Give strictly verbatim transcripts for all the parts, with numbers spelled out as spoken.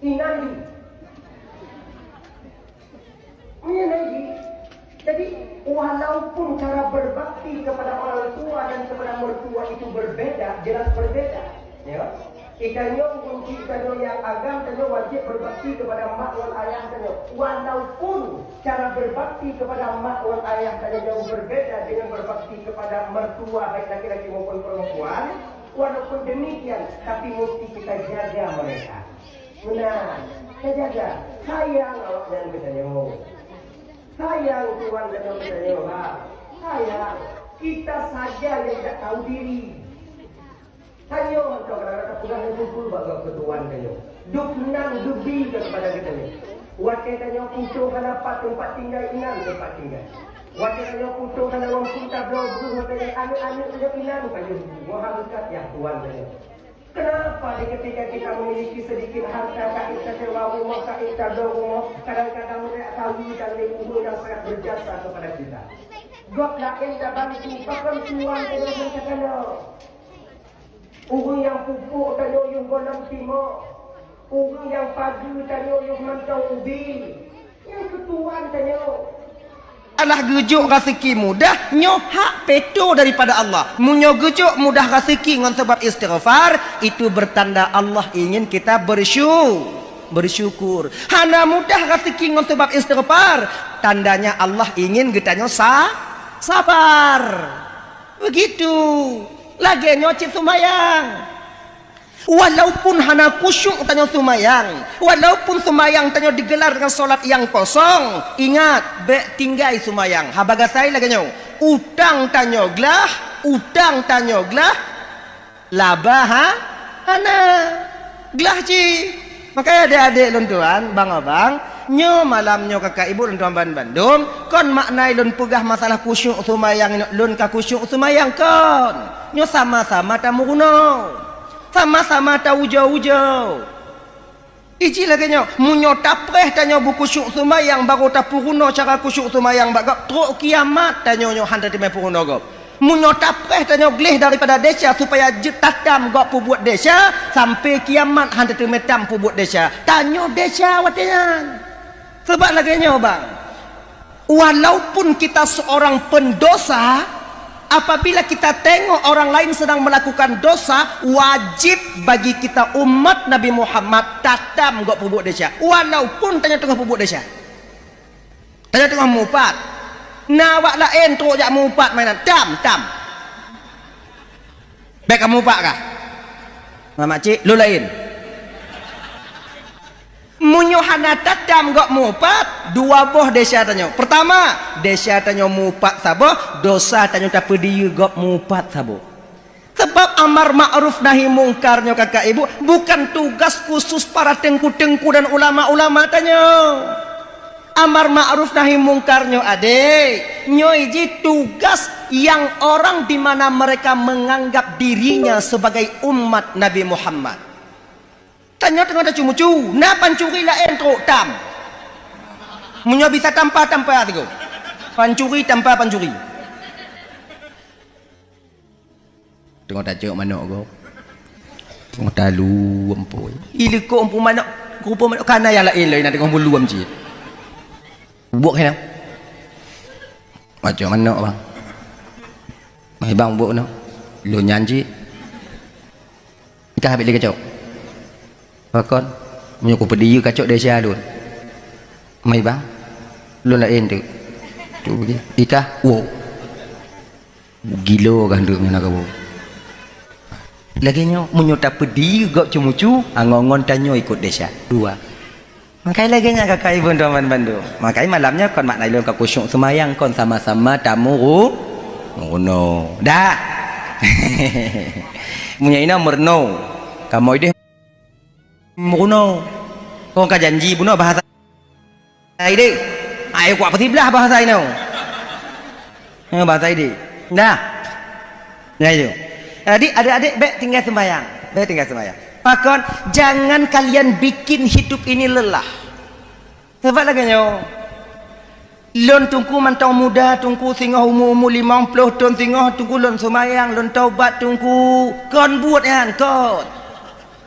Nabi. Iya, Nabi. Jadi, walaupun cara berbakti kepada orang tua dan kepada mertua itu berbeda, jelas berbeda. Ya. Kita nyoe kunci kita nyoe nyang agam, kita nyoe wajib berbakti kepada mak dan ayah kita nyoe. Walaupun cara berbakti kepada mak dan ayah kita nyoe jauh berbeda dengan berbakti kepada mertua, baik laki-laki maupun perempuan, walaupun demikian, tapi mesti kita jaga mereka. Meunan, tajaga. Sayang awaknyan geutanyoe. Sayang tuan geutanyoe geutanyoe, ha. Sayang. Kita saja yang tidak tahu diri. Tanyoe mantong kadang-kadang tapeugah lagèe peue bak geutuan tanyoe. Duek nan geubi kepada geutanyoe. Watèe tanyoe putôh hana pat teumpat tinggai, inan teumpat tinggai. Watèe tanyoe putôh hana mampu tabloe breuh, watèe nyan aneuk-aneuk tanyoe inan pajoh buku. Wah, meukat ya tuan tanyoe. Kenapa di ketika kita memiliki sedikit harta, ka ék tasewa rumoh, ka ék tabloe rumoh, kadang-kadang mereka tahu dan lé ureueng yang sangat berjasa kepada kita. Gob laén tabantu, pakon tuan tanyoe hana takalon. Ureueng nyang pupuk tanyoe yoh gohlom timoh, ureueng nyang pageue tanyoe yoh mantong ubi. Nyang keu tuan tanyoe. Alah geujok raseuki mudah, nyoe hak peutoe daripada Allah. Meunyoe geujok mudah raseuki ngon sabab istighfar, itu bertanda Allah ingin kita bersyu-, bersyukur. Hana mudah raseuki ngon sabab istighfar, tandanya Allah ingin geutanyoe sa-, sabar. Begitu. Lagèe nyoe cit seumayang. Walaupun hana khusyuk tanyoe seumayang, walaupun seumayang tanyoe digelar dengan solat nyang kosong, ingat, bèk tinggai seumayang. Haba gasai lagèe nyoe, utang tanyoe glah, utang tanyoe glah, laba ha-, hana. Glah cit. Makanya adék-adék lôn tuan, bang-abang, nyoe malam nyoe kakak ibu lôn tuan ban-, bandum, kon makna lôn peugah masalah khusyuk seumayang, lôn ka khusyuk seumayang kon. Nyoe sama-sama tameurunoe. Sama-sama taujoe-ujoe. Iji lagèe nyoe, meunyoe tapreh tanyoe beukhusyuk seumayang, barô tapeurunoe cara khusyuk seumayang bak gob, trok kiamat tanyoe nyoe hana teumé peurunoe gob. Meunyoe tapreh tanyoe gleh daripada desya supaya jeuet tatam gob peubuet desya, sampai kiamat hana teumé tam peubuet desya. Tanyoe desya watèe nyan. Sabab lagèe nyoe, bang. Walaupun kita seorang pendosa, apabila kita tengok orang lain sedang melakukan dosa, wajib bagi kita umat Nabi Muhammad tatam gob peubuet desya, walaupun tanyoe teungoh peubuet desya. Tanyoe teungoh mupat. Na awak laén trok jak mupat mainan, tam, tam. Bèk kamoe mupat kah? Mamak cik, lôn laén. Meunyoe hana tatam gob mupat, dua boh desya tanyoe. Pertama, desya tanyoe mupat saboh, dosa tanyoe tapeudiyeu gob mupat saboh. Sebab amar ma'ruf nahi mungkar nyoe kakak ibu bukan tugas khusus para teungku-teungku dan ulama-ulama tanyoe. Amar ma'ruf nahi mungkar nyoe adék, nyoe jih tugas yang orang di mana mereka menganggap dirinya sebagai umat Nabi Muhammad. Tanyoe teungoh tacu-mucu, na pancuri laén trok tam. Meunyoe bisa tampa-tampa sigoe. Pancuri tampa pancuri. Teungoh tacok manok gob. Teungoh talu ampoi. Ileuko ampoi manok, rupa manok kana nyang laén lom na teungoh meuluem cit. Bubuk keunoe. Macok manok bang. Mai bang bubuk keunoe. Lôn nyan cit. Ka habéh lé kacok. Pakon, meunyoe kupeudiyeu kacok desya lôn. Mai bang, lôn laén teuk. Cok bagi. Ikah, woe. Gilo kah ndeuk nyan kaboe. Lagèe nyoe, meunyoe tapeudiyeu gob ceumucu, angon-ngon tanyoe ikot desya. Dua. Makai lagèe nyan kakak ibu teuma bandum. Makai malam nyoe kon makna lôn ka khusyuk seumayang kon sama-sama tamuru-, meurunoe. Dah. Meunyoe inoe meurunoe. Kamoe deh. Meurunoe. Kong ka janji bunoe bahasa idéh. Ai kuat peusiblah bahasa inoe. Ha, bahasa idéh. Dah. Nah, itu. Jadi, adik-adik, bèk tinggai sembahyang. Bèk tinggai sembahyang. Pakon, jangan kalian bikin hidup ini lelah. Sabab lagèe nyoe. Lôn teungku mantong muda, teungku singoh umu-umu limong ploh thon singoh, teungku lôn seumayang, lôn taubat teungku. Kon buet nyan, kon.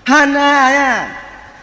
Hana nyan.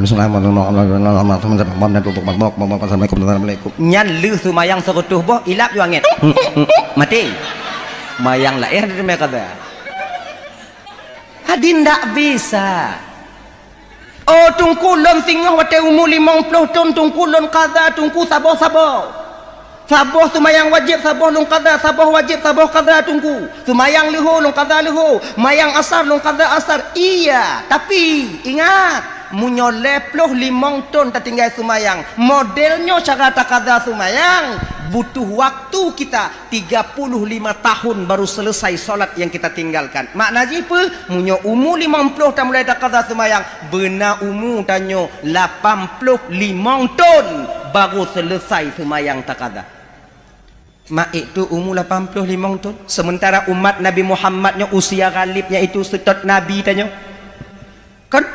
Bismillahirrahmanirrahim. Assalamualaikum. Nyan lheueh seumayang seureutôh boh, ilap ju angén. Maté. Mayang laén teumé qadha. Hadirin, ndak bisa. Oh, Teungku, lôn singoh watèe umu limong ploh thôn, Teungku, lôn qadha, Teungku, saboh-saboh. Saboh seumayang wajéb, saboh lôn qadha, saboh wajéb, saboh qadha, Teungku. Seumayang leuhô, lôn qadha leuhô. Mayang asar, lôn qadha asar. Iya, tapi ingat, meunyoe lhèe ploh limong thôn tatinggai seumayang, model nyoe cara taqadha seumayang, butuh waktu kita tiga puluh lima tahun baru selesai salat yang kita tinggalkan. Makna jih peue? Meunyoe umu limong ploh tamulai taqadha seumayang, beuna umu tanyoe lapan ploh limong thôn baru selesai seumayang taqadha. Mak, itu umu lapan ploh limong thôn. Sementara umat Nabi Muhammad nyoe usia ghalib nyan itu seutôt Nabi tanyoe. Kan?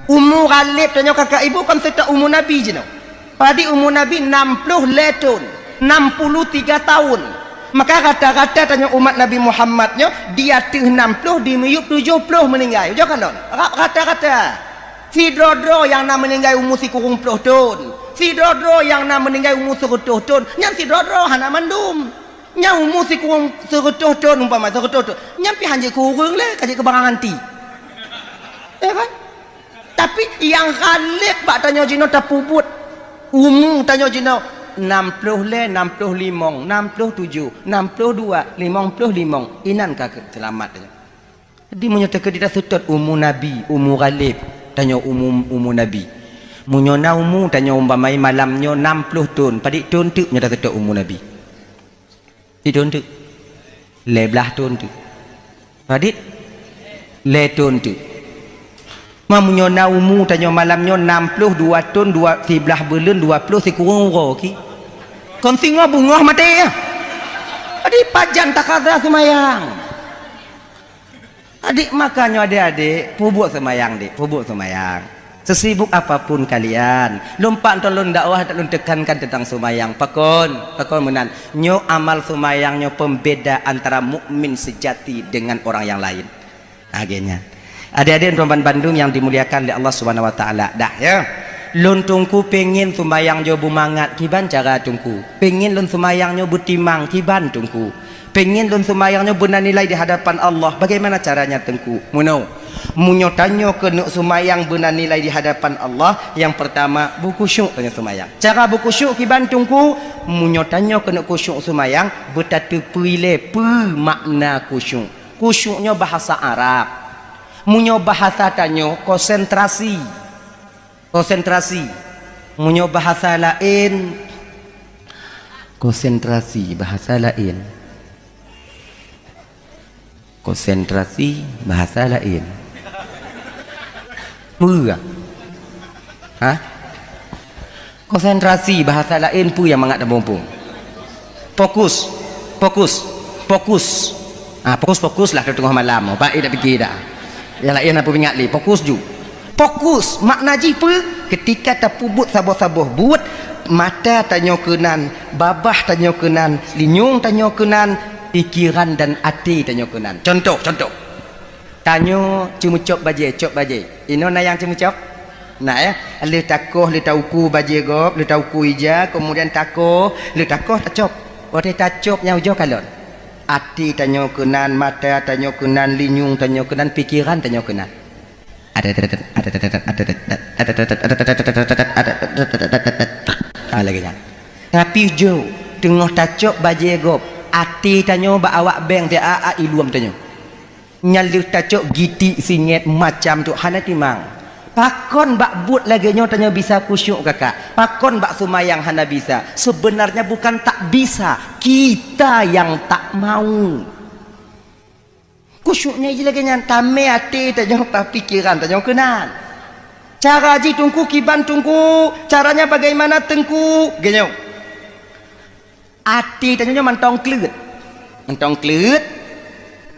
Umu ghalib tanyoe kakak ibu kan seutôt umu Nabi jinoe. Padit umu Nabi nam ploh lhèe thôn, enam puluh tiga tahun. Maka rata-rata tanyoe umat Nabi Muhammad nyoe di ateueh nam ploh, di miyueb tujoh ploh meuninggai. Ujoe kalon. Ra-, rata-rata. Sidroe-droe nyang na meuninggai umu sikureueng ploh thôn. Sidroe-droe nyang na meuninggai umu seureutôh thôn. Nyan sidroe-droe, hana mandum. Nyang umu sikureueng seureutôh thôn umpama, seureutôh thôn. Nyan pih han jeuet keu ureueng lé, ka jeuet keu barang anti. Ya kan? Tapi nyang ghalib bak tanyoe jinoe tapeubuet umu tanyoe jinoe nam ploh lhèe, nam ploh limong, nam ploh tujoh, nam ploh dua, limong ploh limong. Inan ka seulamat tanyoe. Jadi meunyoe teukeudi taseutôt umu Nabi, umu ghalib, tanyoe umu, umu Nabi. Meunyoe na umu tanyoe umpama malam nyoe nam ploh thôn, padit thôn teuk meunyoe taseutôt umu Nabi? Di thôn teuk. Lhèe blaih thôn teuk. Padit? Lhèe thôn teuk. Ma meunyoe na umu tanyoe malam nyoe nam ploh dua thôn, dua, siblaih buleuen, dua ploh sikureueng uroe ki. Kon singoh beungoh maté ya. Jadi pajan taqadha seumayang. Adik, makanya adik-adik, peubuet seumayang, dik, peubuet seumayang. Sesibuk apapun kalian, lôn pat ntoe lôn dakwah, lôn tekankan tentang seumayang. Pakon, pakon meunan. Nyoe amal seumayang nyoe pembeda antara mukmin sejati dengan orang yang lain. Akhirnya, adik-adik dan bandum yang dimuliakan oleh Allah Subhanahu wa Taala, dah ya. Lôn Teungku pengen seumayang nyoe beumangat, kiban cara Teungku. Pengen lôn seumayang nyoe beutimang, kiban Teungku. Pengen lôn seumayang nyoe beuna nilai di hadapan Allah. Bagaimana caranya, Teungku? Meunoe. Meunyoe tanyoe keuneuk seumayang beuna nilai di hadapan Allah, nyang peurtama, beukhusyuk tanyoe seumayang. Cara beukhusyuk kiban, Teungku? Meunyoe tanyoe keuneuk khusyuk seumayang, beutateupeue ilée peue makna khusyuk. Khusyuk nyoe bahasa Arab. Meunyoe bahasa tanyoe, konsentrasi. Konsentrasi. Meunyoe bahasa laén, konsentrasi, bahasa laén. Konsentrasi, bahasa laén. Peue? Ha? Konsentrasi, bahasa laén, peue nyang mangat tamuphom? Fokus. Fokus. Fokus. Ah, fokus, fokus lah teungoh malam. Baik dak pikir dah. Nyang laén hana peue ingat lé. Fokus ju. Fokus, makna jih peue? Ketika tapeubuet saboh-saboh buet, mata tanyoe keunan, babah tanyoe keunan, linyueng tanyoe keunan, pikeran dan até tanyoe keunan. Contoh, contoh. Tanyoe ceumeucop bajée, cop bajée. Inoe na nyang ceumeucop? Na, ya? Lheueh takoh, lheueh tauku bajée gob, lheueh tauku ija, keumudian takoh, lheueh takoh tacop. Watée tacop nyang ujoe kalon. Até tanyoe keunan, mata tanyoe keunan, linyueng tanyoe keunan, pikeran tanyoe keunan. Ah, lagée nyan. Tapi jok, teungoh tacok bajée gob, até tanyoe bak awak beng, siat-at iluem tanyoe. Nyan lheueh tacok gitik singét macam tu hana timang. Pakon bak buet lagée nyoe tanyoe bisa khusyuk kakak? Pakon bak seumayang hana bisa? Sebenarnya bukan tak bisa, kita yang tak mau. Khusyuk nyan jih lagée nyan, tamé até tanyoe, pikeran tanyoe keunan. Cara jih Teungku kiban Teungku, caranya bagaimana Teungku? Geunyoe. Até tanyoe nyoe mantong kleuet. Mantong kleuet.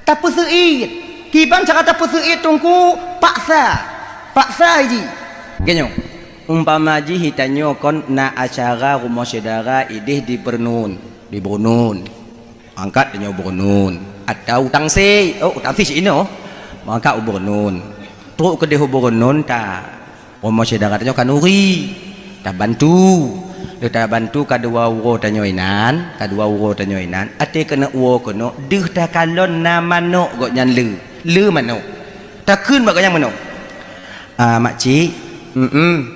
Tapeuseuit. Kiban cara tapeuseuit Teungku? Paksa. Paksa jih. Geunyoe. Umpama jih tanyoe kon na acara rumoh syedara ideh di Beureunon, di Beureunon. Angkat tanyoe u Beureunon. Atau u Tangse. Oh, u Tangse cit inoe. Mangkat u Beureunon. Trok keudeh u Beureunon ta. Rumoh syedara tanyoe Kanuri, tabantu. Lheueh tabantu ka dua uroe tanyoe inan, ka dua uroe tanyoe inan. Até keuneuk uroe keunoe, deuh takalon na manok gobnyan le. Le manok. Takheun bak gobnyan meunoe, "Ah, makcik, mm-mm.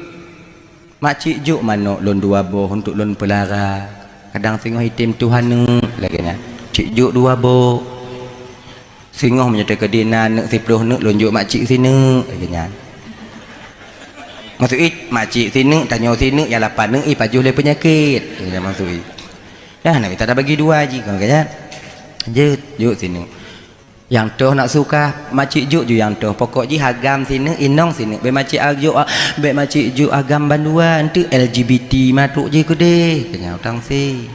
Makcik jok manok lôn dua boh untuk lôn peulara. Kadang singoh item tuha neuk," lagée nyan. "Cik jok dua boh." Singoh meunyoe teukeudi na neuk siploh neuk lôn jok makcik sineuk, lagée nyan. Maksud jih, makcik sineuk, tanyoe sineuk, nyang lapan neuk, ih, pajoh lé peunyakét. Lagée nyan maksud jih. Dah, nak mita tabagi dua jih, kon lagée nyan. Jeuet, jok sineuk. Nyang toh nak suka, makcik jok ju nyang toh. Pokok jih agam sineuk, inong sineuk. Bék makcik a-, jok a-, bék makcik jok agam bandua, enteuk L G B T matrok jih keudeh. Lagée nyan u Tangse.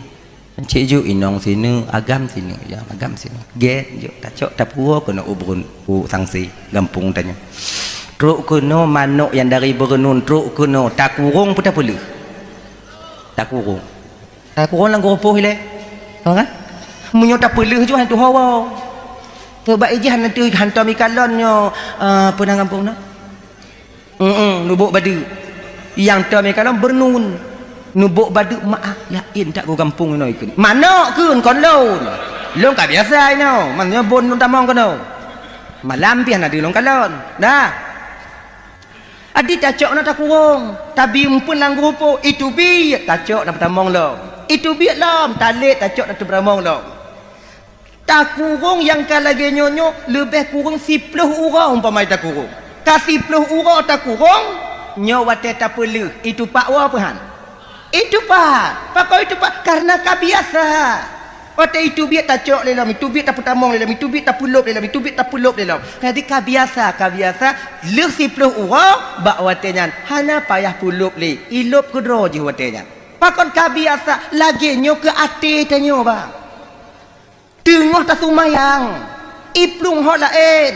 Cik jok inong sineuk, agam sineuk, ya, agam sineuk. Gét jok, tacok tapuwoe keunoe u Beureunon, u Tangse, gampông tanyoe. Trok keunoe manok nyang dari Beureunon, trok keunoe, takurong peu tapeuleuh? Takurong. Takurong lam geurupoh ilée. Faham kan? Meunyoe tapeuleuh jok hana tuho woe. Sabab ijih hana tu hantom ikalon nyoe, eh, peue nan gampông na? Heeh, Lubok Badeuk. Nyang tom ikalon Beureunon. Lubok Badeuk meu'ah, laén that goe gampông inoe ikheun. Manok kheun kon lôn. Lôn ka biasa inoe, maksudnya bon lôn tamong keunoe. Malam pih hana deuh lôn kalon. Dah. Adi tacok na takurong, tabi umpeuen lam geurupoh, iteubiet tacok na peutamong lom. Iteubiet lom, talét tacok na teupeudamong lom. Takurong nyang ka lagée nyoe nyoe leubeh kureueng siploh uroe umpama takurong. Ka siploh uroe takurong, nyoe watée tapeuleuh, itupak woe peuhan? Itupak. Pakon itupak? Karena ka biasa. Watée iteubiet tacok lé lom, iteubiet tapeutamong lé lom, iteubiet tapeulop lé lom, iteubiet tapeulop lé lom. Jadi ka biasa, ka biasa, lheueh siploh uroe bak watée nyan hana payah peulop lé, ilop keudroe jih watée nyan. Pakon ka biasa, lagée nyoe keu até tanyoe, bah. Teungoh taseumayang, iplueng ho laén.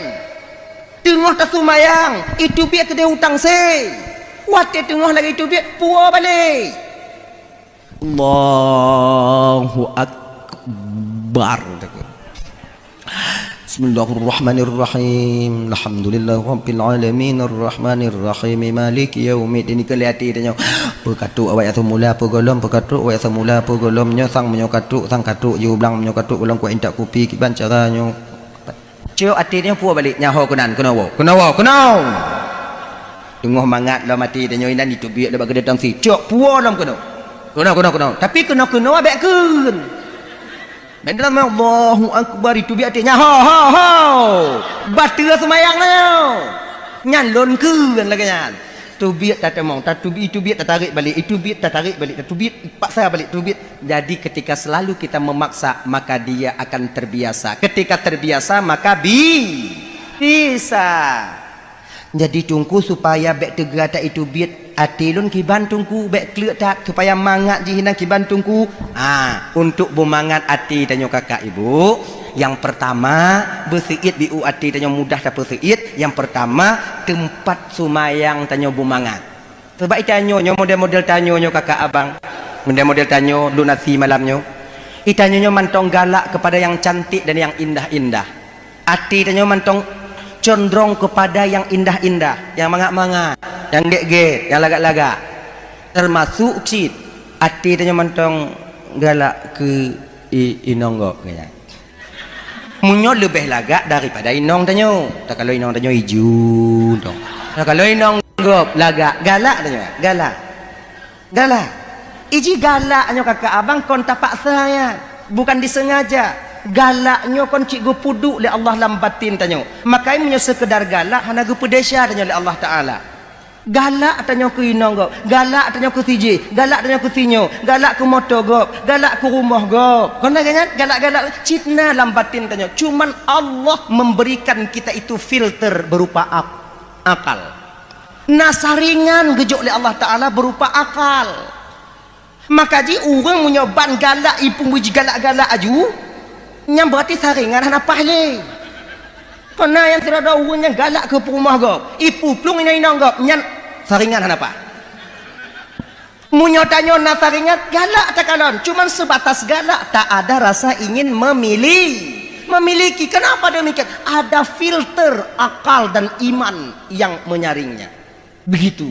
Teungoh taseumayang, iteubiet keudeh u Tangse. Watée teungoh lagée iteubiet, puwoe balek. Allahu Akbar. Bismillahirrahmanirrahim. Alhamdulillahirabbil alamin, arrahmanirrahim, maliki yaumiddin. Keu lé até tanyoe. Peukatrok awak nyang seumula, peugohlom, peukatrok awak nyang seumula, peugohlom. Nyoe sang meunyoe katrok, sang katrok jih u blang, meunyoe katrok gohlom kuat intat kupi, kiban cara nyoe. Cok até nyoe puwoe balek, nyan ho keunan, keunoe woe. Keunoe woe, keunoe. Teungoh mangat lom até tanyoe inan, iteubiet lé bak keudè tangsi. Cok puwoe lom keunoe. Keunoe, keunoe, keunoe. Tapi keunoe-keunoe bèk kheun. Bèk dalam Allahu Akbar, iteubiet até nyan. Ho, ho, ho. Bateue seumayang nyoe. Nyan lôn kheun lagèe nyan. Teubiet tateumong, tatubi-, iteubiet tatarek balek, iteubiet tatarek balek, tatubiet paksa balek, teubiet. Jadi ketika selalu kita memaksa, maka dia akan terbiasa. Ketika terbiasa, maka bi-, bisa. Jadi Teungku, supaya bèk teuga that iteubiet até lôn kiban Teungku, bèk kleuk that, supaya mangat jih inan kiban Teungku. Ah, untuk beumangat até tanyoe kakak ibu, nyang pertama, beuseuit biu até tanyoe mudah tapeuseuit. Nyang pertama, teumpat seumayang tanyoe beumangat. Sabab itanyoe nyoe model-model tanyoe nyoe kakak abang, model-model tanyoe lôn asi malam nyoe. Itanyoe nyoe mantong galak kepada yang cantik dan yang indah-indah. Até tanyoe mantong condrong kepada yang indah-indah, yang mangat-mangat, yang gét-gét, yang lagak-lagak. Termasuk cit até tanyoe mantong galak keu i-, inong gob, keu nyan. Meunyoe leubeh lagak daripada inong tanyoe, takalon inong tanyoe iju dong. Takalon inong gob lagak, galak tanyoe, galak. Galak. Iji galak nyoe kakak abang kon tapaksa nyan, bukan disengaja. Galak nyoe kon cit geupeuduek lé Allah lam batin tanyoe. Makai meunyoe seukeudar galak hana geupeudesya tanyoe lé Allah Taala. Galak tanyoe keu inong gob, galak tanyoe keu sijih, galak tanyoe keu sinyoe, galak keu moto gob, galak keu rumoh gob. Kon lagèe nyan galak-galak cit na lam batin tanyoe. Cuman Allah memberikan kita itu filter berupa ak-, akal. Na saringan geujok lé Allah Taala berupa akal. Maka jih ureueng meunyoe ban galak ipeumuji galak-galak aju, nyan berarti saringan hana paih lé. Keu na nyang sidroe-droe ureueng nyang galak keu peurumoh gob, ipuplueng inong-inong gob, nyan saringan hana paih. Meunyoe tanyoe na saringan, galak takalon, cuman sebatas galak, tak ada rasa ingin memili-, memiliki. Kenapa demikian? Ada filter akal dan iman yang menyaringnya. Begitu.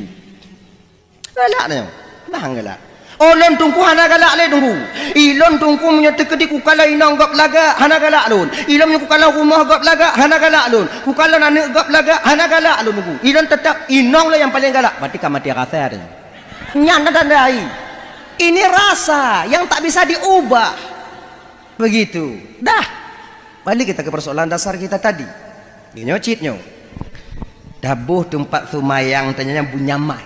Galak nyoe. Nah, galak. Oh, lôn Teungku hana galak lé Teungku. Ilôn Teungku meunyoe teukeudi kukalon inong gob lagak, hana galak lôn. Ilôn meunyoe kukalon rumoh gob lagak, hana galak lôn. Kukalon aneuk gob lagak, hana galak lôn Teungku. Ilôn teutap inong lôn nyang paleng galak, berarti ka maté rasa tanyoe. Nyan na tanda ai. Ini rasa yang tak bisa diubah. Begitu. Dah. Balik kita ke persoalan dasar kita tadi. Nyoe cit nyoe. Taboh teumpat seumayang tanyoe nyan beunyaman.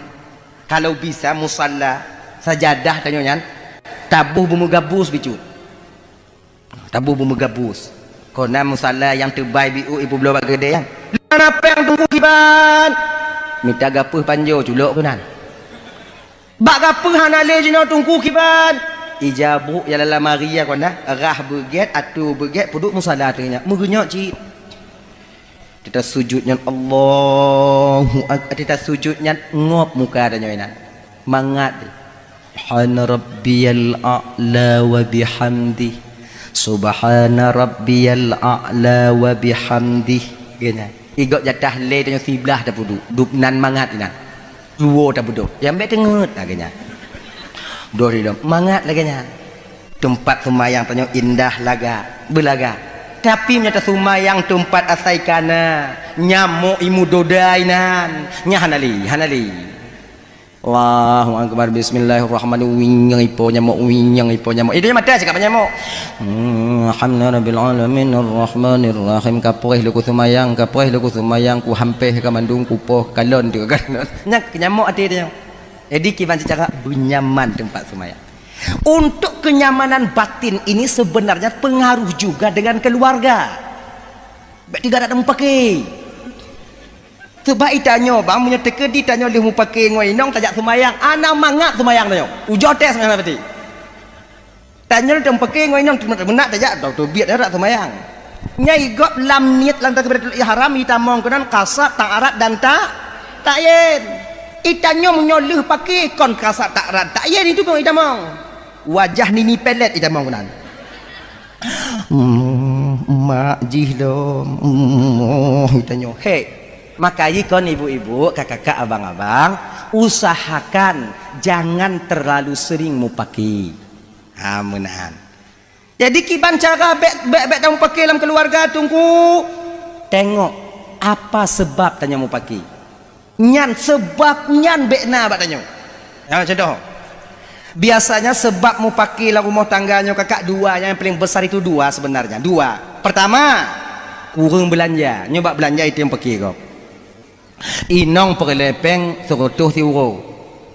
Kalau bisa musalla, sajadah tanyoe nyan, taboh beumeugabus bicut. Taboh beumeugabus. Kona musalla nyang teubai biu ipeubloe bak keudè nyan. Hana péng Teungku kiban. Mita gapeuh panjoe culok keunan. Bak gapeuh hana lé jinoe Teungku kiban. Ija brôk ya lam lamari ya kona, rhah beugét, atô beugét, peuduek musalla teungoh nyan. Meugeunyoe cit. Teuta sujud nyan Allahu Ak-, teuta sujud nyan ngop muka tanyoe inan. Mangat. Subhana rabbiyal a'la wa bihamdi. Subhana rabbiyal a'la wa bihamdi. Geunya. Igob jatah lé tanyoe siblah tapeuduek. Dub nan mangat inan. Tuwo tabeudôh. Nyang bèk teungeut lagèe nyan. Beudôh di lom. Mangat lagèe nyan. Teumpat seumayang tanyoe indah lagak, beulagak. Tapi meunyoe taseumayang teumpat asai kana, nyamok imu doda inan, nyan hana lé, hana lé. Allahu Akbar, Bismillahirrahmanirrahim, winyang ipo nyamok, winyang ipo nyamok. Ih, dia mata cakap nyamok. Hmm, alhamdulillahirabbil alamin, arrahmanirrahim. Kapreh lé kuseumayang, kapreh lé kuseumayang, kuhampeh ka mandum, kupoh kalon tu kalon. Nyan nyamok até dia. Jadi kiban secara benyaman tempat seumayang. Untuk kenyamanan batin ini sebenarnya pengaruh juga dengan keluarga. Bèk teuga that mupake. Sebab itanyoe bang, meunyoe teukeudi tanyoe lheueh mupake ngon inong tajak seumayang, hana mangat seumayang tanyoe. Ujoe teuh seumayang pati. Tanyoe lheueh mupake ngon inong meunak tajak teubiet dak seumayang. Nyai gob lam niet lam takbiratul ihram itamong keunan kasat, ta'arat dan ta-, ta'yin. Itanyoe meunyoe lheueh pake kon kasat, ta'arat, ta'yin itu pun itamong. Wajah nini pelet itamong keunan. Hmm, Pak jih lom, oh, tanyoe. Hei, maka kon ibu-ibu, kakak-kakak, abang-abang, usahakan jangan terlalu sering mupaki. Ha, meunan. Jadi kiban cara bèk, bèk, bèk tamupaki lam keuluwarga, Teungku. Tengok apa sebab tanyoe mupaki. Nyan, sebab nyan bèk na bak tanyoe. Ya, contoh. Biasanya sebab mupaki lam rumoh tangga nyoe, kakak, dua, yang paling besar itu dua sebenarnya. Dua. Pertama, kureueng beulanja. Nyoe bak beulanja itu nyang paki gob. Inong peureulèe pèng seureutôh siuroe.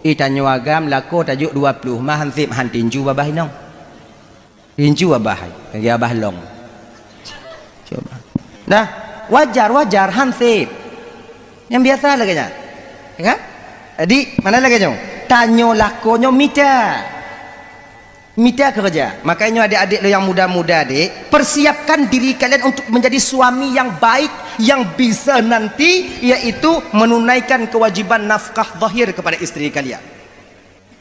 I tanyoe agam lakoe tajok dua ploh, ma han sép, han tinju babah inong. Tinju abah hai, lagèe abah long. Cuba. Nah, wajar, wajar, han sép. Nyang biasa lagèe nyan. Ya kan? Jadi, mana lagèe nyoe? Tanyoe lakoe nyoe mita. Mita keureuja. Makanya nyoe adik-adik lôn nyang muda-muda, dek, persiapkan diri kalian untuk menjadi suami yang baik, yang bisa nanti, yaitu menunaikan kewajiban nafkah zahir kepada isteri kalian.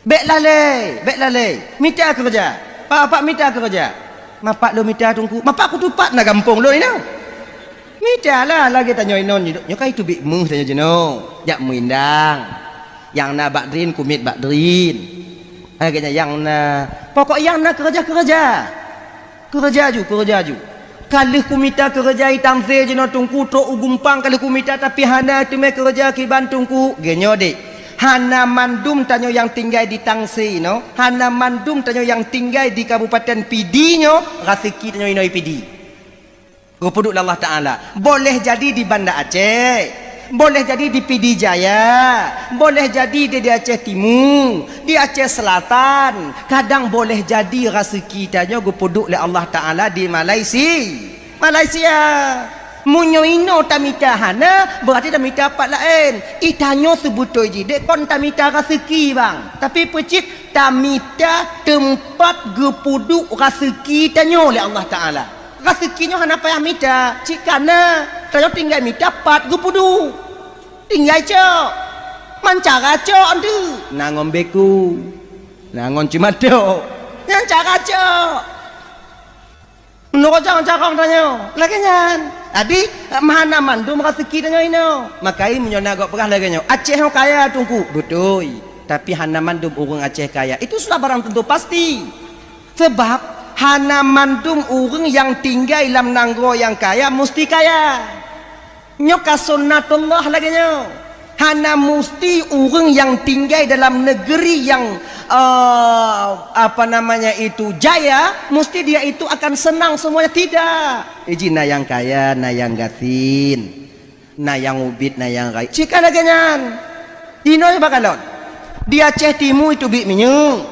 Bèk lalai, bèk lalai. Mita keureuja. Pak, pak mita keureuja. Ma pat lôn mita, Teungku? Ma pat kutupat na gampông lôn inoe. Mita lah, lagèe tanyoe inoe nyoe, nyoe ka iteubiet méuh tanyoe jinoe. Jak meuindang. Nyang na bak drin, kumiet bak drin. Lagèe nyan nyang na. Pokok nyang na keureuja-keureuja. Keureuja ju, keureuja ju. Ka lheueh kumita keureuja i Tangse jinoe, Teungku, trok u Gumpang ka lheueh kumita, tapi hana teumé keureuja kiban, Teungku. Geunyoe, dek. Hana mandum tanyoe nyang tinggai di Tangse nyoe, hana mandum tanyoe nyang tinggai di Kabupaten Pidie nyoe, raseuki tanyoe inoe i Pidie. Geupeuduek lé Allah Taala. Boleh jadi di Banda Aceh, boleh jadi di Pidie Jaya, boleh jadi di, di Aceh Timu, di Aceh Selatan. Kadang boleh jadi raseuki tanyoe geupeuduek lé Allah Taala di Malaysia. Malaysia. Meunyoe inoe tamita hana, beurati tamita pat laén. I tanyoe seubeutôi jih dek kon tamita raseuki, bang. Tapi peucit tamita teumpat geupeuduek raseuki tanyoe lé Allah Taala. Raseuki nyoe hana payah mita, cit ka na. Tanyoe tinggai mita pat geupeuduek. Tinggai cok. Man cara cok tu. Na ngon beku. Na ngon cimatok. Nyan cara cok. Meunurot carông-carông tanyoe, lagèe nyan. Jadi, hana mandum raseuki tanyoe inoe. Maka meunyoe na gob peugah lagèe nyoe, "Aceh nyoe kaya, Teungku." Beutôi. Tapi hana mandum ureueng Aceh kaya. Itu sudah barang tentu pasti. Sebab hana mandum ureueng nyang tinggai lam nanggroe nyang kaya musti kaya. Nyoe ka sunnatullah lagèe nyoe. Hana musti ureueng nyang tinggai dalam negeri nyang, eh, apa namanya itu, jaya, musti dia itu akan senang semuanya. Tidak. Iji na nyang kaya, na nyang gasien, na nyang ubit, na nyang rayeuk. Cit ka lagèe nyan. Inoe bak kalon. Di Aceh Timu iteubiet minyeuk.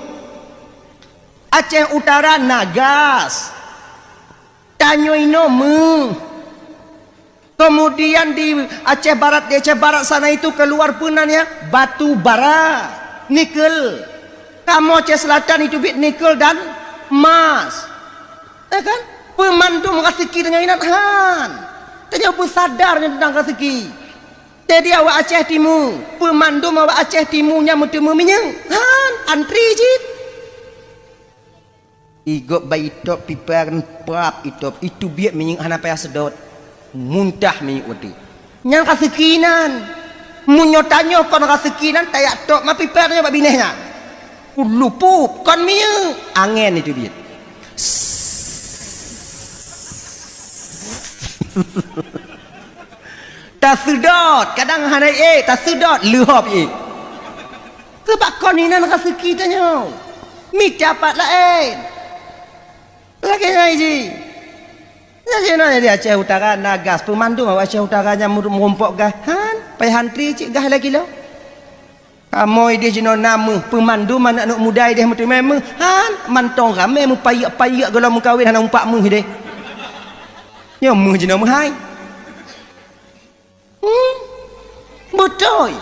Aceh Utara na gas. Tanyoe inoe méuh. Kemudian di Aceh Barat, di Aceh Barat sana itu keluar peue nan ya, batu bara, nikel. Kamoe Aceh Selatan iteubiet nikel dan emas. Ya kan? Peumandum raseuki tanyoe inan han. Tanyoe beusadar nyoe teuntang raseuki. Jadi awak Aceh Timu, peumandum awak Aceh Timu nyang meuteumé minyeuk han, antri cit. Igop bak itop pipa kan prap itop, iteubiet minyeuk hana payah seudot. Muntah minyeuk watèe. Nyan raseuki nan. Meunyoe tanyoe kon raseuki nan, tajak top ma pipa tanyoe bak binéh nyan. Kulupop kon minyeuk, angèn iteubiet. Taseudot, kadang hana ék, taseudot, leuhop ék. Keubah kon inan raseuki tanyoe. Mita pat laén. Lagèe nyan jih. Lagèe nyan di Aceh Utara na gas, peumandum awak Aceh Utara nyang meurumpok gas. Han, payah antri cit gas lagèe lo. Kamoe idéh jinoe na méuh, peumandum aneuk-aneuk muda idéh meuteumé méuh. Han, mantong ramé meupayek-payek gohlom meukawen hana umpak méuh idéh. Nyoe méuh jinoe meuhai. Hmm, beutôi.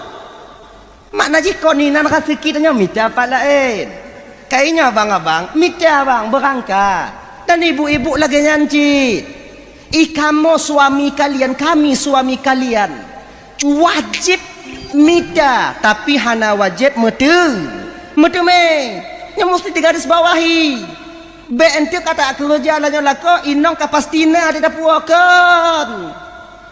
Makna jih kon inan raseuki tanyoe mita pat laén. Kayée nyoe abang-abang, mita abang beurangkat. Dan ibu-ibu lagée nyan cit. I kamoe suami kalian, kami suami kalian, wajéb mita, tapi hana wajéb meuteu-, meuteumé. Nyoe musti digaris bawahi. Bék enteuk ka takeureuja lagée nyoe lakoe, inong ka pasti na di dapu kon.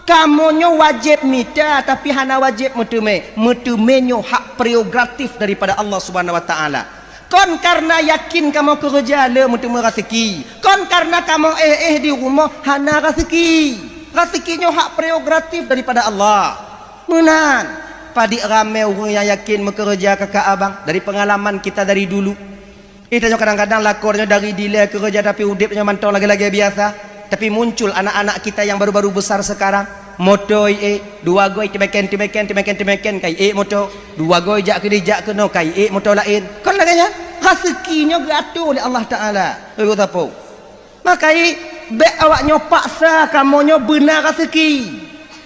Kamoe nyoe wajéb mita, tapi hana wajéb meuteumé. Meuteumé nyoe hak prerogatif daripada Allah Subhanahu wa Taala. Kon kareuna yakin kamoe keureuja le meuteumé raseuki. Kon kareuna kamoe éh-éh di rumoh hana raseuki. Raseuki nyoe hak prerogatif daripada Allah. Meunan, padit ramé ureuëng nyang yakin meukeureuja kakak abang dari peungalaman kita dari dulu. Ih, tanyoe kadang-kadang lakoe nyoe dari dilée keureuja, tapi udeb nyoe mantong lagée-lagée biasa. Tapi muncul anak-anak kita yang baru-baru besar sekarang, moto ié, dua goe teumeken, teumeken, teumeken, teumeken, ka ié moto, dua goe jak keudeh jak keunoe, ka ié moto laén. Kon lagée nyan, raseuki nyoe geuatoe lé Allah Taala. Ibu tapo. Maka ié, bék awak nyoe paksa kamoe nyoe beuna raseuki.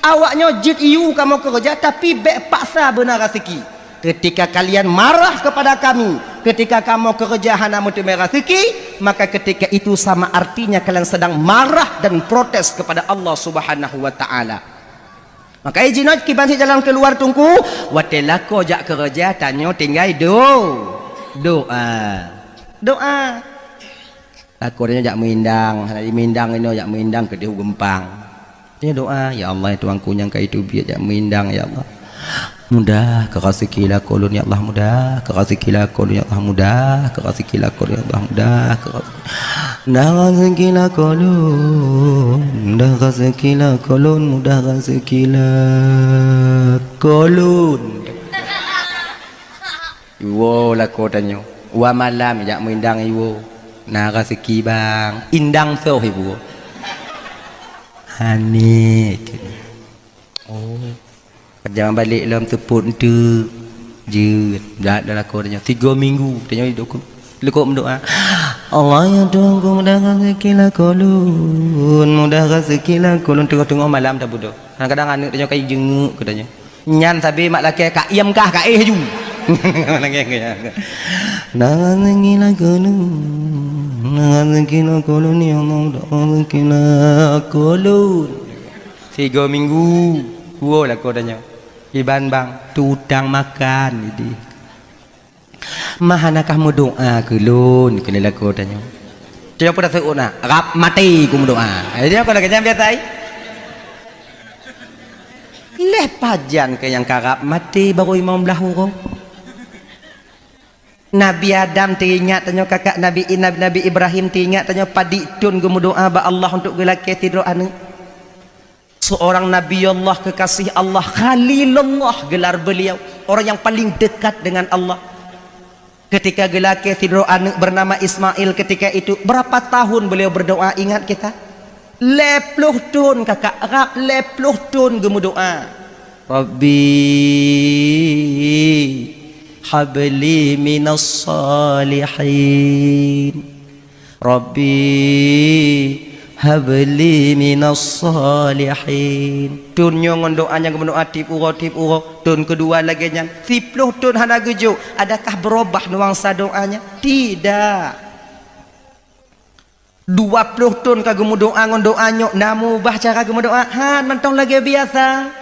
Awak nyoe jeuet iyue kamoe keureuja, tapi bék paksa beuna raseuki. Ketika kalian marah kepada kami, ketika kamoe keureuja hana meuteumé raseuki, maka ketika itu sama artinya kalian sedang marah dan protes kepada Allah Subhanahu wa Taala. Maka jinoe kiban sit jalan keuluar Teungku, watée lakoe jak keureuja tanyoe tinggai do-, doa. Doa. Lakoe tanyoe jak meuindang, hana jimeindang inoe jak meuindang keudeh u geumpang. Tanyoe doa, "Ya Allah, ya Tuhanku nyang ka iteubiet jak meuindang, ya Allah. Mudah keu raseuki lakoe lôn, ya Allah, mudah keu raseuki lakoe lôn, ya Allah, mudah keu raseuki lakoe lôn, ya Allah, mudah keu raseuki, mudah raseuki lakoe lôn, mudah raseuki lakoe lôn, mudah raseuki lakoe lôn." Iwoe lakoe tanyoe. Wa malam jak meuindang iwoe. Na raseuki bang. Indang soh iwoe. Hane. Oh. Keujang balek lom seupôt enteuk. Jeuet. Jak dah lakoe tanyoe. Tiga minggu tanyoe duduk. Lekok meudoa. Allah ya Tuhanku, mudah raseuki lakoe lôn. Mudah raseuki lakoe lôn. Teungoh-teungoh malam tabudo. Kadang-kadang aneuk tanyoe ka ijeungeuk keu tanyoe. Nyan sabe mak lakée ka iem kah ka éh ju. Nangis ngilang kolon, nangis ngilang kolon, ya Allah, nangis ngilang kolon. Tiga minggu, dua lakoe tanyoe. Iban bang, tu utang makan, jadi. "Ma hana kah meudoa keu lôn?" kheun lakoe tanyoe. Tanyoe peue taseuôt na, "Rab maté kumeudoa." Jadi apa lagée nyan biasa ai? Lheueh pajan keu nyang ka rab maté barô imong blah uroe. Nabi Adam teuingat tanyoe, kakak Nabi, Nabi, Nabi Ibrahim teuingat tanyoe padit thon geumeudoa bak Allah untuk geulakée sidroe aneuk. Seorang Nabi Allah, kekasih Allah, Khalilullah gelar beliau, orang yang paling dekat dengan Allah. Ketika geulakée sidroe aneuk bernama Ismail, ketika itu berapa tahun beliau berdoa, ingat kita? Lhée ploh thon, kakak, rab lhée ploh thon geumeudoa. Rabbi habli minas salihin. Rabbi habli minas salihin. Thon nyoe ngon doa nyang geumeudoa tiep uroe, tiep uroe. Thon keudua lagée nyan. Siploh thon hana geujok. Adakah beurubah nuansa doanya? Tidak. Dua ploh thon ka geumeudoa ngon doa nyoe. Na mubah cara geumeudoa? Han, mantong lagée biasa.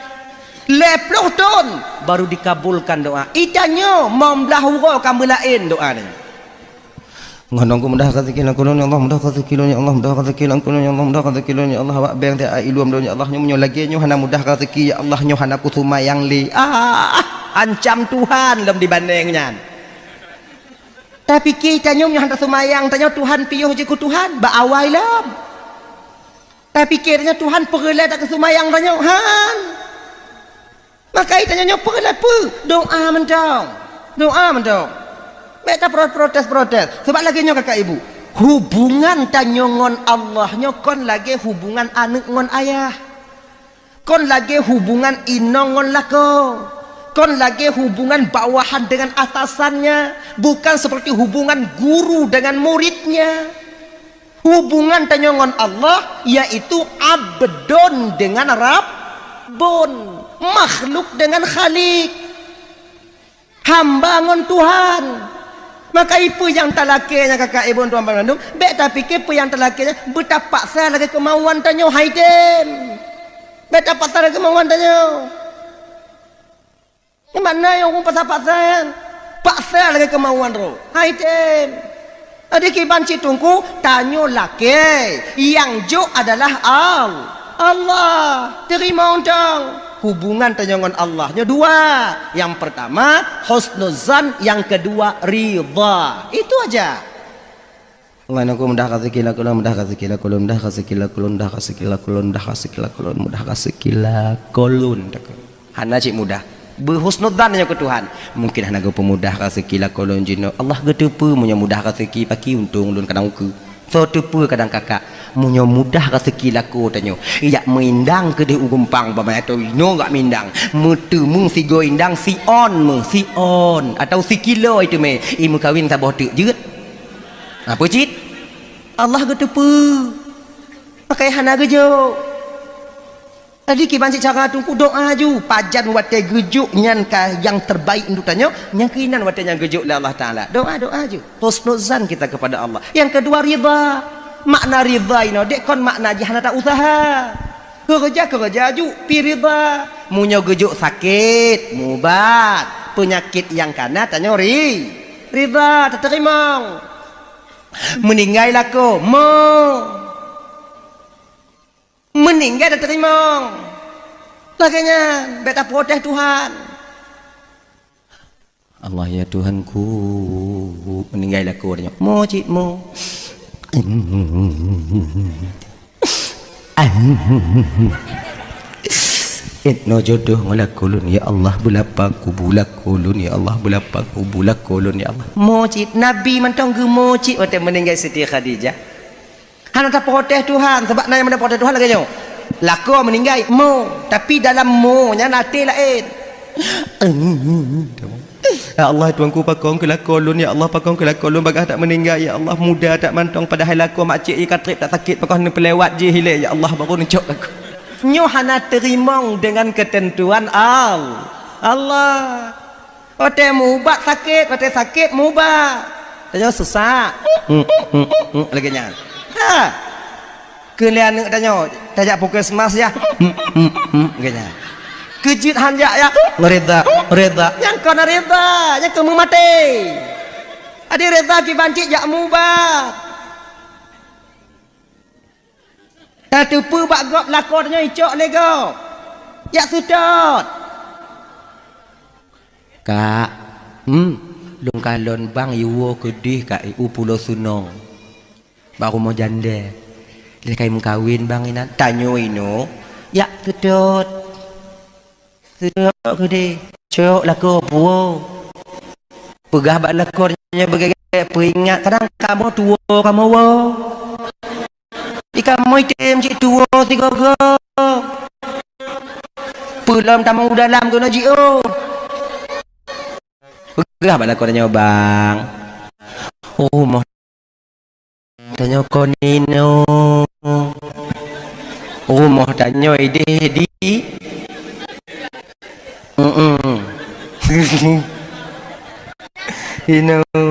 Lhée ploh thon baru dikabulkan doa. Ita nyoe mong blah uroe ka meulaén doa nyoe. Ngon ku mudah raseuki lakoe lôn, ya Allah, mudah raseuki lôn, ya Allah, mudah raseuki lakoe lôn, ya Allah, mudah raseuki lôn, ya Allah, awak beng teuh ai lom lôn, ya Allah, nyoe meunyoe lagée nyoe hana mudah raseuki, ya Allah, nyoe hana kuseumayang lé. Ah, ancam Tuhan lom dibandeng nyan. Tapike tanyoe nyoe hana seumayang, tanyoe Tuhan piôh jih keu Tuhan, bak awai lom. Tapike tanyoe Tuhan peureulée takeuseumayang tanyoe, han. Maka tanyoe nyoe peue lé peue? Doa mantong. Doa mantong. Bék taprotes-protes. Sebab lagée nyoe kakak ibu, hubungan tanyoe ngon Allah nyoe kon lagée hubungan aneuk ngon ayah. Kon lagée hubungan inong ngon lakoe. Kon lagée hubungan bawahan dengan atasannya, bukan seperti hubungan guru dengan muridnya. Hubungan tanyoe ngon Allah yaitu abdon dengan rabbon, makhluk dengan khalik, hamba ngon Tuhan. Maka peue nyang talakée nyan kakak ibu tuan bandum, bék tapike peue nyang talakée nyan beutapaksa lagée keumauan tanyoe, hai tem. Bék tapaksa lagée keumauan tanyoe. Nyan makna nyang ureuëng paksa-paksa nyan. Paksa lagée keumauan droe. Hai tem. Jadi kiban cit Teungku, tanyoe lakée, nyang jok adalah Al-, Allah. Teurimong dong. Hubungan tanyoe ngon Allah nyoe dua. Yang pertama, husnuzan, yang kedua, ridha. Itu aja. Allahumma mudah rezeki lakulun, mudah rezeki lakulun, mudah rezeki lakulun, mudah rezeki lakulun, mudah rezeki lakulun, mudah rezeki lakulun. Hana cit mudah. Beuhusnudzan nyoe keu Tuhan. Mungkin hana geupeumudah rezeki lakulun jinoe. Allah geuteupeue meunyoe mudah rezeki, paki untông lôn kadang ukeue. Soe teupeue kadang kakak. Meunyoe mudah rezeki lakoe tanyoe, jak meuindang keudeh u gumpang, bak meuatoe inoe jak meuindang. Meuteumeung sigoe indang siôn meuh, siôn. Atau sikilo iteumé, i meukawen saboh teuk jeuet. Apa cit? Allah geuteupeue. Pakai hana geujok. Jadi kiban cit cara Teungku, doa ju. Pajan watée geujok nyan ka nyang terbaik untuk tanyoe, nyang keuinan watée nyan geujok lé Allah Taala. Doa, doa ju. Husnuzan kita kepada Allah. Yang kedua, ridha. Makna ridha inoe dek kon makna jih hana ta usaha. Keureuja-keureuja ju pi ridha. Meunyoe geujok sakét, mubat. Peunyakét nyang kana tanyoe ri-, ridha, tateurimong. Meuninggai lakoe, mo. Meuninggai tateurimong. Lagée nyan, bék taprotes Tuhan. Allah ya Tuhanku, meuninggai lakoe nyoe. Mo cit mo. Itno jodoh ngon lakoe lôn ya Allah, beulapang kubu lakoe lôn ya Allah, beulapang kubu lakoe lôn ya Allah. Mo cit, Nabi mantong geumo cit watée meuninggai Siti Khadijah. Hana taprotes Tuhan, sabab na nyang meuprotes Tuhan lagée nyoe. Lakoe meuninggai, mo, tapi dalam mo nyan até laén. Ya Allah, Tuhanku, pakon keu lakoe lôn, ya Allah, pakon keu lakoe lôn, bagaih that meuninggai, ya Allah, muda that mantong, padahai lakoe mak cék jih ka treb that sakét, pakon neupeulewat jih ilée, ya Allah, baru neucok lakoe. Nyoe hana teurimong deungon keuteuntuan Al-, Allah. Watée mubat sakét, watée sakét mubat. Tanyoe susah. Lagée nyan. Ha. Keu lé aneuk tanyoe, tajak puskesmas ya. Lagée nyan. Keu jeuet han jak ya. Ridha, ridha. Nyang kon ridha, nyang kon meumaté. Adi ridha kiban cit jak mubat. Tateupeue bak gob lakoe tanyoe icok lé gob. Jak seutôt. Kak, hmm, lôn kalon bang iwoe keudeh kak i u Pulo Sunong. Bak rumoh jandée. Lé kai meukawen bang inan. Tanyoe inoe, jak seutôt. Seutôt keudeh, cok lakoe puwoe. Peugah bak lakoe nyoe beugét-gét peuingat, kadang kamoe tuwoe kamoe woe. Di kamoe item cit tuwoe sigoe-goe. Peulom tamong u dalam keunoe jiôh. Peugah bak lakoe nyoe, "Bang, rumoh tanyoe kon inoe. Rumoh tanyoe ideh di, mm-mm, inoe."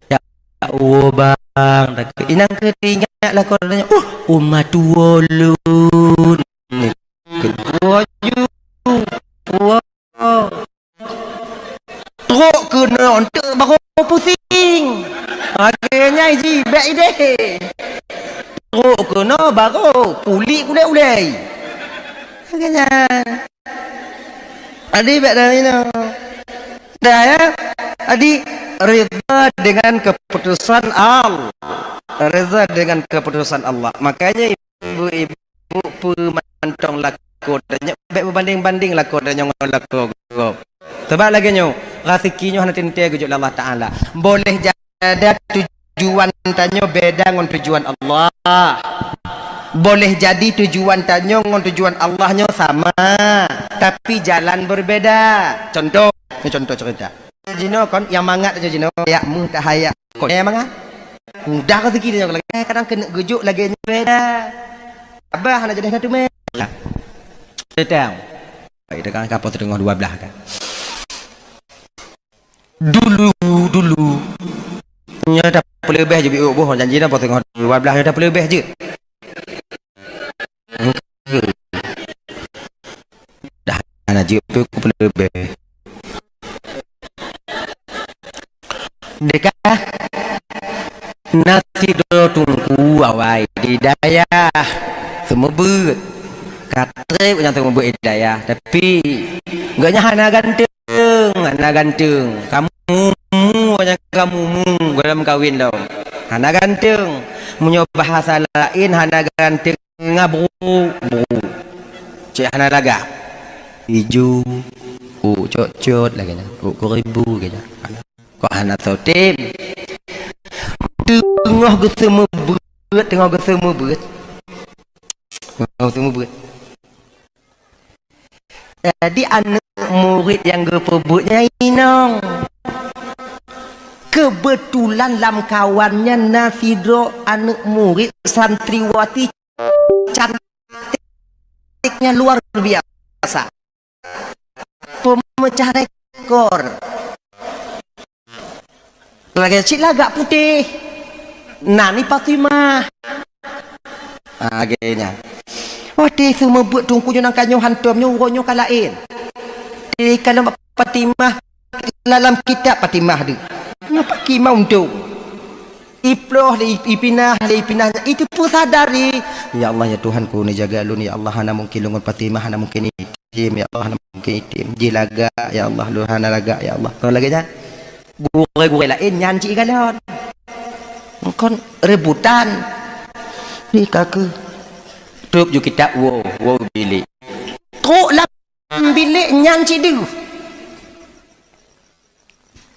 Ya Allah, bang, inong keuh teuingat lakoe tanyoe, "Uh, uma tuwoe lôn." Tuwoe ju, tuwoe. Trok keunoe eunteuk barô pusing. Lagée nyan jih bék ideh. Trok keunoe barô puléh ulée-ulée. Lagée nyan. Jadi bék dari inoe. Dah ya. Jadi ridha dengan keputusan Allah. Ridha dengan keputusan Allah. Makanya ibu-ibu peumantong lakoe tanyoe, bék beubandeng-bandeng lakoe tanyoe ngon lakoe gob. Sabab lagée nyoe, raseuki nyoe hana teuntée geujok lé Allah Taala. Boleh jadi tujuan tanyoe beda ngon tujuan Allah. Boleh jadi tujuan tanyoe ngon tujuan Allah nyoe sama, tapi jalan berbeda. Contoh, ni contoh cerita. Jinoe kon nyang mangat aja jinoe, jak meuh tahayak. Kon nyang mangat. Mudah rezeki dia lagi. Eh, kadang keuneuk geujok lagée nyoe beda. Abah hana jadi hana teumé. Tetang. Baik, tekan kapal setengah dua belas kan. Dulu, dulu. Nyoe dah peuleubeh je biuk boh janji dah setengah dua belas nyoe dah peuleubeh je. Dah hana jeuet pih ku peuleubeh. Deka, Na sidroe teungku awai di dayah, seumeubeuet. Ka trép nyang seumeubeuet di dayah, tapi gobnyan hana ganteueng, hana ganteueng. Ka mumu, gobnyan ka mumu, gohlom kawen lom. Hana ganteueng. Meunyoe bahasa laén, hana ganteueng. Ngon bru, bru. Cit hana lagak. Ijo, u cot-cot lagèe nyan. U kuribu lagèe nyan. Kok hana soe tem. Teungoh geuseumeubeuet, teungoh geuseumeubeuet. Teungoh geuseumeubeuet. Jadi, aneuk murit nyang geupeubuet nyan inong. Keubeutulan lam kawan nyan na sidroe aneuk murit santriwati cantiknya luar biasa. Peumeucah rekor. Lagèe cit lagak putéh. Nan ni Fatimah. Ah, lagèe nyan. Watèe seumeubeuet teungku nyoe nangka nyoe hantom nyoe uroe nyoe ka laén. Di kalon Fatimah, lam kitab Fatimah deuh. Nyoe pakri mantong. Iploh lé ipinah, lé ipinah, itu peusadari. Ya Allah, ya Tuhanku, neujaga lôn, ya Allah, hana mungkin lôn ngon Fatimah, hana mungkin item, ya Allah, hana mungkin item. Jih lagak, ya Allah, lôn hana lagak, ya Allah. Kon lagèe nyan. Gurèe-gurèe laén nyan cit ikalon. Kon rebutan. Di ka keuh. Trôk ju kitab woe, woe bilék. Trôk lam bilék nyan cit deuh.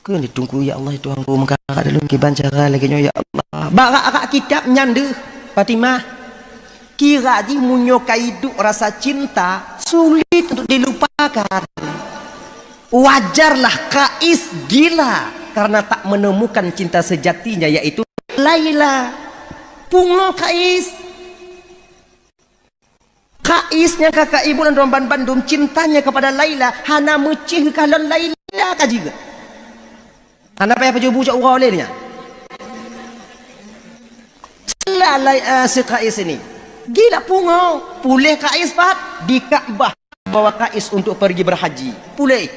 Kheun di teungku, "Ya Allah, ya Tuhanku, meukarat lôn kiban cara lagèe nyoe, ya Allah." Bak rak-rak kitab nyan deuh, Fatimah. Kira jih meunyoe ka iduek rasa cinta, sulit untuk dilupakan. Wajarlah Kais gila karena tak menemukan cinta sejatinya, yaitu Laila. Pungo Kais. Kais nyang ka kaibu lam droe banmandum cintanya kepada Laila, hana meucéh geukalon Laila ka jeuet. Hana payah pajôh bu cok uroe lé nyan. Sila Lai-, eh, si Kais ini. Gila pungo, puléh Kais pat di Ka'bah bawa Kais untuk pergi berhaji. Puléh.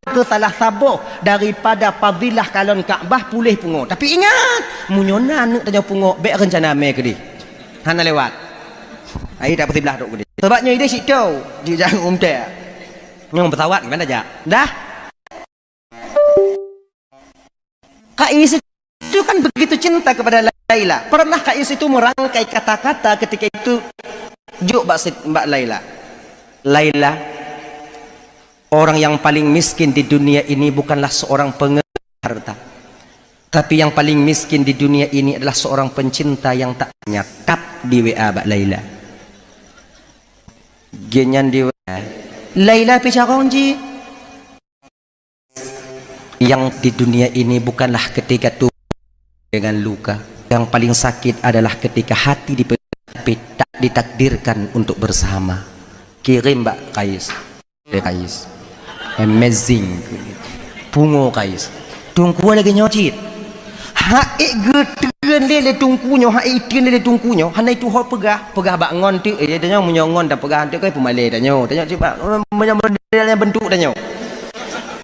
Ke salah saboh daripada fadilah kalon Ka'bah puléh pungo. Tapi ingat, meunyoe na aneuk tanyoe pungo, bèk reuncana mé keudeh. Hana lewat. Ai tak beusiblah dok keudeh. Sebab nyoe ideh situ, di jalan umtè. Nyoe pesawat gimana jak? Dah. Kais itu kan begitu cinta kepada Laila. Pernah Kais itu merangkai kata-kata ketika itu jok bak si-, bak Laila. Laila, orang yang paling miskin di dunia ini bukanlah seorang pengemis harta. Tapi yang paling miskin di dunia ini adalah seorang pencinta yang tak nyatap di W A bak Laila. Genyan di W A. Laila pi carông jih. Yang di dunia ini bukanlah ketika tubuh dengan luka. Yang paling sakit adalah ketika hati dipe-, tapi tak ditakdirkan untuk bersama. Kirim bak Kais. Eh, Kais. Amazing. Pungo Kais. Teungku lagèe nyoe cit. Hak ék geutreun lé, lé teungku nyoe, hak ék iteun lé, lé teungku nyoe, hana ituho peugah, peugah bak ngon teuk, eh, tanyoe meunyoe ngon tapeugah teuk kai peumalèe tanyoe. Tanyoe cit bak, meunyoe model nyang beuntuk tanyoe.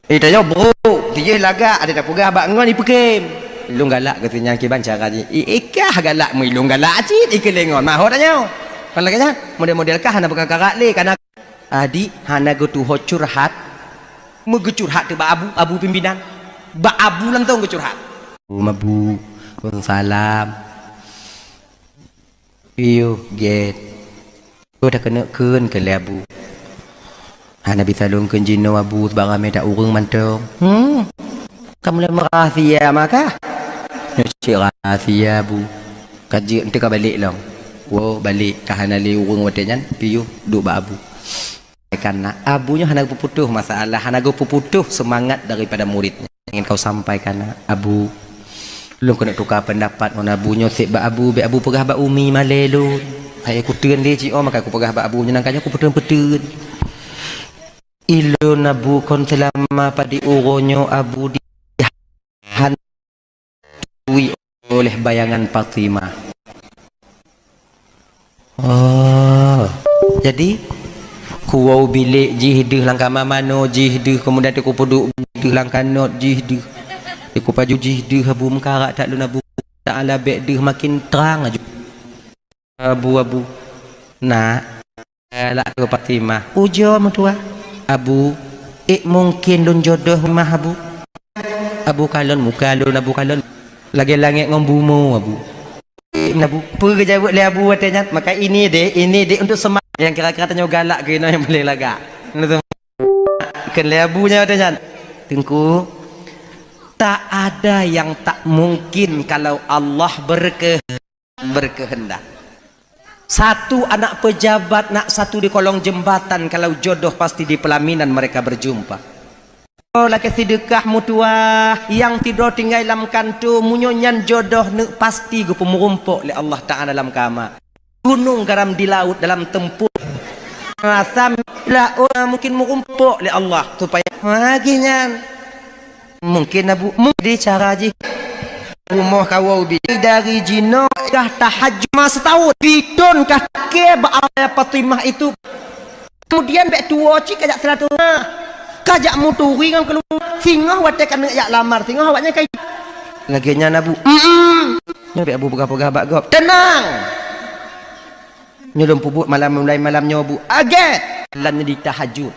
Eh, tanyoe brôk, tijih lagak, ada tapeugah bak ngon ipeukém. Ilôn galak keu si nyan kiban cara jih. I, ikah galak meuilôn galak cit, ikeu lé ngon mahot tanyoe. Kan lagèe nyan, model-model kah hana peugah karat lé, kana Adik hana geutuho curhat, meugeucurhat teuk bak abu, abu pimpinan. Bak abu langsông geucurhat. Abu, waalaikumsalam. Piôh gét. Keu takeuneuk kheun keu lé abu. Hana bisa lôn kheun jinoe abu, sabab ramé that ureueng mantong. Hmm. Ka mulai meurahsia maka. Nyoe cit rahsia abu. Ka jeuet eunteuk ka balek lom. Woe balek ka hana lé ureueng watèe nyan, piôh duek bak abu. Sampaikan nak, abu nyoe hana geupeuputoh masalah, hana geupeuputoh seumangat daripada murit nyan. Ingin kau sampaikan nak, abu. Lôn keuneuk tuka peundapat ngon abu nyoe seb bak abu, bèk abu peugah bak umi malèe lôn. Hai kuteun lé jiôh maka kupeugah bak abu nyoe nangka nyoe kupeuteun-peuteun. Ilôn abu kon seulama padum uroe nyoe abu di hantui oleh bayangan Fatimah. Oh. Jadi, kuwoe u bilék jih deuh lam kama manoe jih deuh, keumudian teuk kupeuduek deuh lam kanot jih deuh. Teuk kupaju jih deuh abu meukarat that lôn abu. Taala bèk deuh makin trang aju. Abu, Abu, nak, eh, lak keu Fatimah. Ujoe meutuah. Abu, ék mungken lôn jodoh mah, Abu? Abu kalon muka lôn, Abu kalon. Lagèe langèt ngon bumoe, Abu. Abu, peue geujaweueb lé Abu watèe nyan? Maka ini dek, ini dek untuk semak. Nyang kira-kira tanyoe galak keunoe nyang paléng lagak. Kheun lé Abu nyan watèe nyan. Teungku, tak ada yang tak mungkin kalau Allah berke-, berkehendak. Satu anak pejabat, nak satu di kolong jembatan, kalau jodoh pasti di pelaminan mereka berjumpa. Oh, lakèe seudeukah meutuah, nyang sidroe tinggai lam kantô, meunyoe nyan jodoh neuh pasti geupeumeurumpok lé Allah Taala lam kama. Gunong garam di laôt dalam teumpoh. Asam laôt mungkin meurumpok lé Allah supaya lagèe nyan. Mungkin Abu, mungkin cara jih. Rumoh kawoe bi dari jinoe kah tahajud ma sitaun. Bidon kah ke ba Fatimah itu. Kemudian bèk tuwoe cit kajak silaturahmi. Kajak meuturi ngon keuluwarga. Singoh watèe ka neuk jak lamar, singoh awaknyan ka. Lagèe nyan Abu. Mm-mm. Nyoe bèk Abu peugah-peugah bak gob. Teunang. Nyoe lôn peubuet malam, mulai malam nyoe, Bu. Agèt! Lam nyoe di tahajud.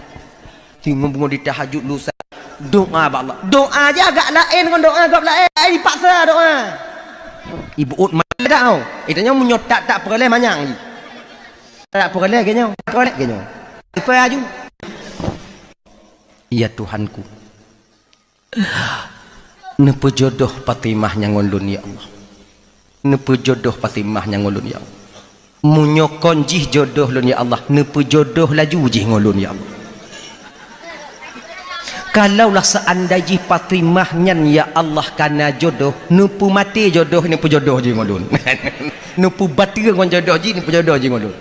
Singoh beungoh di tahajud lusa. Doa bak Allah. Doa jih agak laén ngon doa gob laén. Ai dipaksa doa. Ibu ut mana dak tau. Itu nyoe meunyoe tak, tak peureulèe manyang jih. Tak peureulèe geuh nyoe. Peureulèe geuh nyoe. Ipe aju. Ya Tuhanku. Neupeujodoh Fatimah nyan ngon lôn, ya Allah. Neupeujodoh Fatimah nyan ngon lôn, ya Allah. Meunyoe kon jih jodoh lôn, ya Allah, neupeujodoh laju jih ngon lôn, ya Allah. Kalaulah seandai jih Fatimah nyan, ya Allah, kana jodoh, neupeumaté jodoh, neupeujodoh jih ngon lôn. Neupeubateue ngon jodoh jih, neupeujodoh jih ngon lôn.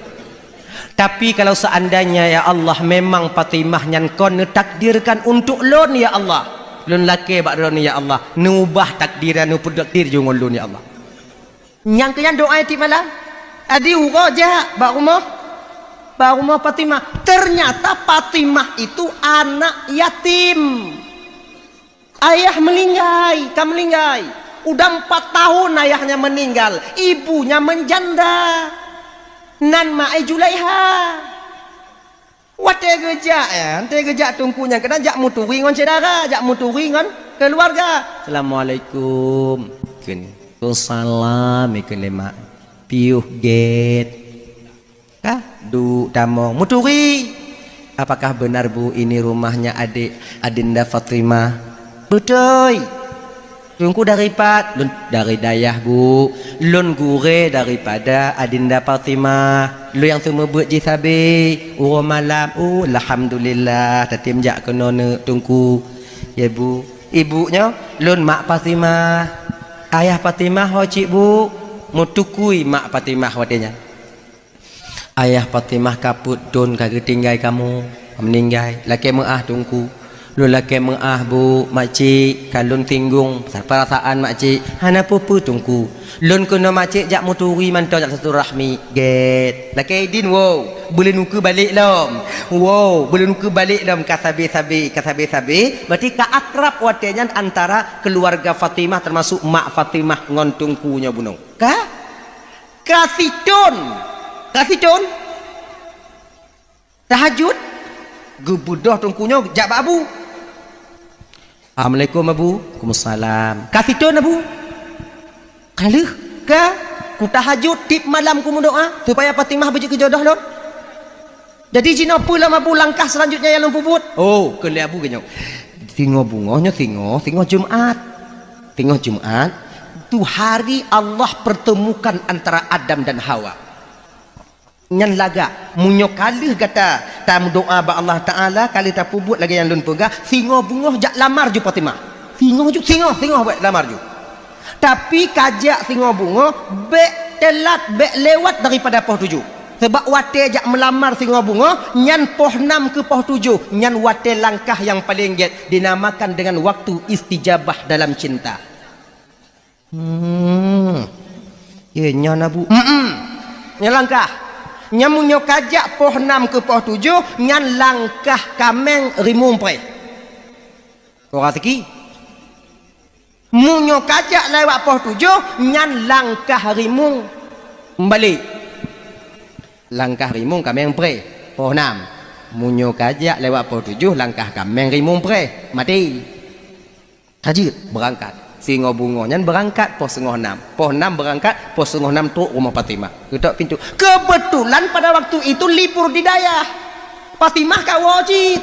Tapi kalau seandainya, ya Allah, memang Fatimah nyan kon neutakdirkan untuk lôn, ya Allah, lôn lakèe bak droeneuh, ya Allah, neuubah takdir nyan, neupeutakdir jih ngon lôn, ya Allah. Nyang keu nyan doa tiep malam. Adi uroe jak bak rumoh, bak rumoh Fatimah. Ternyata Fatimah itu anak yatim. Ayah meulinggai, ka meulinggai. Udah empat tahun ayahnya meninggal, ibunya menjanda. Nan ma ai Julaiha. Watèe geujak, ya, watèe geujak teungku nyan keunan jak meuturi ngon syedara, jak meuturi ngon keuluwarga. Assalamualaikum. Kheun, "Waalaikumsalam," kheun lé mak. Piôh gèt. Ka, duek tamong. Meuturi. "Apakah benar, Bu, ini rumahnya adik Adinda Fatimah?" "Beutôi." "Teungku dari pat?" "Lôn dari dayah, Bu. Lôn gurèe daripada Adinda Fatimah. Lôn nyang seumeubeuet jih sabe uroe malam." "Oh, alhamdulillah, tatem jak keunoe neuk, Teungku." "Ya, Bu." "Ibu nyoe?" "Lôn mak Fatimah." "Ayah Fatimah ho cit, Bu?" Meutukui mak Fatimah watèe nyan. "Ayah Fatimah ka peuet thon ka geutinggai kamoe, ka meuninggai. Lakèe meu'ah, Teungku." "Lôn lakèe meu'ah, Bu, makcik, ka lôn singgung peurasaan makcik." "Hana peue-peue, Teungku. Lôn keunoe makcik jak meuturi mantong jak silaturahmi." Gèt. "Lakèe idin, woe. Beulôn ukeue balek lom." "Woe, beulôn ukeue balek lom, ka sabe-sabe, ka sabe-sabe." Berarti ka akrab watèe nyan antara keuluwarga Fatimah, teumasuk mak Fatimah ngon Teungku nyoe bunoe. Ka? Ka sithon. Ka sithon. Tahajud. Geubeudôh Teungku nyoe jak bak Abu. "Assalamualaikum, Abu." "Waalaikumsalam." "Ka sithon, Abu?" "Ka lheueh." "Ka. Kutahajud tiep malam kumeudoa supaya Fatimah beujeuet keu jodoh lôn." "Jadi jinoe peue lom, Abu, langkah selanjutnya nyang lôn peubuet?" "Oh," kheun lé Abu geuh nyoe. Singoh beungoh nyoe singoh, singoh Jumat. Singoh Jumat, tu hari Allah pertemukan antara Adam dan Hawa. Nyan lagak, meunyoe ka lheueh gata tameudoa bak Allah Taala, ka lheueh tapeubuet lagèe nyang lôn peugah, singoh beungoh jak lamar ju Fatimah. Singoh ju, singoh, singoh buet lamar ju. Tapi kajak singoh beungoh, bèk teulat, bèk lewat daripada poh tujoh. Sabab watèe jak meulamar singoh beungoh, nyan poh nam keu poh tujoh, nyan watèe langkah nyang paleng gèt, dinamakan dengan waktu istijabah dalam cinta. Hmm. Ye, nyan Abu. Hmm. Nyan langkah. Nyan meunyoe kajak poh nam keu poh tujoh, nyan langkah kaméng rimueng preh. Kok raseuki? Meunyoe kajak lewat poh tujoh, nyan langkah rimueng. Meubalek. Langkah rimueng kaméng preh, poh nam. Meunyoe kajak lewat poh tujoh, langkah kaméng rimueng preh, maté. Ka jeuet beurangkat. Singoh beungoh nyan beurangkat poh singoh nam. Poh nam beurangkat, poh singoh nam trok rumoh Fatimah. Geutok pintoe. Keubeutulan pada waktu itu libur di dayah. Fatimah ka woe cit.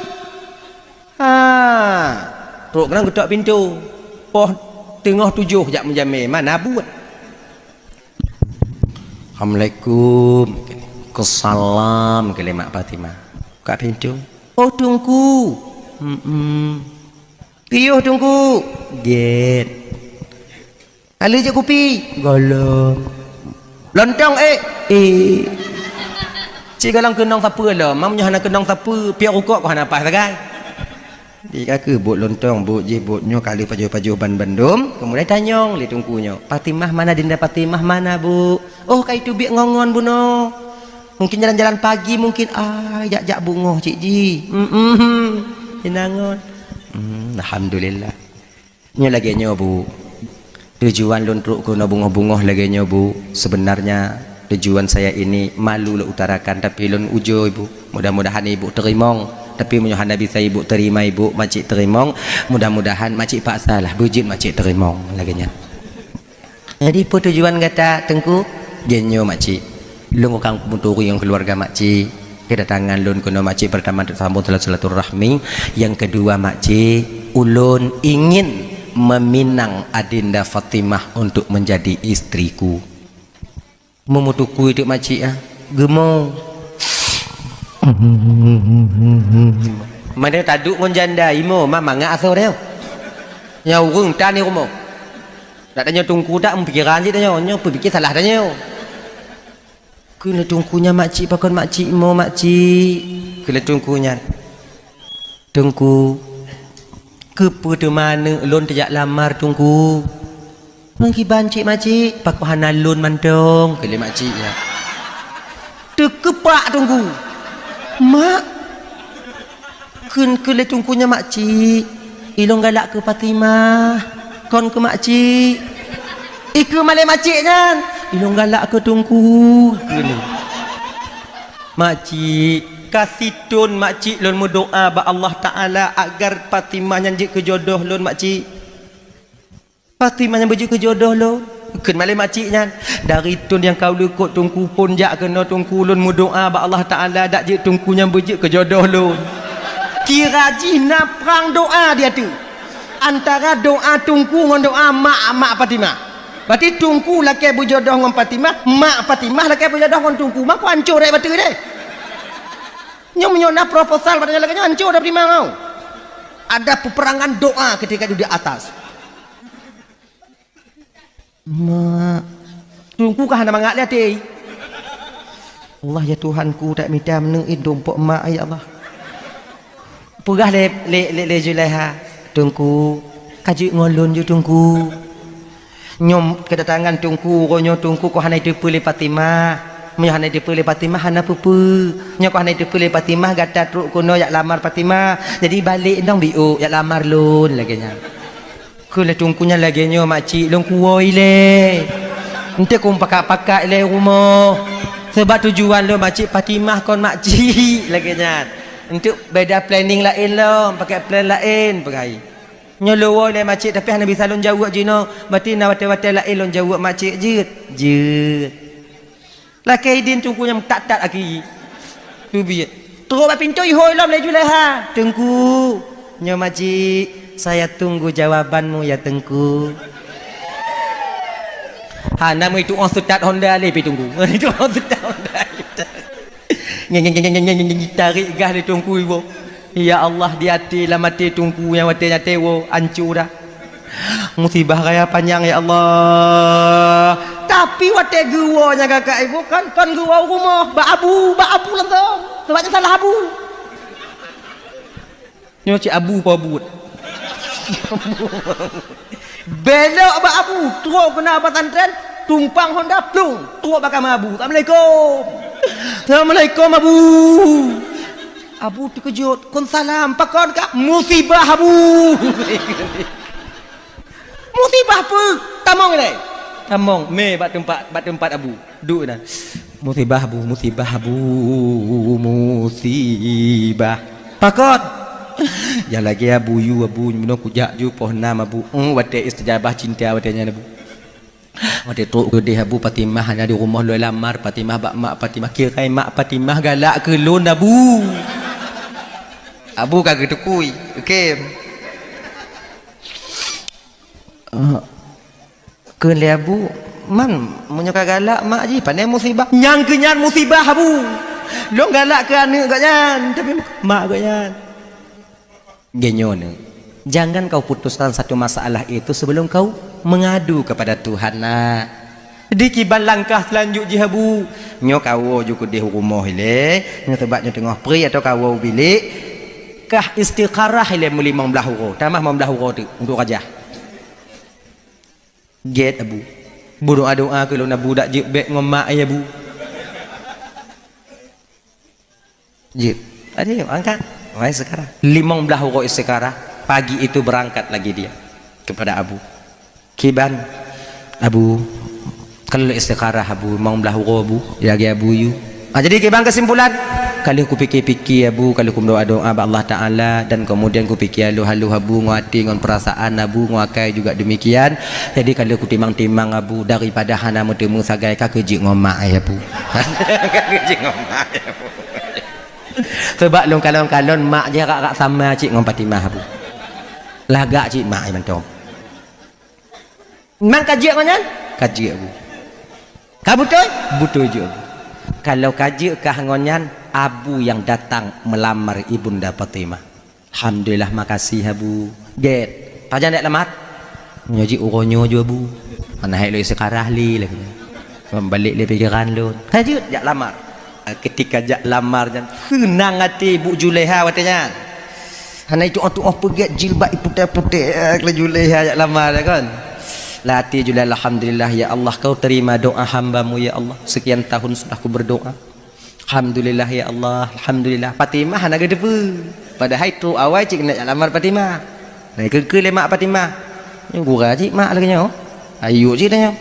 Ha, trok keunan geutok pintoe. Poh teungoh tujoh jak meujamé, mana buet. "Assalamualaikum." "Waalaikumsalam," kheun lé mak Fatimah. Buka pintoe. "Oh, Teungku." "Mm-mm." "Piôh, Teungku?" "Gét." "Ka lheueh jép kupi?" "Gohlom." "Lontong, ék?" "Ék." "Cit gohlom keunong sapeue lom, meunyoe hana keunong sapeue, piôh rukok kok hana paih sagai." Di ka keuh buet lontong, buet jih, buet nyoe, ka lheueh pajoh-pajoh ban bandum, keumudian tanyong lé Teungku nyoe, "Fatimah mana, Dinda Fatimah mana, Bu?" "Oh, ka iteubiet ngon-ngon bunoe. Mungkin jalan-jalan pagi mungkin, ah, jak-jak bungöh cit jih." "Mm-mm, inangon." "Hmm, alhamdulillah." Nyoe lagée nyoe, Bu. Tujuan lôn trok keunoe beungoh-beungoh lagée nyoe, Bu. Sebenarnya tujuan saya ini malu lôn utarakan, tapi lôn ujoe, Bu. Mudah-mudahan Ibu teurimong. Tapi meunyoe hana bisa Ibu terima, Ibu, Makcik teurimong, mudah-mudahan Makcik paksalah beujeuet Makcik teurimong lagée nyan. Jadi, peue tujuan gata, Teungku? Jih nyoe, Makcik. Lôn ka meuturi ngon keuluwarga Makcik. Kedatangan lôn keunoe, Makcik, pertama untuk sambung silaturahmi. Yang kedua, Makcik, ulôn ingin meminang Adinda Fatimah untuk menjadi istriku. Meumutukui teuk Makcik, ah. Geumo. Mana taduek ngon janda, imo, ma mangat asoe teuh. Nyang ureueng tan di rumoh. Dak tanyoe Teungku dak meupikiran cit tanyoe, nyoe peupike salah tanyoe. Kheun lé Teungku nyan, "Makcik, pakon Makcik mo, Makcik?" Kheun lé Teungku nyan, "Teungku, keupeue teuma aneuk lôn teujak lamar, Teungku?" "Ngon kiban cit, Makcik?" "Pakon hana lôn mantong?" kheun lé Makcik nyan. Teukeupak Teungku. "Mak," kheun, kheun lé Teungku nyan, "Makcik, ilôn galak keu Fatimah, kon keu Makcik." Ikheun malée Makcik nyan, "Ilôn galak keu Teungku," kheun. "Makcik, ka sithon Makcik lôn meudoá bak Allah Taala agar Fatimah nyan jeuet keu jodoh lôn, Makcik." "Fatimah nyan beujeuet keu jodoh lôn?" Kheun malée Makcik nyan, "Dari thon nyang ka u likot Teungku phon jak keunoe Teungku lôn meudoá bak Allah Taala dak jeuet Teungku nyan beujeuet keu jodoh lôn." Kira jih na prang doá di ateueh. Antara doá Teungku ngon doá mak, mak Fatimah. Berarti Teungku lakée beujodoh ngon Fatimah, mak Fatimah lakée beujodoh ngon Teungku. Mako ancô rot bateue deh. Nyoe meunyoe na proposal bak lagée nyoe ancô dah Fatimah nyoe. Ada peperangan doá ketika di atas. Mak, Teungku ka hana mangat lé até. Allah, ya Tuhanku, tak mita meuneuk indum pok mak, ya Allah. Peugah lé, lé, lé, lé Zulaiha, "Teungku, ka jeuet ngon lôn ju, Teungku." Nyoe kedatangan Teungku, uroe nyoe Teungku kok hana jiteupeue lé Fatimah. Meunyoe hana jiteupeue lé Fatimah, hana peue-peue. Nyoe kok hana jiteupeue lé Fatimah, gata trok keunoe jak lamar Fatimah. Jadi balek dong biôk jak lamar lôn, lagée nyan. Kheun lé Teungku nyan, "Lagée nyoe, Makcik, lôn kuwoe ilée. Eunteuk kong pakat-pakat ilée rumoh. Sabab tujuan lôn, Makcik, Fatimah kon Makcik," lagée nyan. "Eunteuk beda planning laén lom, pakai plan laén," peugah. "Nyoe lôn woe ilée, Makcik, tapi hana bisa lôn jaweueb jinoe. Berarti na watée-watée laén lôn jaweueb, Makcik." "Jeuet, jeuet." Lakée idin Teungku nyan meutat-tat aki. Teubiet. Trok bak pintoe ihôi lom lé Zulaiha. "Teungku, nyoe Makcik, saya tunggu jawabanmu ya, Teungku." Hana meuitu oh seutat Honda lé pi Teungku. Itu oh seutat Honda. Nyeng, nyeng, nyeng, nyeng, nyeng, nyeng, tarék gas lé Teungku iwoe. Ya Allah, di até, lam até Teungku nyang watée nyan teuwoe, ancô dah. Musibah raya panyang, ya Allah. Tapi watée geuwoe nyang kakak ibu kan, kon geuwoe u rumoh, bak abu, bak abu langsung. Sebab nyan salah abu. Nyoe cit abu po buet. Belok bak abu, trok keunan pesantren, tumpang Honda, plung, trok bak kama abu. "Assalamualaikum." "Assalamualaikum, Abu." Abu teukeujot, "Kon salam, pakon kah?" "Musibah, Abu." "Musibah?" Bah peue? Tamong ilèe. Tamong, mé bak teumpat, bak teumpat Abu. Duek na. Musibah, Bu, musibah, Bu, musibah. Pakon? Nyang lagèe Abu yue, Abu, bunoe kujak ju poh nam, Abu. Hmm, watèe istijabah cinta watèe nyan, Abu. Watèe trok keudéh, Abu, Fatimah hana di rumoh lôn lamar, Fatimah bak mak Fatimah. Kirai mak Fatimah galak keu lôn, Abu. Abu ka geutukui. Oke. Ah. Kheun lé Abu, "Man, meunyoe ka galak mak jih, pane musibah?" Nyang keu nyan musibah, Abu. Lôn galak keu aneuk gobnyan, tapi mak gobnyan. Geutanyoe, jangan kau putuskan satu masalah itu sebelum kau mengadu kepada Tuhan, nak. Di kiban langkah seulanjut jih, Abu. Nyoe kawoe ju keudéh u rumoh ilèe, nyoe sabab nyoe teungoh pri atau kawoe u bilék, kah istikharah ilèe meulimong blaih uroe, tamah limong blaih uroe teuk untuk rajah. Gèt, Abu. Beudoa-doa keu lôn, Abu, dak jeuet bèk ngon mak, ya, Bu. Jeuet. Ayo, angkat. Wahai istikharah. Limong blaih uroe istikharah, pagi itu berangkat lagi dia kepada Abu. Kiban, Abu, kalau istikharah, Abu, limong blaih uroe, Abu, lagèe Abu yue. Ah, jadi kiban kesimpulan, ka lheueh kupike-pike, Abu, ka lheueh kumeudoa-doa bak Allah Taala, dan kemudian kupike halôh-halôh, Abu, ngon até, ngon perasaan, Abu, ngon akai juga demikian. Jadi ka lheueh kutimang-timang, Abu, daripada hana meuteumé sagai, ka keuh jeuet ngon mak, ya, Abu. Ka keuh jeuet ngon mak, ya, Abu. Sabab lôn kalon-kalon mak jih rak-rak sama cit ngon Fatimah, Abu. Lagak cit mak mantong. Memang ka jeuet ngon nyan? Ka jeuet, Abu. Ka beutôi? Beutôi jeuet, Abu. Kalau ka jeuet kah ngon nyan, Abu nyang datang meulamar Ibunda Fatimah. Alhamdulillah, makasih, Abu. Gèt. Pajan jak lamar? Nyoe jih uroe nyoe ju, Abu. Hana hék lôn istikharah lé lagèe nyan. Balek lé pikeran lôn. Ka jeuet jak lamar. Ketika jak lamar nyan, seunang até Ibu Julaiha watèe nyan. Hana itu'oh-tu'oh peugèt jilbab iputéh-putéh, eh, keu Julaiha jak lamar, ya kan? Lam até Julaiha, "Alhamdulillah, ya Allah, Kau terima doa hamba-Mu, ya Allah. Sekian tahun sudah ku berdoa. Alhamdulillah, ya Allah, alhamdulillah." Fatimah hana geuteupeue. Padahai trok awai cit keuneuk jak lamar Fatimah. Nah, keu-keu lé mak Fatimah. Nyoe gura cit mak lagèe nyoe. Ayo cit tanyoe.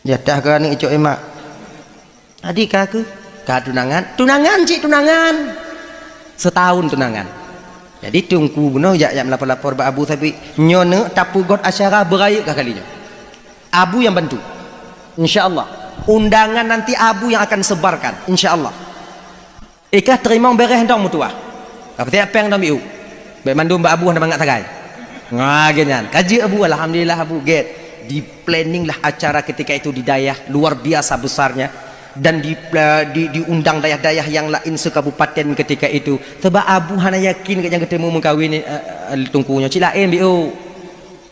Jatah keu aneuk icok, eh, mak. Adik ka keuh, ka tunangan, tunangan cit tunangan. Setahun tunangan. Jadi Teungku bunoe jak, jak meulapor-lapor bak Abu Sabit, nyoe neuk tapeugot acara beurayeuk ka kali nyoe. Abu nyang bantu. Insya Allah. Undangan nanti Abu yang akan sebarkan. Insya Allah. Ikah teurimong bèrèh dong meutuah. Ka peusiap péng dong biu. Bèk mandum bak Abu hana mangat sagai. Nga geuh nyan. Ka jeuet Abu, alhamdulillah Abu, gèt. Di-planning lah acara ketika itu di dayah, luar biasa besarnya. Dan di, di, diundang dayah-dayah yang lain se-kabupaten ketika itu. Sebab Abu hana yakin geuh nyang geuteumu meukawen, eh, eh, Teungku nyoe. Cit laén biu.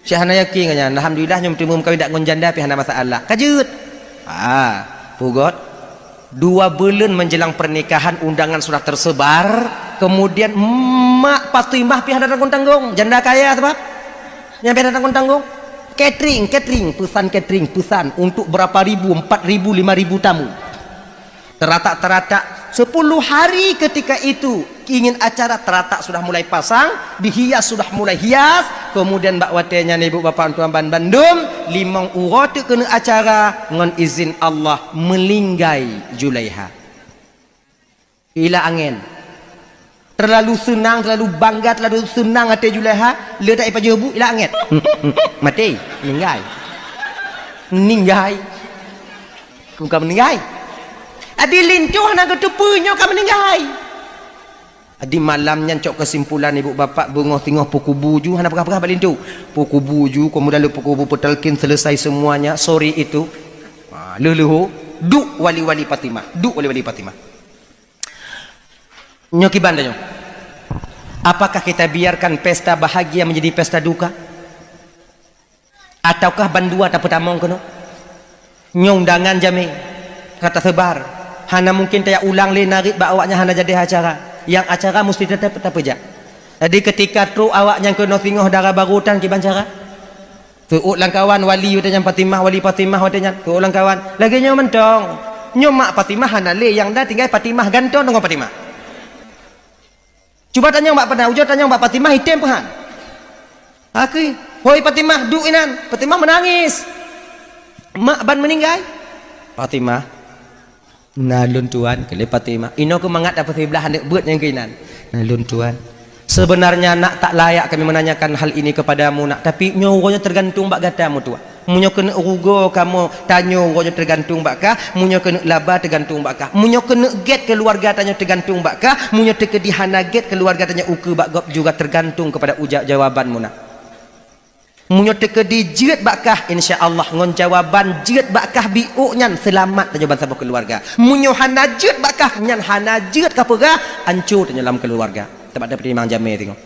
Cit hana yakin geuh nyan. Alhamdulillah nyoe meuteumé meukawen dak ngon janda pih hana masalah. Ka jeuet. Ha, peugot. Dua buleuen menjelang pernikahan, undangan sudah tersebar. Kemudian mak Fatimah pih hana tanggong-tanggong. Janda kaya sebab. Nyan pih hana tanggong-tanggong. Catering, catering, pesan catering, pesan untuk berapa ribu, empat ribu, lima ribu tamu. Teratak-teratak, sepuluh hari ketika itu ingin acara, teratak sudah mulai pasang, dihias sudah mulai hias, kemudian bak watèe nyan ibu bapak tuan ban bandum, limong uroe teuk keuneuk acara, ngon izin Allah meulinggai Julaiha. Ila angén. Terlalu seunang, terlalu bangga, terlalu seunang até Julaiha, le dak ipajoh bu, ila angén. Maté, meninggai. Meninggai. Bukan meninggai. Adi linto hana geuteupeue nyoe ka meninggai. Adi malam nyan cok kesimpulan ibu bapak beungoh singoh peukubu ju hana peugah-peugah bak linto. Peukubu ju, kemudian lé peukubu peutalkin selesai semuanya sore itu. Ha, leuh-leuh duek wali-wali Fatimah, duek wali-wali Fatimah. Nyoe kiban tanyoe. Apakah kita biarkan pesta bahagia menjadi pesta duka? Ataukah bandua tapeutamong keunoe? Nyoe undangan jamé ka taseubar. Hana mungkin tajak ulang lé narit bak awaknyan hana jadi acara. Nyang acara musti teutap tapeujak. Jadi keutika trok awaknyan keunoe singoh dara barô tan kiban cara? Seuôt lam kawan wali watèe nyan Fatimah, wali Fatimah watèe nyan. Seuôt lam kawan. Lagèe nyoe mantong. Nyoe mak Fatimah hana lé, nyang na tinggai Fatimah gantoe deungon Fatimah. Cuba tanyong bak Fatimah, ujoe tanyong bak Fatimah, item peuhan. Akui, "Hoi Fatimah, duek inan." Fatimah meunangis. "Mak ban meuninggai?" "Fatimah, na lôn tuan," kheun lé Fatimah. Inoe keuh mangat tapeusiblah aneuk beuet nyang keuinan. "Na lôn tuan. Sebenarnya nak tak layak kami menanyakan hal ini kepadamu nak, tapi nyoe uroe nyoe tergantung bak gata meutuah. Meunyoe keuneuk rugoe kamoe tanyoe uroe nyoe tergantung bak kah, meunyoe keuneuk laba tergantung bak kah. Meunyoe keuneuk gét keuluwarga tanyoe tergantung bak kah, meunyoe teukeudi hana gét keuluwarga tanyoe ukeue bak gob juga tergantung kepada uja-, jawaban mu nak. Meunyoe teukeudi jeuet bak kah, insya Allah ngon jawaban jeuet bak kah biôk nyan seulamat tanyoe bansaboh keuluwarga. Meunyoe hana jeuet bak kah, nyan hana jeuet ka peugah, anco tanyoe lam keuluwarga." Teuma tapeutimang jamé singoh.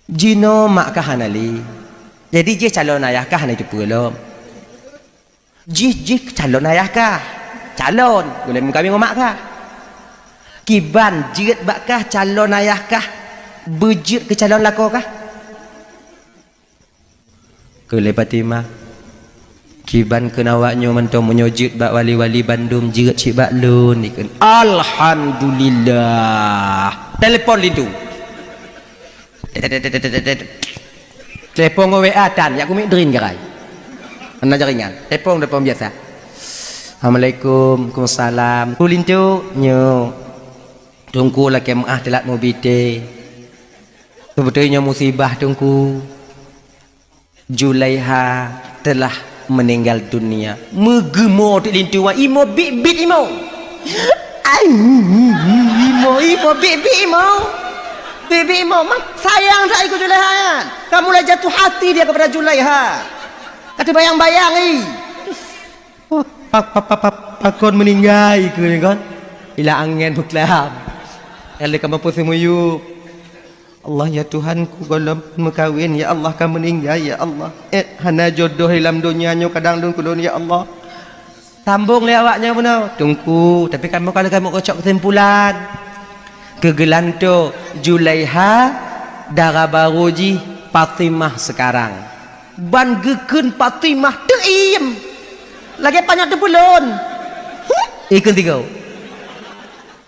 Jinoe mak kah hana lé. Jadi jih calon ayah kah hana jiteupeue lom. Jih, jih calon ayah kah. Calon, gulèe meukawen ngon mak kah. Kiban jeuet bak kah calon ayah kah, beujeuet keu calon lakoe kah? Kheun lé Fatimah, "Kiban kheun awak nyoe mantong, meunyoe jeuet bak wali-wali bandum, jeuet cit bak lôn," ikheun. "Alhamdulillah." Telepon linto. Telepon ngon W A tan, jak kumiet drin garai. Hana jaringan. Telepon, telepon biasa. "Assalamualaikum." "Waalaikumsalam." "Ku linto?" "Nyoe. Teungku lakèe meu'ah teulat meubi thé. Seubeutôi nyoe musibah, Teungku. Julaiha telah meninggal dunia." Meugeumo teuk linto, imoe biet-biet imoe. Ai, imoe, imoe biet-biet imoe. Biet-biet imoe, mak sayang that keu Julaiha nyan. Ka mulai jatuh hati dia kepada Julaiha. Ka teubayang-bayang, ih. Pa-, pa-, pa-, pa-, pakon meuninggai keu nyan kon? Ila angén beuklam. Lé ka mampu seumuyueb. "Allah, ya Tuhanku, gohlom meukawen, ya Allah, ka meuninggai, ya Allah. Eh, hana jodoh lam donya nyoe kadang lôn keu lôn, ya Allah." Sambong lé awak nyan bunoe, "Teungku, tapi kamoe ka lheueh kamoe geucok keusimpulan. Keu geulantoe Julaiha, dara barô jih Fatimah seukarang." Ban geukheun Fatimah teuiem. Lagèe panyöt teupeulon. Ikheun tiga.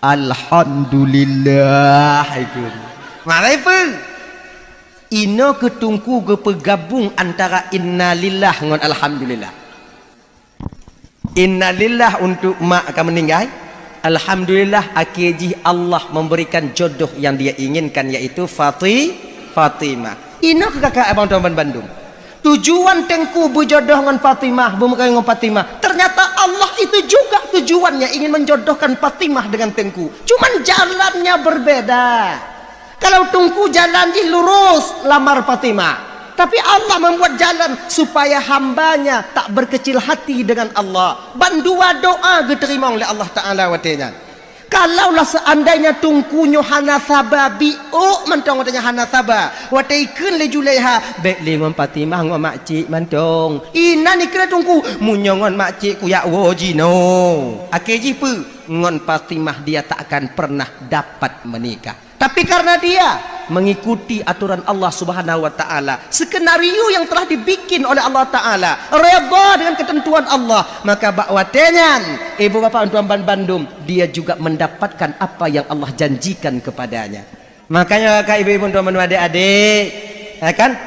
"Alhamdulillah," ikheun. Marai peue? Inoe keu Teungku geupeugabong antara innalillah ngon alhamdulillah. Innalillah untuk mak ka meuninggai. Alhamdulillah, akhé jih Allah memberikan jodoh yang dia inginkan, yaitu Fati-, Fatimah. Inoe keu kakak abang tuan ban bandum. Tujuan Teungku beujodoh ngon Fatimah, beumeukawen ngon Fatimah. Ternyata Allah itu juga tujuannya ingin menjodohkan Fatimah dengan Teungku. Cuman jalannya berbeda. Kalau Teungku jalan jih lurus lamar Fatimah, tapi Allah membuat jalan supaya hamba-Nya tak berkecil hati dengan Allah. Ban dua doa geuteurimong lé Allah Taala watèe nyan. Kalaulah seandainya Teungku nyoe hana saba, biôk mantong watèe nyan hana saba, watèe ikheun lé Julaiha, "Bèk lé ngon Fatimah, ngon makcik mantong." Inan ikheun lé Teungku, "Meunyoe ngon makcik kuyak woe jinoe." Akhé jih peue? Ngon Fatimah dia tak akan pernah dapat menikah. Tapi karena dia mengikuti aturan Allah Subhanahu wa Taala, skenario yang telah dibikin oleh Allah Taala, redha dengan ketentuan Allah, maka bak watèe nyan, ibu bapak tuan ban bandum, dia juga mendapatkan apa yang Allah janjikan kepadanya. Makanya, kakak, ibu-ibu, tuan-tuan, adik-adik, ya kan?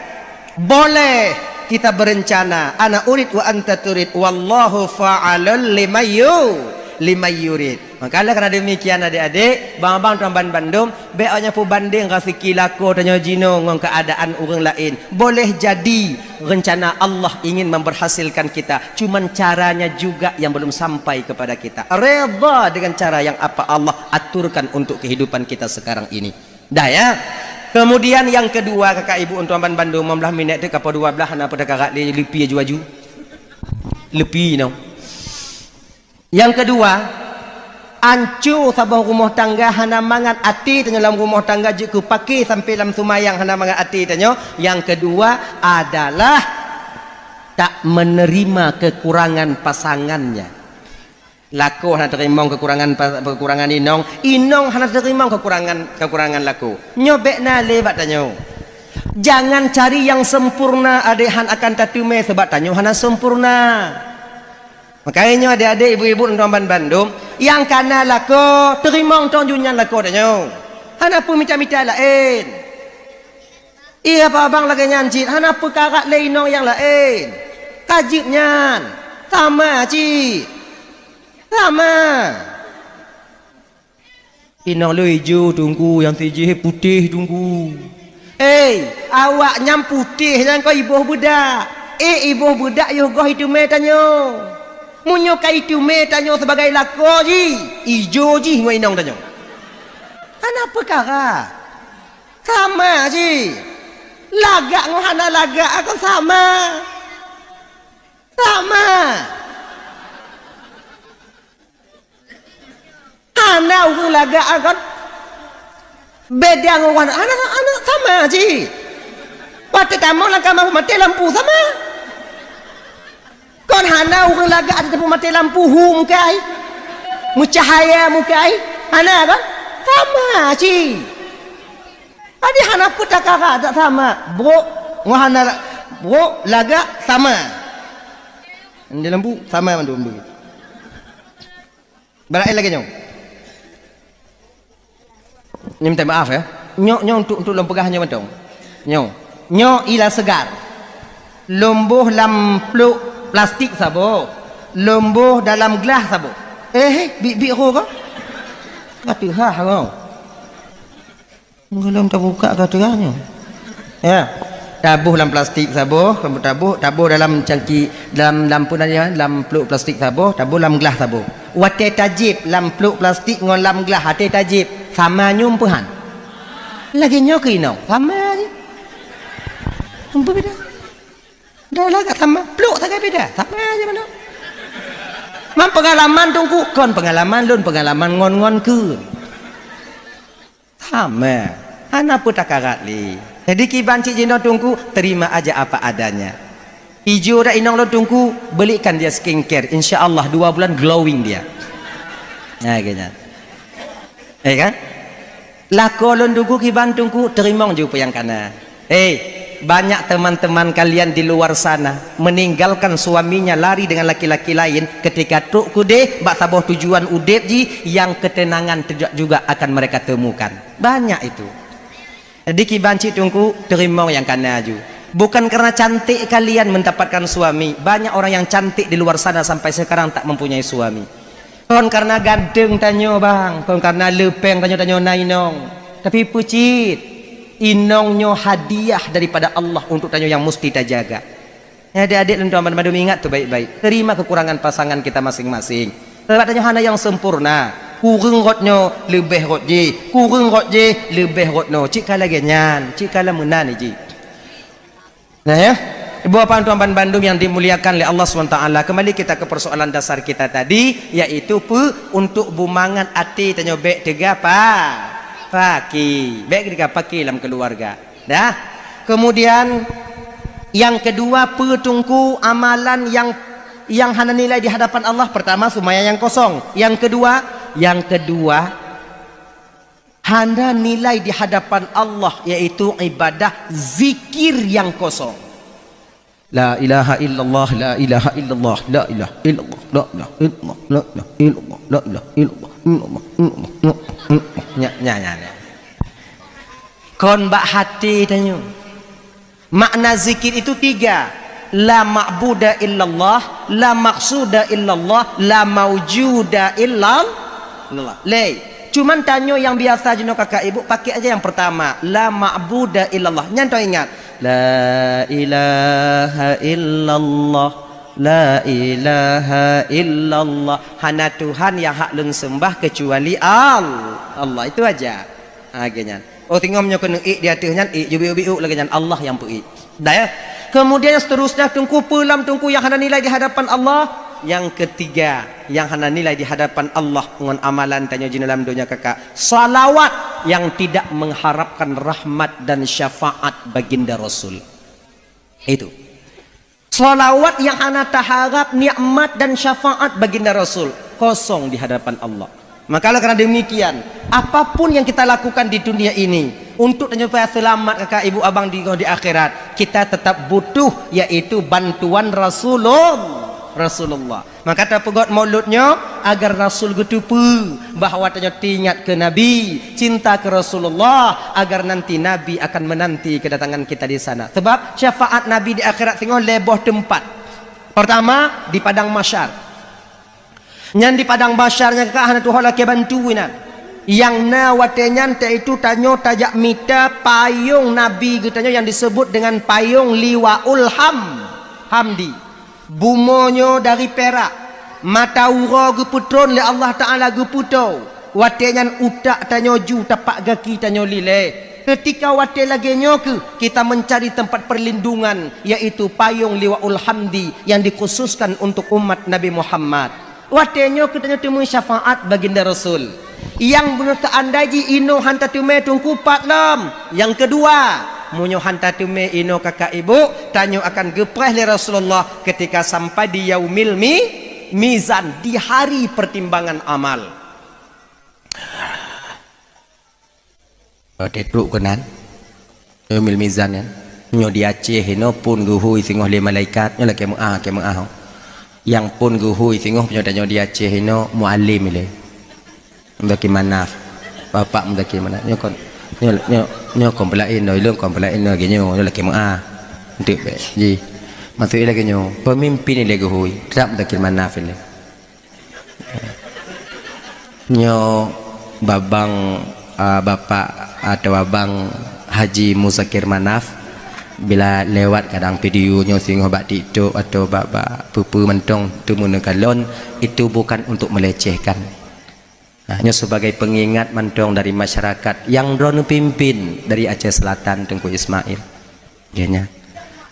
Boleh kita berencana, ana urid wa anta turid, wallahu fa'alul limayyu-, limayyurid. Maka, oleh karena demikian, adik-adik, bang-bang tuan ban bandum, bèk awak nyan peubandeng raseuki lakoe tanyoe jinoe ngon keuadaan ureueng laén. Boleh jadi rencana Allah ingin memberhasilkan kita, cuman caranya juga yang belum sampai kepada kita. Redha dengan cara yang apa Allah aturkan untuk kehidupan kita sekarang ini. Dah, ya. Kemudian yang kedua, kakak ibu, tuan ban bandum, lima belas minit tu, kapo dua belas, hana pada karat lé, leupie aju-aju. Leupie, no. Yang kedua, anco saboh rumoh tangga hana mangat até tanyoe lam rumoh tangga jeuet keu paké sampai lam seumayang hana mangat até tanyoe. Yang kedua adalah tak menerima kekurangan pasangannya. Lakoe hana teurimong kekurangan pa-, kekurangan inong, inong hana teurimong kekurangan, kekurangan lakoe. Nyoe bèk na lé bak tanyoe. Jangan cari yang sempurna, adak han akan tateumé, sabab tanyoe hana sempurna. Makajih nyoe adik-adik, ibu-ibu, tuan ban bandum, nyang kana lakoe, teurimong tong jih nyan lakoe tanyoe. Hana peue mita-mita laén. Iya, Pak Abang, lagèe nyan cit, hana peukarat lé inong nyang laén. Ka jeuet nyan. Sama cit. Sama. Inong lôn ijo, Teungku, nyang sijih putéh, Teungku. Eh, awak nyan putéh nyan kon iboh beudak. Eh, iboh beudak yoh goh iteumé tanyoe. Meunyoe ka iteumé tanyoe sibagai lakoe jih, ijo jih ngon inong tanyoe. Hana peukara. Sama jih. Lagak ngon hana lagak kon sama. Sama. Hana ureueng lagak kon beda ngon ureueng hana, hana sama cit. Watèe tamong lam kama maté lampu sama. Kon hana ureueng lagak watèe tamong maté lampu hu muka ai. Meucahaya muka ai. Hana kon? Sama cit. Jadi hana peue takara, tak sama. Brok ngon hana brok lagak sama. Di lampu sama mandum. Barangkapeue lagèe nyoe. Nyoe minta maaf ya. Nyoe, nyoe untuk, untuk lôn peugah nyoe mantong. Nyoe. Nyoe ila seugar. Lôn boh lam plôk plastik saboh. Lôn boh dalam glah saboh. Eh, eh, bit-bit ho ka? Ka teuhah ho. Gohlom tabukak ka teuh nyoe. Ya. Taboh lam plastik saboh, taboh, taboh dalam cangki, dalam, lam peue nan nyan, lam plôk plastik saboh, taboh lam glah saboh. Watèe tajieb lam plôk plastik ngon lam glah watèe tajieb, sama nyoe peue han? Lagèe nyoe keuh inong, sama jih. Ampôn beda. Dah lah kat sama, plôk sagai beda, sama aja mana. Man peungalaman Teungku, kon peungalaman lôn, peungalaman ngon-ngon keuh. Sama. Hana peue takarat lé. Jadi kiban cit jinoe Teungku, terima aja apa adanya. Ijo dak inong lôn Teungku, belikan dia skincare. Insya Allah dua bulan glowing dia. Nah, kayaknya. Eh kan? Lakoe lôn Teungku kiban Teungku, teurimong ju peue nyang kana. Hei, banyak teman-teman kalian di luar sana meninggalkan suaminya lari dengan laki-laki lain ketika trok keudeh bak saboh tujuan udeb jih yang ketenangan tidak juga akan mereka temukan. Banyak itu. Jadi kiban cit Teungku, teurimong nyang kana ju. Bukan karena cantik kalian mendapatkan suami. Banyak orang yang cantik di luar sana sampai sekarang tak mempunyai suami. Kon karena ganteng tanyoe bang, kon karena leupeng tanyoe, tanyoe na inong. Tapi peue cit, inong nyoe hadiah daripada Allah untuk tanyoe yang musti tajaga. Nyan adik-adik lôn tuan banmandum ingat tu baik-baik. Terima kekurangan pasangan kita masing-masing. Sabab tanyoe hana nyang sempurna. Kureueng rot nyoe leubeh rot jih, kureueng rot jih leubeh rot nyoe. Cit ka lagèe nyan, cit ka lameunan jih. Nah ya, ibu bapak tuan banmandum yang dimuliakan oleh Allah subhanahu wa taala, kembali kita ke persoalan dasar kita tadi, yaitu peue, untuk bumangat até tanyoe bèk teuga pa-, paki, bèk teuga paki lam keluarga. Dah. Kemudian yang kedua, peue Teungku amalan yang, yang hana nilai di hadapan Allah? Pertama, sumbayang yang kosong. Yang kedua, yang kedua, hana nilai di hadapan Allah, yaitu ibadah zikir yang kosong. La ilaha illallah, la ilaha illallah, la ilaha illallah, la ilaha illallah, la ilaha illallah, la ilaha illallah, illallah, illallah, illallah. Nyan, nyan, nyan, nyan. Kon bak hati tanyoe. Makna zikir itu tiga. La ma'buda illallah, la maqsuda illallah, la maujuda illallah. Lé. Cuman tanyoe nyang biasa jinoe kakak ibu, pakai aja yang pertama. La ma'buda illallah. Nyan teuingat. La ilaha illallah. La ilaha illallah. Hana Tuhan nyang hak lôn sembah kecuali Al-, Allah. Itu aja. Ha, lagèe nyan. Oh, tingom nyoe keuneuk ék di ateueh nyan, ék ju biuk-biuk lagèe nyan, Allah nyang peuék. Dah ya. Kemudian yang seterusnya, Teungku, peue lom Teungku nyang hana nilai di hadapan Allah? Yang ketiga, nyang hana nilai di hadapan Allah ngon amalan tanyoe jinoe lam donya kakak, salawat yang tidak mengharapkan rahmat dan syafaat baginda Rasul. Itu. Salawat yang hana taharap nikmat dan syafaat baginda Rasul, kosong di hadapan Allah. Maka oleh karena demikian, apapun yang kita lakukan di dunia ini, untuk tanyoe supaya selamat kakak ibu abang di, di akhirat, kita tetap butuh, yaitu bantuan Rasulullah. Rasulullah. Maka tapeugot Maulud nyoe agar Rasul geuteupeue bahwa tanyoe teuingat keu Nabi, cinta keu Rasulullah, agar nanti Nabi akan menanti kedatangan kita di sana. Sebab syafaat Nabi di akhirat singoh lhèe boh teumpat. Pertama, di padang mahsyar. Nyan di padang mahsyar nyan ka hana tuho lakèe bantu inan. Nyang na watèe nyan, yaitu tanyoe tajak mita payong Nabi geutanyoe nyang disebut dengan payong Liwaul Ham-, Hamdi. Bumoe nyoe dari pirak, mata uroe geupeutron lé Allah Taala geupeutoe. Watèe nyan utak tanyoe ju, tapak gaki tanyoe lilée. Keutika watèe lagèe nyoe kheueh kita mencari tempat perlindungan, yaitu payong Liwaul Hamdi yang dikhususkan untuk umat Nabi Muhammad. Watèe nyoe kheueh tanyoe teumeu syafaat Baginda Rasul. Nyang beuneuh teuandai jih inoe han tateumé teungku pat lom. Nyang keudua, meunyoe han tateumé inoe kakak ibu, tanyoe akan geupreh lé Rasulullah ketika sampai di yaumil mi-, mizan, di hari pertimbangan amal. Watèe trok keunan, yaumil mizan nyan, nyoe di Aceh inoe phon geuhôi singoh lé malaikat, nyoe lakèe meu'ah, lakèe meu'ah. Nyang phon geuhôi singoh nyoe tanyoe di Aceh inoe mualim ilée. Muzakir Manaf. Bapak Muzakir Manaf. Nyoe kon, nyoe, nyoe, nyoe kon peulaén, nyoe ilôn kon peulaén, nyoe lagèe nyoe, nyoe lakèe meu'ah. Enteuk bèk. Ji. Maksud lagèe nyoe, peumimpin ilée geuhôi, trap Muzakir Manaf ilée. Nyoe babang, ah, bapak atau abang Haji Muzakir Manaf, bila lewat kadang video nyoe singoh bak TikTok atau bak, bak peue-peue mantong teumeuneuk kalon, itu bukan untuk melecehkan. Nah, nyoe sebagai pengingat mantong dari masyarakat nyang droeneuh pimpin dari Aceh Selatan, Teungku Ismail. Geuh nyan.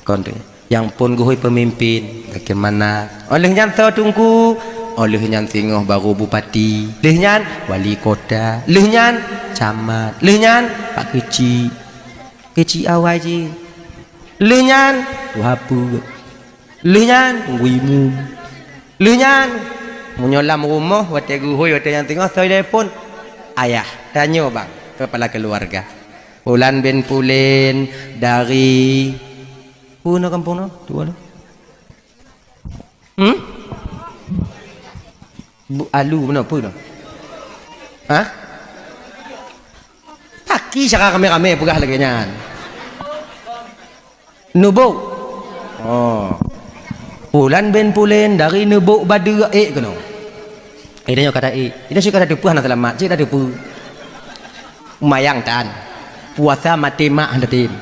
Kon tu. Nyang phon geuhôi peumimpin, bagaimana? Óh lheueh nyan soe teungku? Óh lheueh nyan singoh baru bupati. Lheueh nyan wali kota. Lheueh nyan camat. Lheueh nyan pak keuchik. Keuchik awai jih. Lheueh nyan tuha peuet. Lheueh nyan teungku imum. Lheueh nyan, meunyoe lam rumoh, watèe geuhôi, watèe nyang teungoh, soe telepon? Ayah, tanyoe bang, kepala keluarga. Pulan bin Pulen dari, peue na kampung na? Tuha lôn. Hmm? Bu-, alu, meunan peue na? Hah? Paki cara ramé-ramé peugah lagèe nyan. Neubok. Oh. Pulan bin Pulen dari Neubok Badeue ék keunoe. Eh, tanyoe kata ék. Ida sih kata teupeue hana seulamat, cit dah teupeue. Mayang tan. Puasa maté mak hana tem.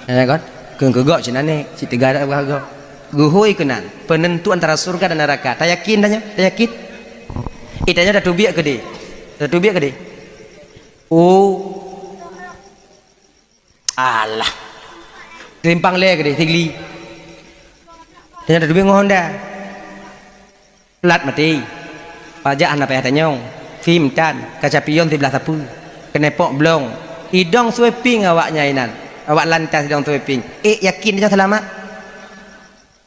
Ya kan? Keu keugok sinan ni, si tiga dah berharga. Geuhôi keunan, penentu antara surga dan neraka. Tayakin tanyoe? Tayakin? Eh, tanyoe dah teubiet keudeh. Dah teubiet keudeh. Oh. Alah. Simpang lé keudeh, Sigli. Tanyoe dah teubiet ngon Honda. Plat maté. Pajak hana payah tanyong. Fim tan, kaca pion siblah sapeue. Keunepok blong. Idong sweeping awak nyan inan. Awak lantas idong sweeping. Eh, yakin tanyoe seulamat?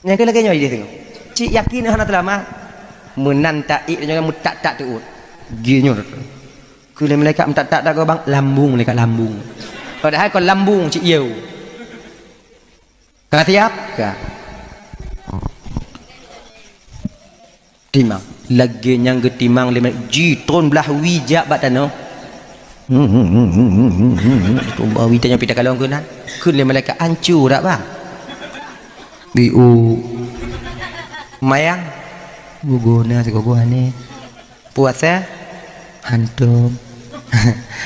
Nyang keu lagèe nyoe idéh teungoh. Cit yakin hana seulamat. Meunan ta ék tanyoe meutak-tak teuôt. Geuh nyoe. Keu lé malaikat meutak-tak dak gobang, lambung malaikat lambung. Padahai kon lambung cit yeu. Ka siap? Ka. Timang. Lagèe nyang geutimang lé malaikat, jitron blah wie jak bak tanoh. Tron blah wie tanoh pih takalon keunan. Kheun lé malaikat, "Ancu dak, Bang?" "Biu." "Mayang?" "Gogoh na sigogoh aneh." "Puasa?" "Hantom."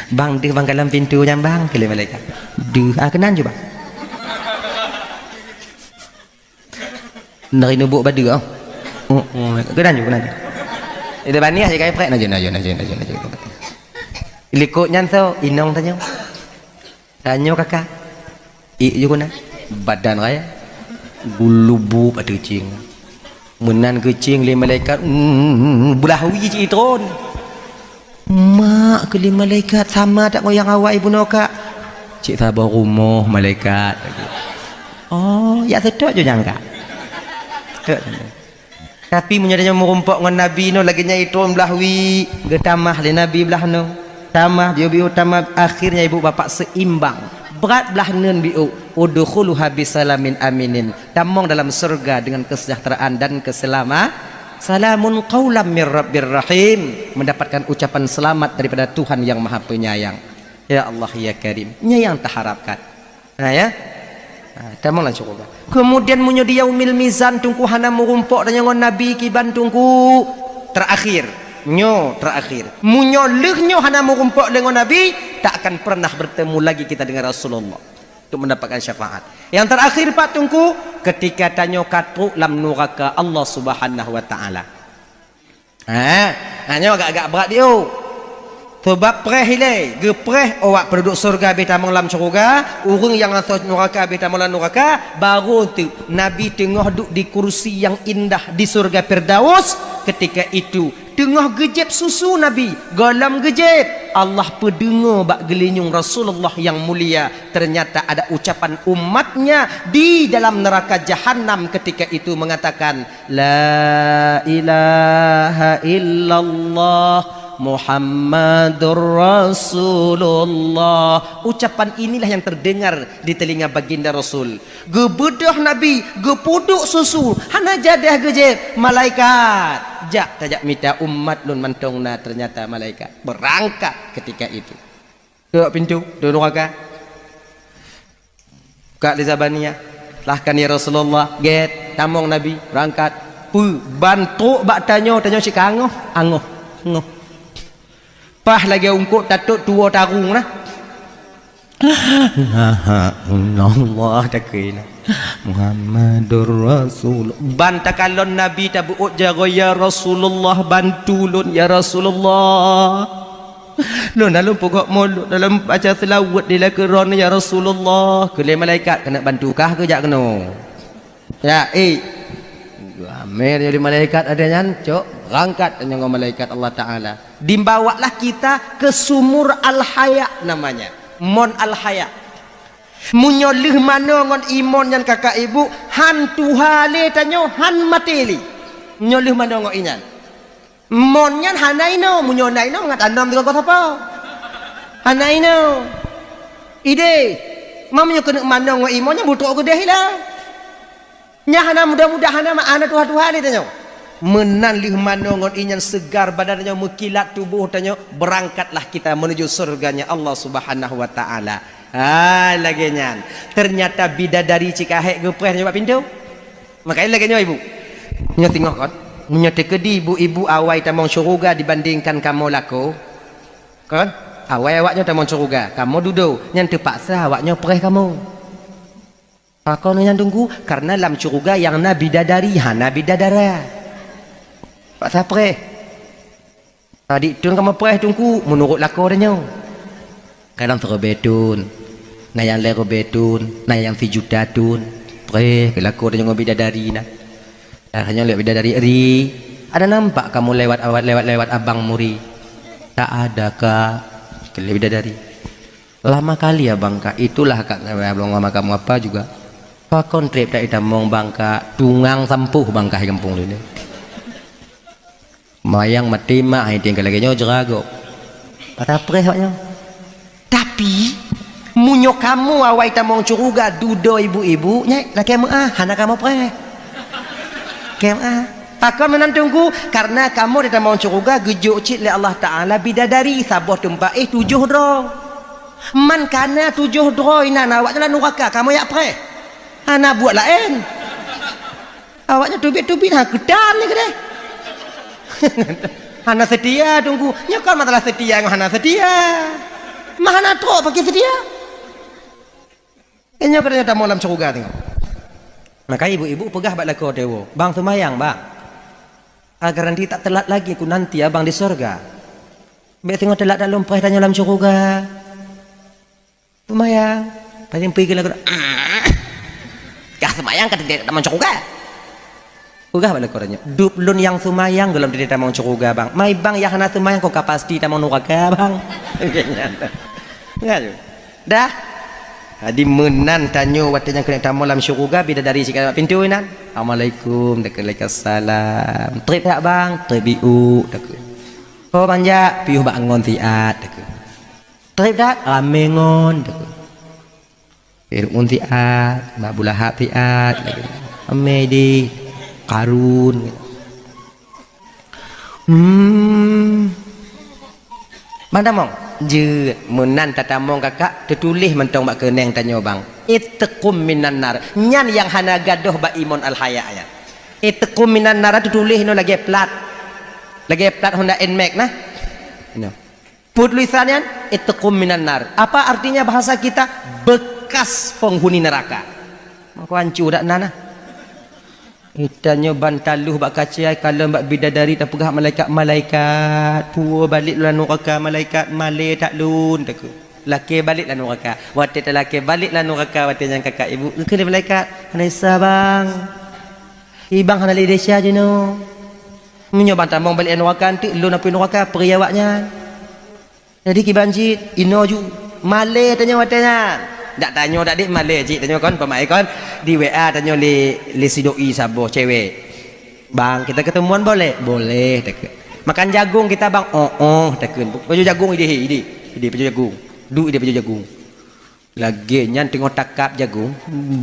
"Bang, deuh bang, kalon pintoe nyan, Bang," kheun lé malaikat. "Deuh, ah, keunan ju, Bang." Dari Neubok Badeue, oh. Oh, oh, keunan ju, keunan ju. Itu baniah je kai prek, naju, naju, naju, naju, naju. Likot nyan soe, inong tanyoe. Tanyoe kakak. Ék ju keunan. Badan raya. Gulubup ateueh cing. Meunan keucing lé malaikat, mm, blah wie cit itron. Mak keu lé malaikat sama that ngon nyang awai bunoe kak. Cit saboh rumoh malaikat. Oh, yak seutôt ju nyang kak. Seutôt. Tapi meunyoe tanyoe meurumpok ngon Nabi nyoe lagèe nyan itron blah wie, geutamah lé Nabi blah nyoe. Tamah, biu-biu tamah, akhirnya ibu bapak seimbang. Brat blaih neun biôk, "Udkhuluha bisalamin aminin." Tamong dalam surga dengan kesejahteraan dan keselama-, "Salamun qaulam mir rabbir rahim." Mendapatkan ucapan selamat daripada Tuhan yang Maha Penyayang. Ya Allah, ya Karim. Nyan nyang taharapkan. Ha, ya? Ha, tamong lam syuruga. Kemudian meunyoe di yaumil mizan, Teungku, hana meurumpok tanyoe ngon Nabi kiban, Teungku, terakhir. Nyoe terakhir. Meunyoe lheueh nyoe hana meurumpok lé ngon Nabi, tak akan pernah bertemu lagi kita dengan Rasulullah untuk mendapatkan syafaat. Yang terakhir, Pak Teungku, ketika tanyoe ka trok lam nuraka Allah Subhanahu wa Taala. Ha, ha, nyoe agak-agak brat diôh. Sabab preh ilée, geupreh awak penduduk syurga beh tamong lam syurga, ureuëng nyang asoe nuraka beh tamong lam nuraka, barô teuk Nabi teungoh duek di kursi nyang indah di syurga Firdaus. Ketika itu, teungoh geujieb susu Nabi, gohlom geujieb, Allah peudeungoe bak geulinyueng Rasulullah nyang mulia, ternyata ada ucapan umatnya di dalam neraka Jahannam ketika itu mengatakan, "La ilaha illallah Muhammadur Rasulullah." Ucapan inilah yang terdengar di telinga baginda Rasul. Geubeudôh Nabi, geupeuduek susu, hana jadah geujieb, malaikat, "Jak, tajak mita umat lôn mantong na." Ternyata malaikat berangkat ketika itu. Keudok pintoe, di nuraka. Buka lé Zabaniyah. Lahkan, "Ya Rasulullah, gét, tamong Nabi, berangkat." Peue, ban trok bak tanyoe, tanyoe cit ka angoh, angoh, angoh. Paih lagée ungkot tatot tuwoe tarung na. Allah takheun na. Muhammadur Rasul. Ban takalon Nabi tabeuôt jaroe, "Ya Rasulullah, bantu lôn, ya Rasulullah." Lôn na lôn peugét mulod, na lôn baca seulaweuet di lakoe droeneuh, "Ya Rasulullah." Keu lé malaikat, "Keuneuk bantu kah keu jak keunoe?" Ya, eh. Ramé jadi malaikat ada nyan, cok, berangkat ngon malaikat Allah Taala. Dibawalah kita ke sumur Al-Haya namanya. Mon Al-Haya. Meunyoe lheueh manoe ngon imon nyan kakak ibu, han tuha lé tanyoe, han maté lé. Meunyoe lheueh manoe ngon inyan. Mon nyan hana inoe, meunyoe na inoe mangat anom teuka sapo. Hana inoe. Idéh, ma meunyoe keuneuk manoe ngon imon nyan beutrok keudeh ila. Nyan hana mudah-mudah, hana ma-, hana tuha-tuha lé tanyoe. Meunan lheueh manoe ngon inyan seugar badan tanyoe, meukilat tuboh tanyoe, berangkatlah kita menuju surganya Allah Subhanahu wa Taala. Ha, lagée nyan. Ternyata bidadari cit ka hék geupreh nyoe bak pintoe. Makajih lagée nyoe ibu. Nyoe singoh kon. Meunyoe teukeudi ibu-ibu awai tamong syuruga dibandingkan kamoe lakoe, kon? Awai awaknyoe tamong syuruga, kamoe dudoe, nyan teupaksa awaknyoe preh kamoe. Pakon nyan Teungku? Karena lam syuruga nyang na bidadari, hana bidadara. Paksa preh. Adik thon kamoe preh Teungku, meunurot lakoe tanyoe. Kadang sireubée thon, na nyang lhée reubée thon, na nyang sijuta thon. Preh keu lakoe tanyoe ngon bidadari na. Dah nyoe lewat bidadari ri, ada nampak kamu lewat, lewat, lewat abang muri? Tak ada, Kak. Keu lé bidadari. Lama kali abang, Kak. Itulah, Kak, belum lama kamu apa juga. Pakon treb tak itamong, Bang, Kak. Tungang sampoh bang kah gampông lé. Mayang maté mak, hai tieng ka lagée nyoe jeragoe. Patah preh awaknyoe. Tapi, meunyoe kamoe awai tamong syuruga dudoe ibu-ibu, nyan lakée meu'ah, hana kamoe preh. Lakée meu'ah. Pakon meunan Teungku? Karena kamoe di tamong syuruga geujok cit lé Allah Taala bidadari saboh teumpat, eh, tujoh droe. Man kana tujoh droe inan awaknyan lam nuraka, kamoe jak preh. Hana buet laén. Awaknyan teubiet-teubiet, ha, keutan ni keudeh. Hana seutia Teungku. Nyoe kon masalah seutia ngon hana seutia. Ma hana trok pakon seutia. Eh, nyoe keuneuk tamong lam syeuruga teuh. Maka ibu-ibu peugah bak lakoe teuh, "Bang seumayang, Bang. Agar nanti tak telat lagi ku nanti abang di syeuruga." Bék singoh teulat dak lôn preh tanyoe lam syeuruga. Seumayang. Paling pui keu lagoe, "Ah, kah seumayang ka teudeuk tamong syeuruga?" Peugah bak lakoe nyoe, "Dub lôn nyang seumayang gohlom teudeuk tamong syeuruga, Bang. Mai bang nyang hana seumayang kon ka pasti tamong nuraka, Bang." Nyan. Dah. Jadi meunan tanyoe watée nyang keuneuk tamong lam syeuruga, bidadari sikadak pintoe nan. "Assalamualaikum." Takheun, "Waalaikumsalam." "Treb dak, Bang?" "Treb biôk," takheun. "Ho ban jak?" "Piôh bak ngon siat," takheun. "Treb dak?" "Ramé ngon," takheun. Fir'aun siat, Abu Lahab siat, amé di Qarun. Hmm. Ban tamong? Jeuet, meunan tatamong kakak, teutuléh mantong bak keuneng tanyoe bang. Itqum minan nar. Nyan nyang hana gadôh bak iman al-haya nyan. Itqum minan nar teutuléh nyoe lagèe plat. Lagèe plat Honda Nmax nah. Nyoe. Peue tulisan nyan? Itqum minan nar. Apa artinya bahasa kita? Bekas penghuni neraka. Maka hancô dak na nah. Geutanyoe ban taloh bak kaca, kalon bak bidadari tapeugah malaikat, "Malaikat, puwoe balek lôn lam nuraka, malaikat, malèe that lôn," takheun. Lakèe balek lam nuraka. Watèe talakèe balek lam nuraka, watèe nyan kakak ibu, geukheun lé malaikat, "Hana desya, Bang. Ibang hana lé desya jinoe. Meunyoe ban tamong balek lam nuraka, eunteuk lôn apui nuraka, peue awaknyan?" Jadi kiban cit, inoe ju, malèe tanyoe watèe nyan. Dak tanyoe dak dek malèe cit tanyoe kon, peumae kon. Di W A tanyoe lé, lé sidoi saboh cewek. "Bang, kita ketemuan boleh?" "Boleh," takheun. "Makan jagung kita, Bang?" "Oh, oh," takheun. Pajoh jagung idéh, idéh. Idéh pajoh jagung. Duek idéh pajoh jagung. Lagèe nyan teungoh takab jagung,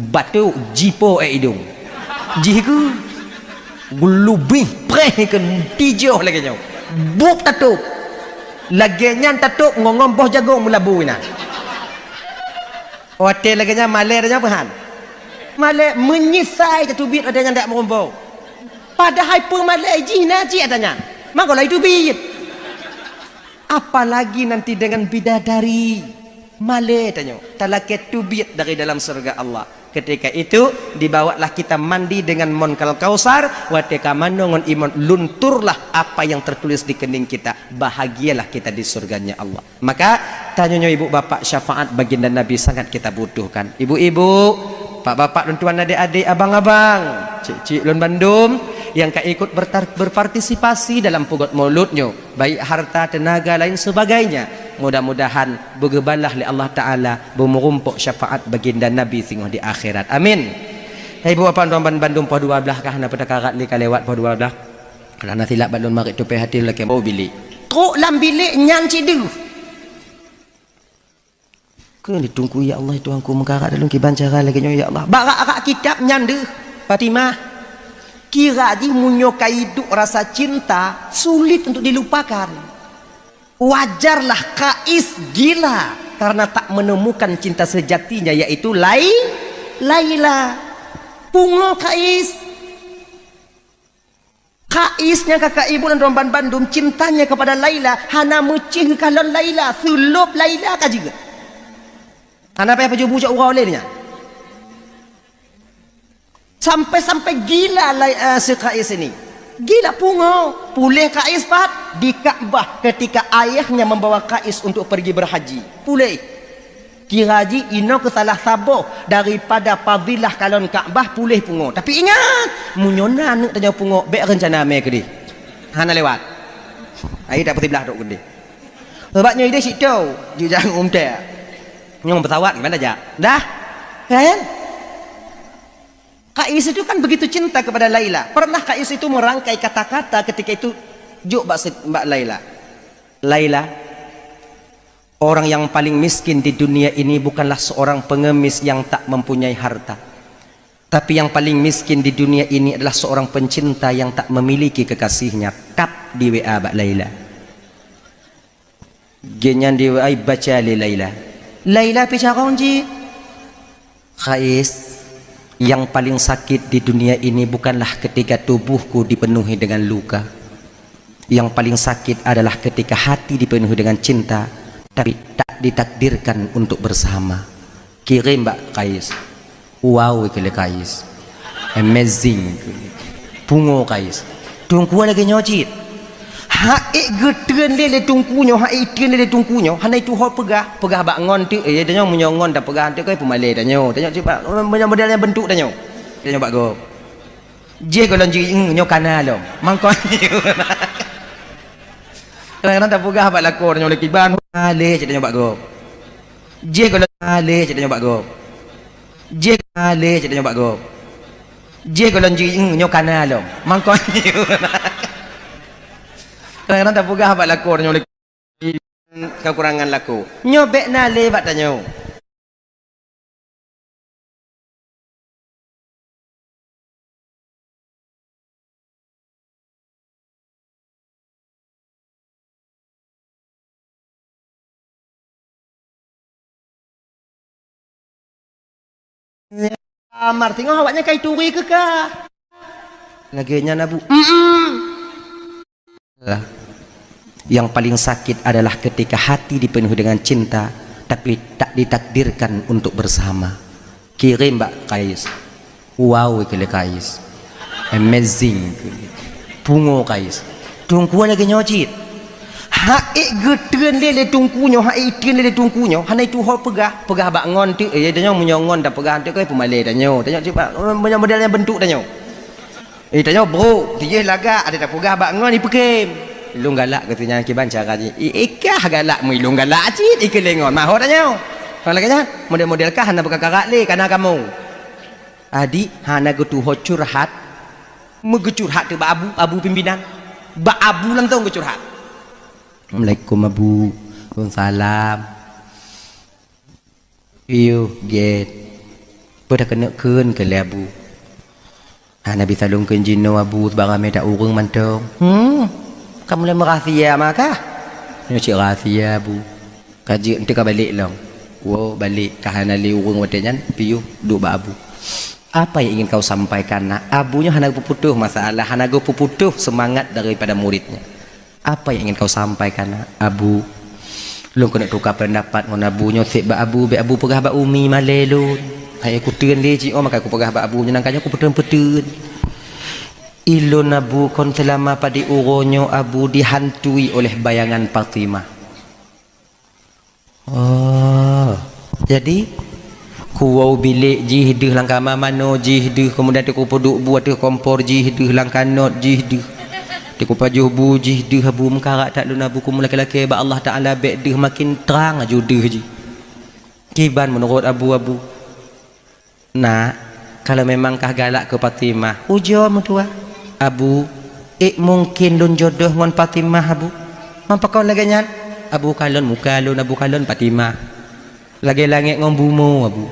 batuk jipo ék idong. Jih keu geulubih preh keu tijoh lagèe nyoe. Bup tatôp. Lagèe nyan tatôp ngon, ngon boh jagung meulabu inan. Watèe lagèe nyan malèe tanyoe peuhan. Malèe meunyeusai tateubiet watèe nyan dak meurumpok. Padahai peumalèe jih na cit ata nyan. Mangko laju teubiet. Apalagi nanti dengan bidadari. Malèe tanyoe, talakèe teubiet dari dalam syurga Allah. Ketika itu, dibawalah kita mandi dengan mon kal kausar, watèe ka manoe ngon iman, lunturlah apa yang tertulis di kening kita. Bahagialah kita di surganya Allah. Maka, tanyoe nyoe ibu bapak, syafaat baginda Nabi sangat kita butuhkan. Ibu-ibu, pak-bapak, lôn tuan, adék-adék, abang-abang, cik-cik lôn bandum, nyang ka ikut bertar-, berpartisipasi dalam peugot maulud nyoe. Baik harta, tenaga, lain sebagainya. Mudah-mudahan beugeubalah lé Allah Taala, beumeurumpok syafaat baginda Nabi singoh di akhirat. Amin. Hai ibu bapak, tuan ban-, bandum poh dua blah kah na peutakarat lé ka lewat poh dua blah. Karena silap bak lôn marit tupée hati lôn lakée bau bilik. Trok lam bilik nyan cit deuh. Keu di Teungku, "Ya Allah, Tuhanku, meukarat lôn kiban cara lagée nyoe, ya Allah." Bak rak-rak kitab nyan deuh, Fatimah. Kira jih meunyoe ka iduek rasa cinta, sulit untuk dilupakan. Wajarlah Kais gila karena tak menemukan cinta sejatinya, yaitu Lai-, Laila. Pungo Kais. Kais nyang ka kaibu lôn droe ban bandum cintanya kepada Laila, hana meucéh geukalon Laila, seulôb Laila ka jeuet. Hana payah pajoh bu cok uroe lé nyan. Sampai-sampai gila Lai-, eh, si Kais ini. Gila pungo, puléh Kais pat di Ka'bah ketika ayahnya membawa Kais untuk pergi berhaji. Puléh. Kira jih inoe keu salah saboh daripada fadilah kalon Ka'bah puléh pungo. Tapi ingat, meunyoe na aneuk tanyoe pungo, bék reuncana mé keudeh. Hana lewat. Ai tak peusiblah trok keudeh. Sabab nyoe ideh situ, jijak umtée. Nyoe pesawat gimana jak? Dah? Kan? Kais itu kan begitu cinta kepada Laila. Pernah Kais itu merangkai kata-kata ketika itu jok bak se-, bak Laila. Laila, orang yang paling miskin di dunia ini bukanlah seorang pengemis yang tak mempunyai harta. Tapi yang paling miskin di dunia ini adalah seorang pencinta yang tak memiliki kekasihnya. Tap di W A bak Laila. Geuh nyan di W A baca lé Laila. Laila pih carông jih. Kais, yang paling sakit di dunia ini bukanlah ketika tubuhku dipenuhi dengan luka. Yang paling sakit adalah ketika hati dipenuhi dengan cinta, tapi tak ditakdirkan untuk bersama. Kirém bak Kais. Wow, keu lé Kais. Amazing. Pungo Kais. Teungku lagée nyoe cit. Hak ék geutreun lé, lé teungku nyoe, hak ék treun lé, lé teungku nyoe, hana itu ho peugah, peugah bak ngon teuk, eh, tanyoe meunyoe ngon tapeugah teuk kai peumalée tanyoe. Tanyoe cuba meunyoe model nyang bentuk tanyoe. Tanyoe bak gob. Jih golom ji, nyoe kana lom. Mangkon. Kadang-kadang tapeugah bak lakoe tanyoe lé kiban, malée cit tanyoe bak gob. Jih golom malée cit tanyoe bak gob. Jih malée cit tanyoe bak gob. Jih golom ji, nyoe kana lom. Mangkon. Kadang-kadang tapeugah bak lakoe tanyoe lé kekurangan lakoe. Nyoe bék na lé bak tanyoe. Lamar singoh awaknyan ka ituri keu kah. Lagèe nyan, Abu. Mm-mm. Lah. Yang paling sakit adalah ketika hati dipenuhi dengan cinta, tapi tak ditakdirkan untuk bersama. Kirim bak Kais. Wow, keu lé Kais. Amazing. Pungo Kais. Teungku lagèe nyoe cit. Hak ék geutreun lé, lé teungku nyoe, hak ék itreun lé, lé teungku nyoe, hana ituho peugah, peugah bak ngon teuk, eh, tanyoe meunyoe ngon tapeugah teuk, eh, peumalèe tanyoe. Tanyoe cuba, eh, meunyoe model nyang bentuk tanyoe. Eh, tanyoe brok, tijih lagak, ada tapeugah bak ngon, ipeukém. Ilôn galak keu si nyan kiban cara jih. I, ikah galak, meu ilôn galak cit, ikeu lé ngon. Maho tanyoe. Kon lagèe nyan, model-model kah hana beukakarak lé, kana kamoe. Adik, hana geutuho curhat. Meugeucurhat teuk bak abu, abu pimpinan. Bak abu langsông geucurhat. Assalamualaikum, Abu. Waalaikumsalam. Piôh gét. Peue takeuneuk kheun keu lé Abu? Hana bisa lôn kheun jinoe Abu, sabab ramé that ureueng mantong. Hmm, ka mulai meurahsia mah kah? Nyoe cit rahsia Abu. Ka jeuet, eunteuk ka balek lom. Woe balek, ka hana lé ureueng watèe nyan, piôh duek bak Abu. Apa yang ingin kau sampaikan, Nak? Abu nyoe hana geupeuputoh masalah, hana geupeuputoh seumangat daripada muridnya. Apa yang ingin kau sampaikan, Abu? Lôn keuneuk tuka peundapat ngon Abu nyoe, sép bak Abu, bèk Abu peugah bak umi malèe lôn. Hai kutreun lé jiôh, maka kupeugah bak Abu nyoe, nangka nyoe kupeuteun-peuteun. Ilôn Abu kon seulama padum uroe nyoe Abu dihantui oleh bayangan Fatimah. Oh, jadi, kuwoe u bilék jih deuh, lam kama manoe jih deuh, keumudian teuk kupeuduek bu ateueh kompor jih deuh, lam kanot jih deuh, teuk kupajoh bu jih deuh, Abu, meukarat that lôn Abu, kumeu'ah lakèe-lakèe bak Allah Taala bèk deuh, makin trang laju deuh jih. Kiban meunurot Abu, Abu? Nak, kalau memang kah galak keu Fatimah, ujoe meutuah. Abu, ék mungken lôn jodoh ngon Fatimah, Abu? Pakon lagèe nyan? Abu, kalon muka lôn, Abu, kalon Fatimah. Lagèe langèt ngon bumoe, Abu.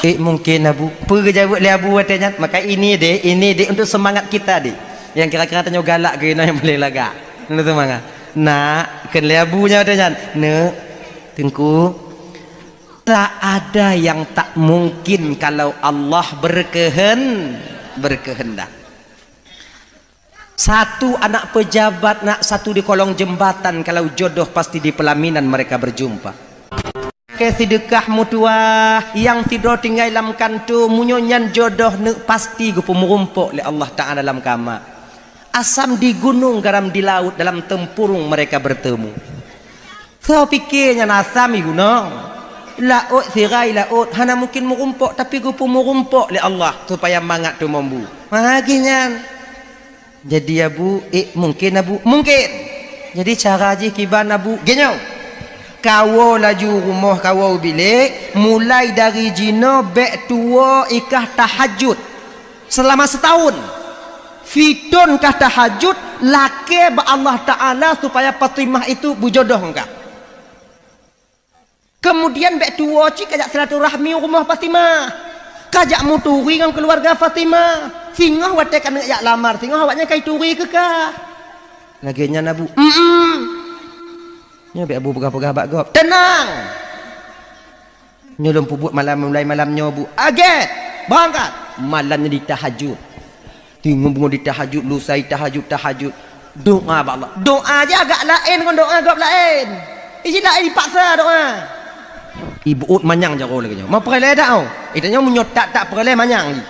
Ék mungken, Abu? Peue geujaweueb lé Abu watèe nyan? Maka ini deh, ini deh untuk semangat kita deh. Nyang kira-kira tanyoe galak keu inong nyang paléng lagak. Untuk semangat. Nak, kheun lé Abu nyan watèe nyan. Neuk, Teungku, tak ada yang tak mungkin kalau Allah berkehen-, berkehendak. Satu anak pejabat, nak, satu di kolong jembatan, kalau jodoh pasti di pelaminan mereka berjumpa. Ke sidekah meutuah, nyang sidroe tinggai lam kantô, meunyoe nyan jodoh neuk pasti geupeumeurumpok lé Allah Taala lam kama. Asam di gunong, garam di laut, dalam tempurung mereka bertemu. Soe pike nyan asam i gunong, laôt sira i laôt, hana mungken meurumpok, tapi geupeumeurumpok lé Allah supaya mangat teumambu. Ha, geuh nyan. Jadi, Abu, ék mungken, Abu? Mungken. Jadi, cara jih kiban, Abu? Geuh nyoe. Kawoe laju rumoh, kawoe u bilék, mulai dari jinoe bèk tuwoe i kah tahajud. Selama setahun, fitôn kah tahajud, lakèe bak Allah Taala supaya Fatimah itu beujodoh ngon kah. Kemudian bèk tuwoe cit kajak silaturahmi u rumoh Fatimah, kajak meuturi ngon keuluwarga Fatimah. Singoh watèe ka neuk jak lamar, singoh awaknyan ka ituri keu kah. Lagèe nyan, Abu? Mm-mm. Nyoe bèk Abu peugah-peugah bak gob. Teunang! Nyoe lôn peubuet malam, mulai malam nyoe, Bu. Agèt! Beurangkat! Malam nyoe ditahajud. Timbang beungoh ditahajud, lusa tahajud, tahajud. Doa bak Allah. Doa jih agak laén ngon doa gob laén. Iji laén dipaksa doa. Ibuet manyang jaroe lagèe nyoe. Meupeureulee dak, oh? Ita nyoe meunyoe tak, tak peureulée manyang jih.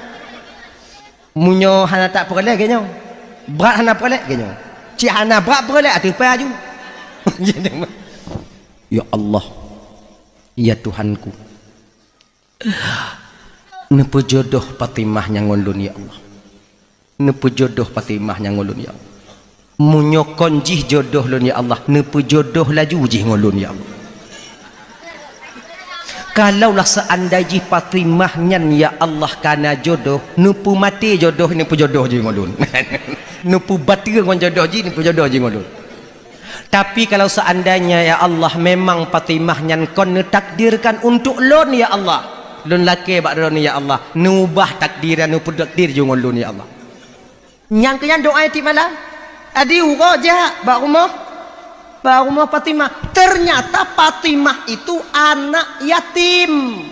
Meunyoe hana tak peureulée, lagèe nyoe. Brat hana peureulée, lagèe nyoe. Cit hana brat peureulée, ateueh pai aju. Ya Allah, ya Tuhanku, neupeujodoh Fatimah nyan ngon lôn, ya Allah. Neupeujodoh Fatimah nyan ngon lôn, ya Allah. Meunyoe kon jih jodoh lôn, ya Allah, neupeujodoh laju jih ngon lôn, ya Allah. Kalaulah seandai jih Fatimah nyan, ya Allah, kana jodoh, neupeumaté jodoh, neupeujodoh jih ngon lôn. Neupeubateue ngon jodoh jih, neupeujodoh jih ngon lôn. Tapi kalau seandainya, ya Allah, memang Fatimah nyan kon neutakdirkan untuk lôn, ya Allah, lôn lakée bak droeneuh, ya Allah, neuubah takdir, neupeutakdir jih ngon lôn, ya Allah. Nyang keu nyan doa tiep malam. Adi uroe jak bak rumoh, bak rumoh Fatimah. Ternyata Fatimah itu anak yatim.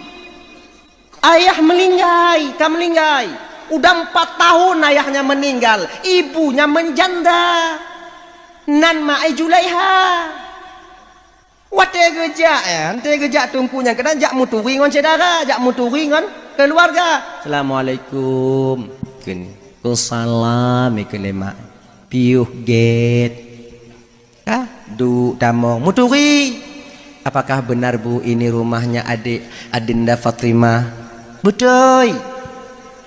Ayah meulinggai, ka meulinggai. Udah empat tahun ayahnya meninggal, ibunya menjanda. Nan ma-, eh, Julaiha. Watée geujak, eh, watée geujak teungku nyan keunan jak meuturi ngon syedara, jak meuturi ngon keuluwarga. "Assalamualaikum." Kheun, "Waalaikumsalam," kheun lé mak. "Piôh gét." Ka duek tamong, meuturi. "Apakah benar, Bu, ini rumahnya adik Adinda Fatimah?" "Beutôi."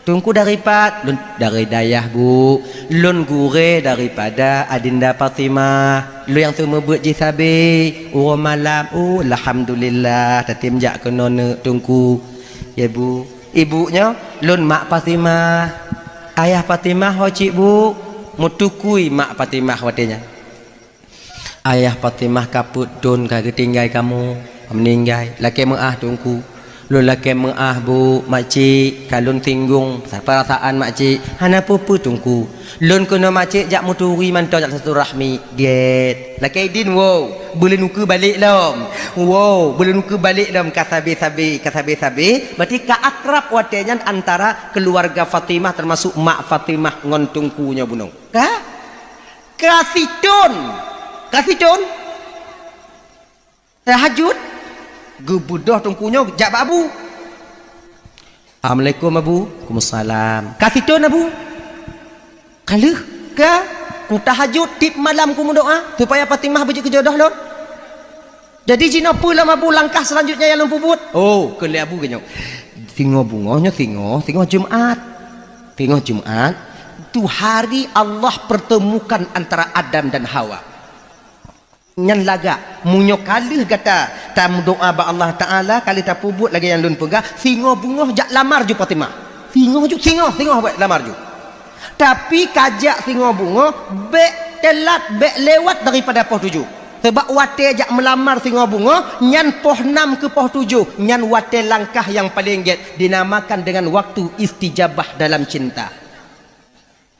"Teungku dari pat?" "Lôn dari dayah, Bu. Lôn gurée daripada Adinda Fatimah. Lôn nyang seumeubeuet jih sabe. Uroe malam." "Oh, alhamdulillah, tatem jak keunoe neuk, Teungku." "Ya, Bu." "Ibu nyoe?" "Lôn mak Fatimah." "Ayah Fatimah ho cit, Bu?" Meutukui mak Fatimah watée nyan. "Ayah Fatimah ka peuet thon ka geutinggai kamoe, meuninggai. Lakée meuáh, Teungku." "Lôn lakée meuáh, Bu, makcik, ka lôn singgong peurasaan makcik." "Hana peue-peue, Teungku. Lôn keunoe makcik jak meuturi mantong, jak silaturahmi." "Gét." "Lakée idin, woe, beulôn ukeue balek lom. Woe, beulôn ukeue balek lom, ka sabe-sabe, ka sabe-sabe." Berarti ka akrab watée nyan antara keuluwarga Fatimah, teumasuk mak Fatimah ngon Teungku nyoe bunoe. Ka? Ka sithon. Ka sithon. Tahajud. Geubeudôh Teungku nyoe jak bak Abu. "Assalamualaikum, Abu." "Waalaikumsalam." "Ka sithon, Abu?" "Ka lheueh." "Ka. Kutahajud tiep malam kumeudoá supaya Fatimah beujeuet keu jodoh lôn. Jadi jinoe peue lom, Abu, langkah seulanjutnya nyang lôn peubuet?" "Oh," kheun lé Abu geuh nyoe, "singoh beungoh nyoe singoh, singoh Jumat. Singoh Jumat tu hari Allah pertemukan antara Adam dan Hawa. Nyan lagak, meunyoe ka lheueh gata tameudoá bak Allah Taala, ka lheueh tapeubuet lagée nyang lôn peugah, singoh beungoh jak lamar ju Fatimah. Singoh ju, singoh, singoh bék lamar ju. Tapi ka jak singoh beungoh, bék teulat, bék lewat daripada poh tujoh. Sabab watée jak meulamar singoh beungoh, nyan poh nam keu poh tujoh, nyan watée langkah nyang paleng gét, dinamakan dengan waktu istijabah dalam cinta."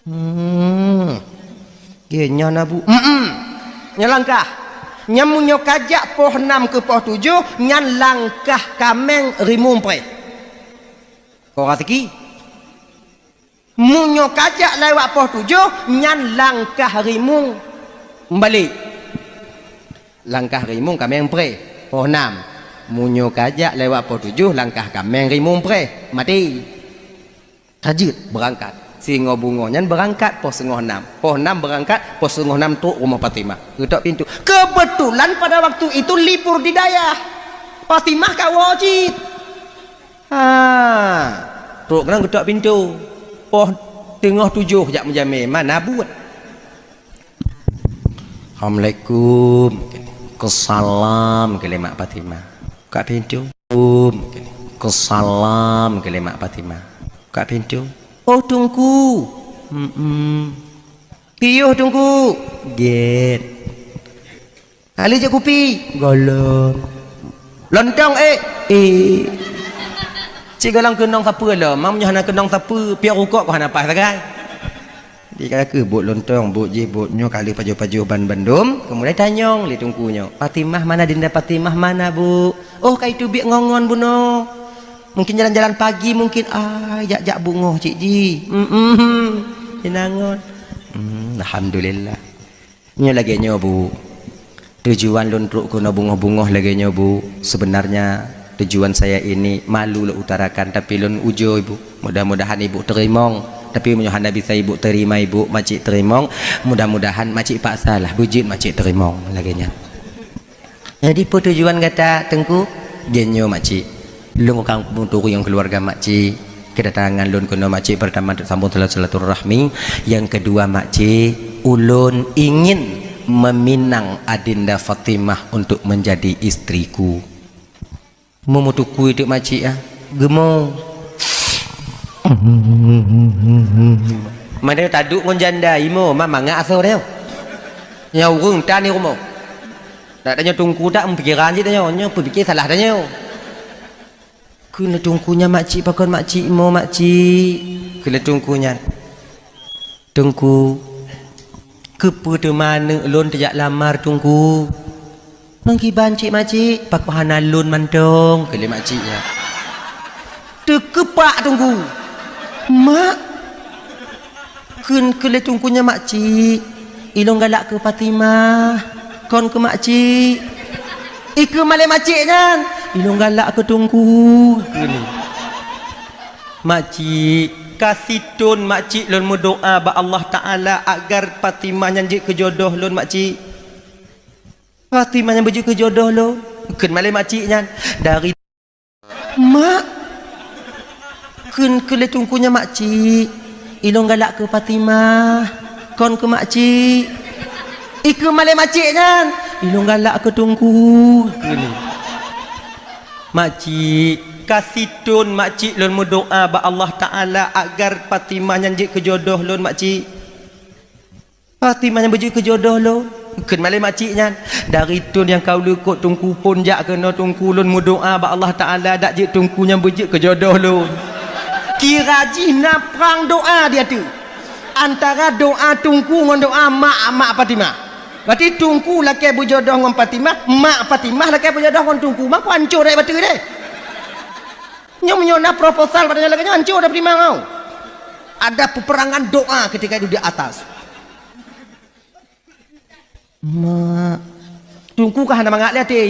"Hmm. Ye, nyan, Abu." "Mm-mm. Nyan langkah. Nyan meunyoe ka jak poh nam keu poh tujoh, nyan langkah kaméng rimueng preh." "Ko raseuki?" "Meunyoe ka jak lewat poh tujoh, nyan langkah rimueng meubalek." "Langkah rimueng kaméng preh, poh nam. Meunyoe ka jak lewat poh tujoh, langkah kaméng rimueng preh, maté." Ka jeuet beurangkat. Singoh beungoh nyan beurangkat poh singoh nam. Poh nam beurangkat, poh singoh nam trok rumoh Fatimah. Geutok pintoe. Keubeutulan pada waktu itu libur di dayah. Fatimah ka woe cit. Ha, trok keunan geutok pintoe. Poh teungoh tujoh jak meujamé, mana buet. "Assalamualaikum." "Waalaikumsalam," kheun lé mak Fatimah. Buka pintoe. "Assalamualaikum." "Waalaikumsalam," kheun lé mak Fatimah. Buka pintoe. "Oh, Teungku." "Mm-mm." "Piôh, Teungku." "Gét." "Ka lheueh jép kupi?" "Gohlom." "Lontong, ék?" "Ék." "Cit gohlom keunong sapeue lom, meunyoe hana keunong sapeue, piôh rukok kok hana paih sagai." Di ka keuh buet lontong, buet jih, buet nyoe, ka lheueh pajoh-pajoh ban bandum, keumudian tanyong lé Teungku nyoe, "Fatimah mana, Dinda Fatimah mana, Bu?" "Oh, ka iteubiet ngon-ngon bunoe. Mungkin jalan-jalan pagi mungkin, ah, jak-jak beungoh cit jih." "Mm-mm, inangon." "Hmm, alhamdulillah." Nyoe lagée nyoe, Bu. Tujuan lôn trok keunoe beungoh-beungoh lagée nyoe, Bu. Sebenarnya tujuan saya ini malu lôn utarakan, tapi lôn ujoe, Bu. Mudah-mudahan Ibu teurimong. Tapi meunyoe hana bisa Ibu terima, Ibu, makcik teurimong, mudah-mudahan makcik paksalah beujeuet makcik teurimong lagée nyan. Jadi, peue tujuan gata, Teungku? Jih nyoe, makcik. Lôn ka meuturi ngon keuluwarga makcik. Keudatangan lôn keunoe makcik, peurtama, untuk sambông sila-, silaturahmi. Nyang keudua, makcik, ulôn ingin meminang Adinda Fatimah untuk menjadi istriku. Meumeutukui teuk makcik, ah. Geumo. Mandai taduek ngon janda, imo, ma mangat asoe tanyoe. Nyang ureueng tan di rumoh. Dak tanyoe teungku tak meupikiran cit tanyoe, nyoe peupike salah tanyoe. Kheun lé teungku nyan, "Makcik, pakon makcik imo, makcik?" Kheun lé teungku nyan, "Teungku, keupeue teuma aneuk lôn teujak lamar, Teungku?" "Meukiban cit, makcik?" "Pakon hana lôn mantong," kheun lé makcik nyan. Teukeupak Teungku. "Mak," kheun keu lé Teungku nyan, "Makcik, ilôn galak keu Fatimah, kon keu makcik." Ikheun malée makcik nyan, "Ilôn galak keu Teungku," kheun. "Makcik, ka sithon makcik lôn meudoá bak Allah Taala agar Fatimah nyan jeuet keu jodoh lôn, makcik. Fatimah nyan beujeuet keu jodoh lôn," kheun malée makcik nyan. Dari "Mak," kheun keu lé Teungku nyan, "Makcik, ilôn galak keu Fatimah, kon keu makcik." Ikheun malée makcik nyan, "Ilôn galak keu Teungku," kheun. "Makcik, ka sithon makcik lôn meudoá bak Allah Taala agar Fatimah nyan jeuet keu jodoh lôn, makcik. Fatimah nyan beujeuet keu jodoh lôn," kheun malée makcik nyan. Dari thon nyang ka u likot Teungku phon jak keunoe, Teungku, lôn meudoá bak Allah Taala dak jeuet Teungku nyan beujeuet keu jodoh lôn. Kira jih na prang doá di ateueh. Antara doá Teungku ngon doá mak, mak Fatimah. Berarti Teungku lakée beujodoh ngon Fatimah, mak Fatimah lakée beujodoh ngon Teungku. Mako hancô rot bateue deh. Nyoe meunyoe na proposal pada nyoe lagée nyoe, hancô dah Fatimah nyoe. Ada peperangan doa ketika itu di atas. Mak. Teungku ka hana mangat lé até.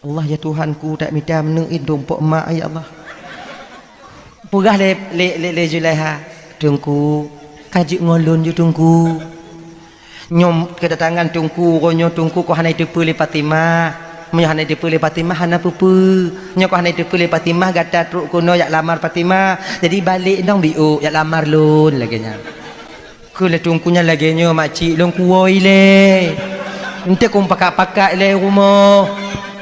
Allah, ya Tuhanku, tak mita meuneuk in tumpok mak, ya Allah. Peugah lé, lé, lé, lé Zulaiha, "Teungku, ka jeuet ngon lôn ju, Teungku." Nyoe kedatangan Teungku, uroe nyoe Teungku kok hana jiteupeue lé Fatimah. Meunyoe hana jiteupeue lé Fatimah, hana peue-peue. Nyoe kok hana jiteupeue lé Fatimah, gata trok keunoe jak lamar Fatimah. Jadi balek nong biôk jak lamar lôn lagée nyan. Keu lé Teungku nyan lagée nyoe, "Makcik, lôn kuwoe ilée. Eunteuk kon pakat-pakat ilée rumoh.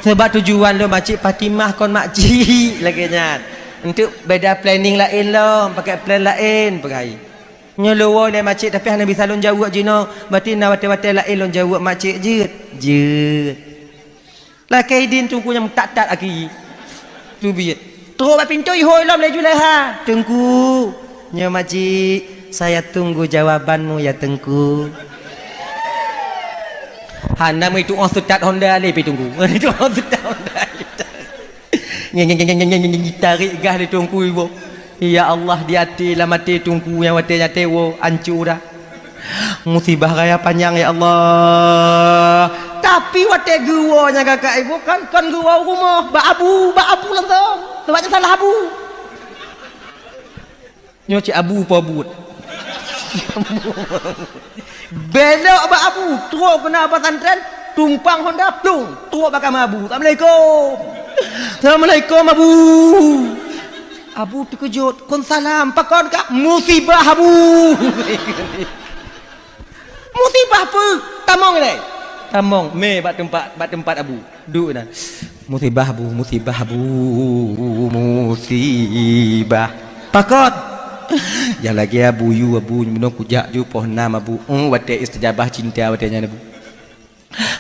Sabab tujuan lôn makcik Fatimah kon makcik," lagée nyan. "Eunteuk beda planning laén lom, pakai plan laén," peugah. "Nyoe lôn woe ilée makcik, tapi hana bisa lôn jaweueb jinoe. Berarti na watée-watée laén lôn jaweueb makcik jeuet." "Jeuet." Lakée idin Teungku nyang meutat-tat aki. Teubiet. Trok bak pintoe ihôi lom lé Zulaiha. "Teungku, nyoe makcik, saya tunggu jawabanmu ya Teungku." Hana meutu'oh seutat honda lé pi Teungku. Meutu'oh seutat honda. Tarék gas lé Teungku iboh. Ya Allah, di até, lam até Teungku nyang watée nyan teuwoe, hancô dah. Musibah raya panyang, ya Allah. Tapi watée geuwoe nyan kakak ibu kan, kon geuwoe u rumoh, bak abu, bak abu langsung. Sebab nyan salah abu. Nyoe cit abu po buet. Belok bak abu, trok keunan pesantren, tumpang honda, plung, trok bak kama abu. "Assalamualaikum." "Assalamualaikum, Abu." Abu teukeujot, "Kon salam, pakon kah?" "Musibah, Abu." "Musibah peue?" "Tamong ilée." Tamong, mé bak teumpat, bak teumpat Abu. Duek na. "Musibah, Abu, musibah, Abu, musibah." "Pakon?" "Nyang lagée Abu yue, Abu, bunoe kujak ju poh nam, Abu." Oh, watée istijabah cinta watée nyan, Abu.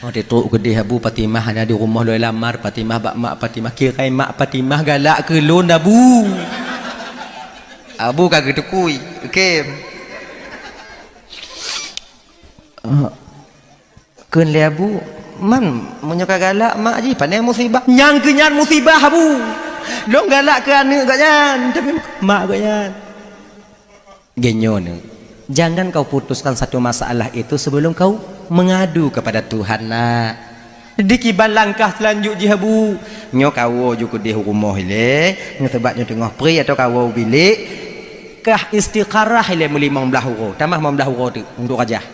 Watée trok keudeh Abu, Fatimah hana di rumoh lôn lamar, Fatimah bak mak Fatimah. "Kirai mak Fatimah galak keu lôn, Abu." Abu ka geutukui, oke. Ah, kheun lé Abu, "Man, meunyoe ka galak mak jih, pane musibah?" "Nyang keu nyan musibah, Abu. Lôn galak keu aneuëk gobnyan, tapi mak gobnyan." Geuh nyoe, jangan kau putuskan satu masalah itu sebelum kau mengadu kepada Tuhan, nak. Dikiban langkah seulanjut jih, Abu. Nyoe kawoe ju keudeh u rumoh ilée, nyoe sabab nyoe teungoh pri atau kawoe u bilék, kah istikharah ilée meulimong blaih uroe, tamah limong blaih uroe teuk untuk rajah.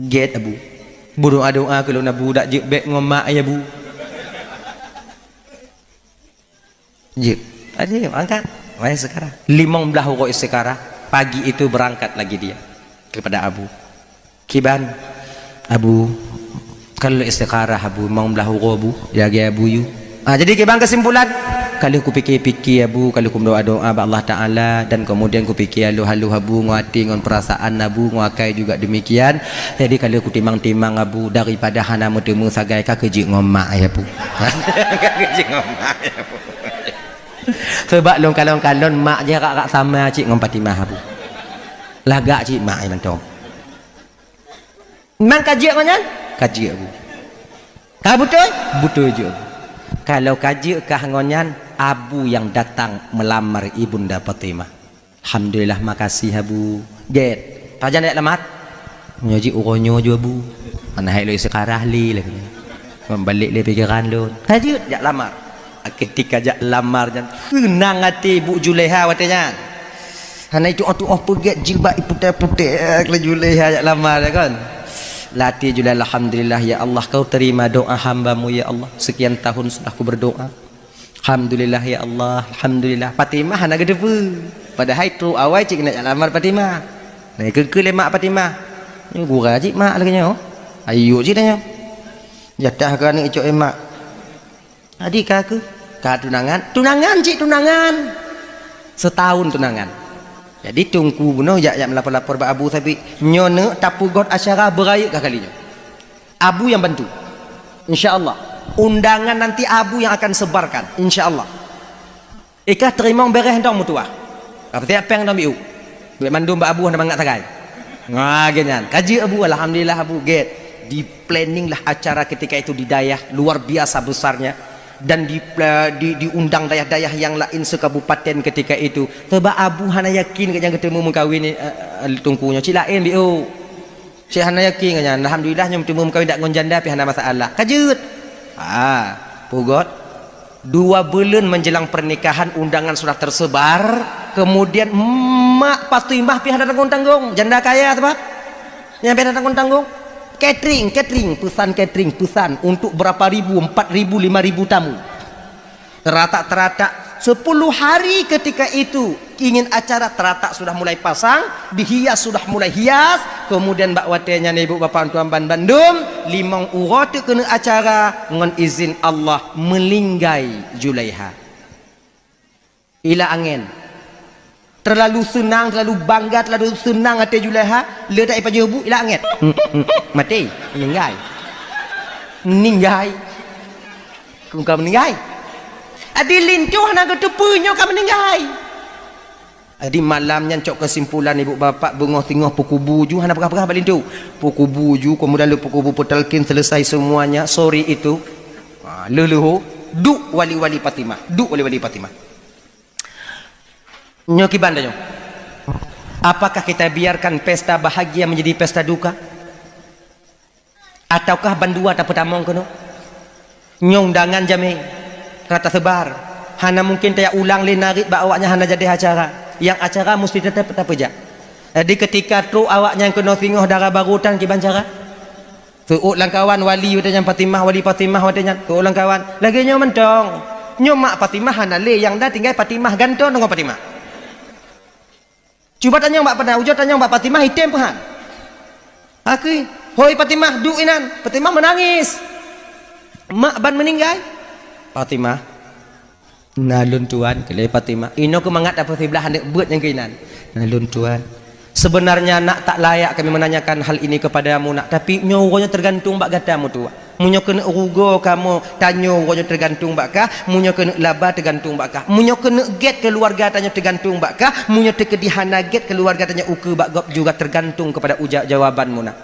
Gét, Abu. Beudoa-doa keu lôn, Abu, dak jeuet bék ngon mak, ya, Bu. Jeuet. Ayo, angkat. Mai sekarang. Limong blaih uroe istikharah. Pagi itu berangkat lagi dia kepada Abu. Kiban, Abu, ka lôn istikharah, Abu, limong blaih uroe, Bu, jaga Abu yue. Ah, jadi kiban kesimpulan, ka lheueh kupike-pike, Abu, ka lheueh kumeudoa-doa bak Allah Taala, dan kemudian kupike haloh-haloh, Abu, ngon até, ngon perasaan, Abu, ngon akai juga demikian. Jadi ka lheueh kutimang-timang, Abu, daripada hana meuteumé sagai, ka keuh jeuet ngon mak, ya, Bu. Ka keuh jeuet ngon mak, ya, Bu. Sebab lôn kalon-kalon mak jih rak-rak sama cit ngon Fatimah, Abu. Lagak cit mak, ya, mantong. Memang ka jeuet ngon nyan? Ka jeuet, Abu. Ka beutôi? Beutôi jeuet, Abu. Kalau ka jeuet kah ngon nyan, Abu nyang datang meulamar Ibunda Fatimah. Alhamdulillah, makasih Abu. Gét. Pajan jak lamar? Nyoe jih uroe nyoe ju Abu. Hana hai lôn istiqarah lé lagèe nyan. Membalék lé pikiran lôn. Ka jeuet jak lamar. Ketika jak lamar nyan, seunang até Ibu Julaiha watèe nyan. Hana itu'oh-tu'oh peugèt jilbab iputéh-putéh laju Julaiha jak lamar ya kan. Lam até Julaiha, "Alhamdulillah ya Allah, kau terima doa hamba-Mu ya Allah. Sekian tahun sudah ku berdoa. Alhamdulillah ya Allah, alhamdulillah." Fatimah hana geuteupeue. Padahai trok awai cit keuneuk jak lamar Fatimah. Nah, keu-keu lé mak Fatimah. Nyoe gura cit mak lagèe nyoe. Ayo cit nyoe. Jatah keu aneuk icok, eh, mak. Jadi ka keuh, ka tunangan, tunangan cit tunangan. Setahun tunangan. Jadi Teungku bunoe jak, jak meulapor-lapor bak Abu Sabit. Nyoe neuk tapeugöt acara beurayeuk ka kali nyoe. Abu nyang bantu. Insya Allah. Undangan nanti Abu yang akan sebarkan. Insya Allah. Ikah teurimong bèrèh dong meutuah. Ka peusiap péng dong biu. Duit mandum bak Abu hana mangat sagai. Nga geuh nyan. Ka jeuet Abu, alhamdulillah Abu, gét. Di-planning lah acara ketika itu di dayah, luar biasa besarnya. Dan di, di, diundang dayah-dayah yang lain se-kabupaten ketika itu. Sebab Abu hana yakin geuh nyang geuteumu meukawen, eh, eh, Teungku nyoe. Cit laén biu. Cit hana yakin geuh nyan. Alhamdulillah nyoe teumeu meukawen dak ngon janda pih hana masalah. Ka jeuet. Ha, peugöt. Dua buleuen menjelang pernikahan, undangan sudah tersebar. Kemudian mak Fatimah pih hana tanggong-tanggong. Janda kaya sebab. Nyang pih hana tanggong-tanggong. Catering, catering, pesan catering, pesan untuk berapa ribu, empat ribu, lima ribu tamu. Teratak-teratak, sepuluh hari ketika itu, ingin acara, teratak sudah mulai pasang, dihias sudah mulai hias, kemudian bak watèe nyan ibu bapa tuan ban bandum, limong uroe teuk keuneuk acara, ngon izin Allah, meuninggai Julaiha. Ila angén. Terlalu seunang, terlalu bangga, terlalu seunang até Julaiha, le dak ipajoh bu, ila angén. Maté, meuninggai. Meuninggai. Keu ka meuninggai. Adi linto hana geuteupeue nyoe ka meuninggai. Adi malam nyan cok keusimpulan ibu bapak beungoh singoh peukubu ju hana peugah-peugah bak linto. Peukubu ju, kemudian le peukubu peutalkin selesai semuanya, sore itu. Ha, leuh-leuh duek wali-wali Fatimah, duek wali-wali Fatimah. Nyoe kiban tanyoe. Apakah kita biarkan pesta bahagia menjadi pesta duka? Ataukah bandua tapeutamong keunoe? Nyoe undangan jamé ka tasebar. Hana mungken tajak ulang lé narit bak awaknyan hana jadi acara. Nyang acara musti teutap tapeujak. Jadi keutika trok awaknyan keunoe singoh dara barô tan kiban cara. Seuôt lam kawan wali watèe nyan Fatimah, wali Fatimah watèe nyan. Seuôt lam kawan. Lagèe nyoe mantong. Nyoe mak Fatimah hana lé, nyang na tinggai Fatimah, gantoe deungon Fatimah. Cuba tanyong bak Fatimah, ujoe tanyong bak Fatimah, item peuhan. Akui, "Hoi Fatimah, duek inan." Fatimah meunangis. Mak ban meuninggai. Fatimah. Na lôn tuan, keu lé Fatimah. Inoe keu mangat tapeusibeulaih aneuk beuet nyang keuinan. Na lôn tuan. Sebenarnya nak tak layak kami menanyakan hal ini kepadamu nak, tapi nyoe uroe nyoe tergantung bak gata meutuah. Meunyoe keuneuk rugoe kamoe, tanyoe uroe nyoe tergantung bak kah, meunyoe keuneuk laba tergantung bak kah. Meunyoe keuneuk gét keuluwarga tanyoe tergantung bak kah, meunyoe teukeudi hana gét keuluwarga tanyoe ukeue bak gob juga tergantung kepada uja-, jawaban mu nak.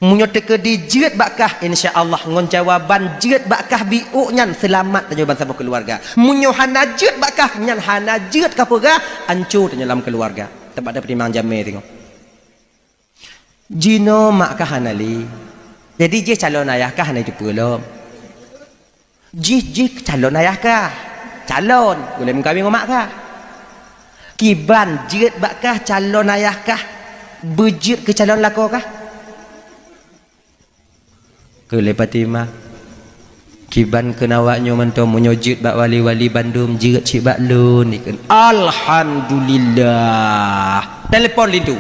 Meunyoe teukeudi jeuet bak kah, insya Allah ngon jawaban jeuet bak kah biôk nyan seulamat tanyoe bansaboh keuluwarga. Meunyoe hana jeuet bak kah, nyan hana jeuet ka peugah, anco tanyoe lam keuluwarga. Teuma tapeutimang jamé singoh. Jinoe mak kah hana lé. Jadi jih calon ayah kah hana jiteupeue lom. Jih, jih calon ayah kah. Calon, ulèe meukawen ngon mak kah. Kiban jeuet bak kah calon ayah kah, beujeuet keu calon lakoe kah? Keu lé Fatimah. Kiban keu awak nyoe mantong, meunyoe jeuet bak wali-wali bandum, jeuet cit bak lôn, ikheun. Alhamdulillah. Telepon linto.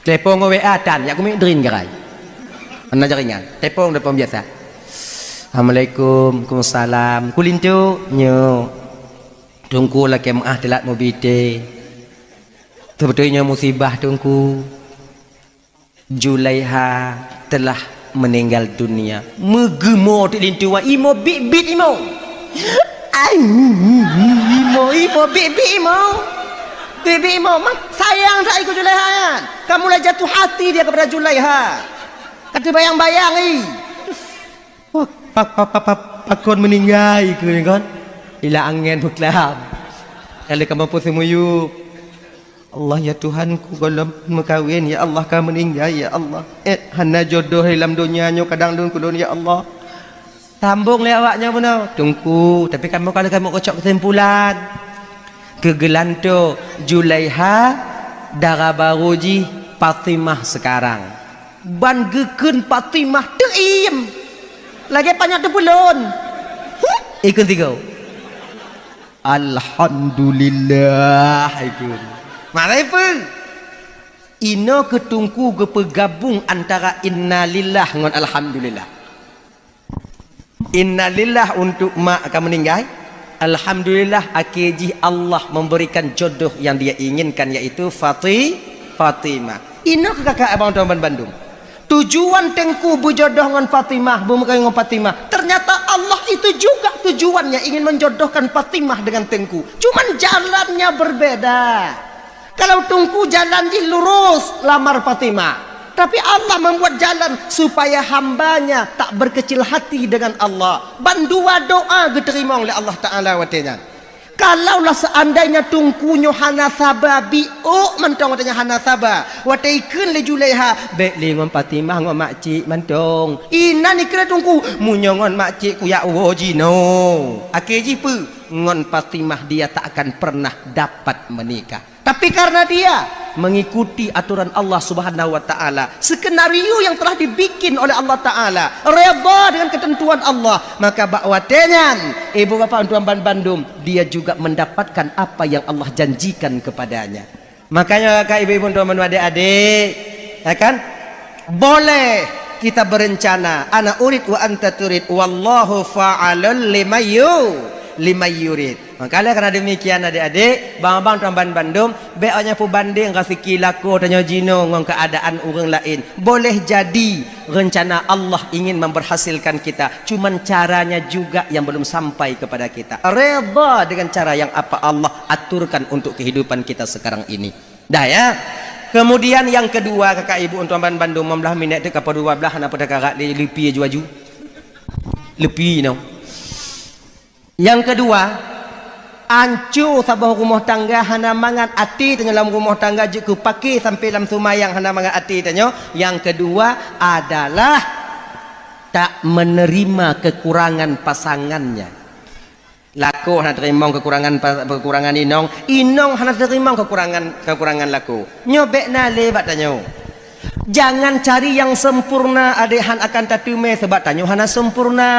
Telepon ngon W A tan, jak keumiet drin garai. Hana jaringan. Telepon, telepon biasa. Assalamualaikum, waalaikumsalam. Keu linto, nyoe. Teungku lakèe meu'ah teulat mubi thé. Seubeutôi nyoe musibah, Teungku. Julaiha telah meninggal dunia. Meugeumo teuk linto, imo bit-bit imo. Ai, imo, imo bit-bit imo. Bit-bit imo, mang sayang that ikeu Julaiha nyan. Ka mulai jatuh hati dia kepada Julaiha. Ka teubayang-bayang, ih. Wah, pa-, pa-, pa-, pa-, pakon meuninggai keu nyan kon? Ila angén beuklam. Kali kamoe peuseumuyueb. Allah, ya Tuhanku, gohlom meukawen, ya Allah, ka meuninggai, ya Allah. Eh, hana jodoh lam donya nyoe kadang lôn keu lôn, ya Allah. Sambong lé awak nyan bunoe, Teungku, tapi kamoe ka lheueh kamoe keucok keusimpulan. Keu geulantoe Julaiha, dara barô jih Fatimah sekarang. Ban geukheun Fatimah teuiem. Lagèe panyöt teupeulon. Huh, ikheun sigoe. Alhamdulillah, ikheun. Marai peue? Inoe keu Teungku geupeugabong antara innalillah ngon alhamdulillah. Innalillah untuk mak ka meuninggai. Alhamdulillah, akhé jih Allah memberikan jodoh yang dia inginkan, yaitu Fati-, Fatimah. Inoe keu kakak abang tuan bandum. Tujuan Teungku beujodoh ngon Fatimah, beumeukawen ngon Fatimah. Ternyata Allah itu juga tujuannya ingin menjodohkan Fatimah dengan Teungku. Cuman jalannya berbeda. Kalau Teungku jalan jih lurus, lamar Fatimah. Tapi Allah membuat jalan supaya hamba-Nya tak berkecil hati dengan Allah. Ban dua doa geuteurimong lé Allah Taala watèe nyan. Kalaulah seandainya Teungku nyoe hana saba, biôk mantong watèe nyan hana saba. Watèe ikheun lé Julaiha, "Bèk lé ngon Fatimah, ngon makcik mantong." Inan ikheun lé Teungku, "Meunyoe ngon makcik kuyak woe jinoe." Akhé jih peue? Ngon Fatimah dia tak akan pernah dapat menikah. Tapi karena dia mengikuti aturan Allah Subhanahu wa Ta'ala, skenario yang telah dibikin oleh Allah Ta'ala, redha dengan ketentuan Allah, maka bak watèe nyan, ibu bapak tuan ban bandum, dia juga mendapatkan apa yang Allah janjikan kepadanya. Makanya, kakak, ibu-ibu, tuan-tuan, adik-adik, ya kan? Boleh kita berencana, ana urid wa anta turid, wallahu fa'alun lima yu-, lima yurid. Maka, oleh karena demikian, adik-adik, bang-bang, tuan ban bandum, bèk awak nyan peubandeng raseuki lakoe tanyoe jinoe ngon keuadaan ureueng laén. Boleh jadi rencana Allah ingin memberhasilkan kita, cuman caranya juga yang belum sampai kepada kita. Redha dengan cara yang apa Allah aturkan untuk kehidupan kita sekarang ini. Dah, ya. Kemudian yang kedua, kakak ibu, tuan ban bandum, lima belas minit teuh ka dua belas, hana peue takarak lé, leupie aju-aju. Leupie nyoe. Nyang keudua, anco saboh rumoh tangga hana mangat até tanyoe lam rumoh tangga jeuet keu paké sampai lam seumayang hana mangat até tanyoe. Nyang keudua adalah tak menerima kekurangan pasangannya. Lakoe hana teurimong kekurangan pa-, kekurangan inong, inong hana teurimong kekurangan, kekurangan lakoe. Nyoe bèk na lé bak tanyoe. Jangan cari yang sempurna, adéh han akan tateumé, sabab tanyoe hana sempurna.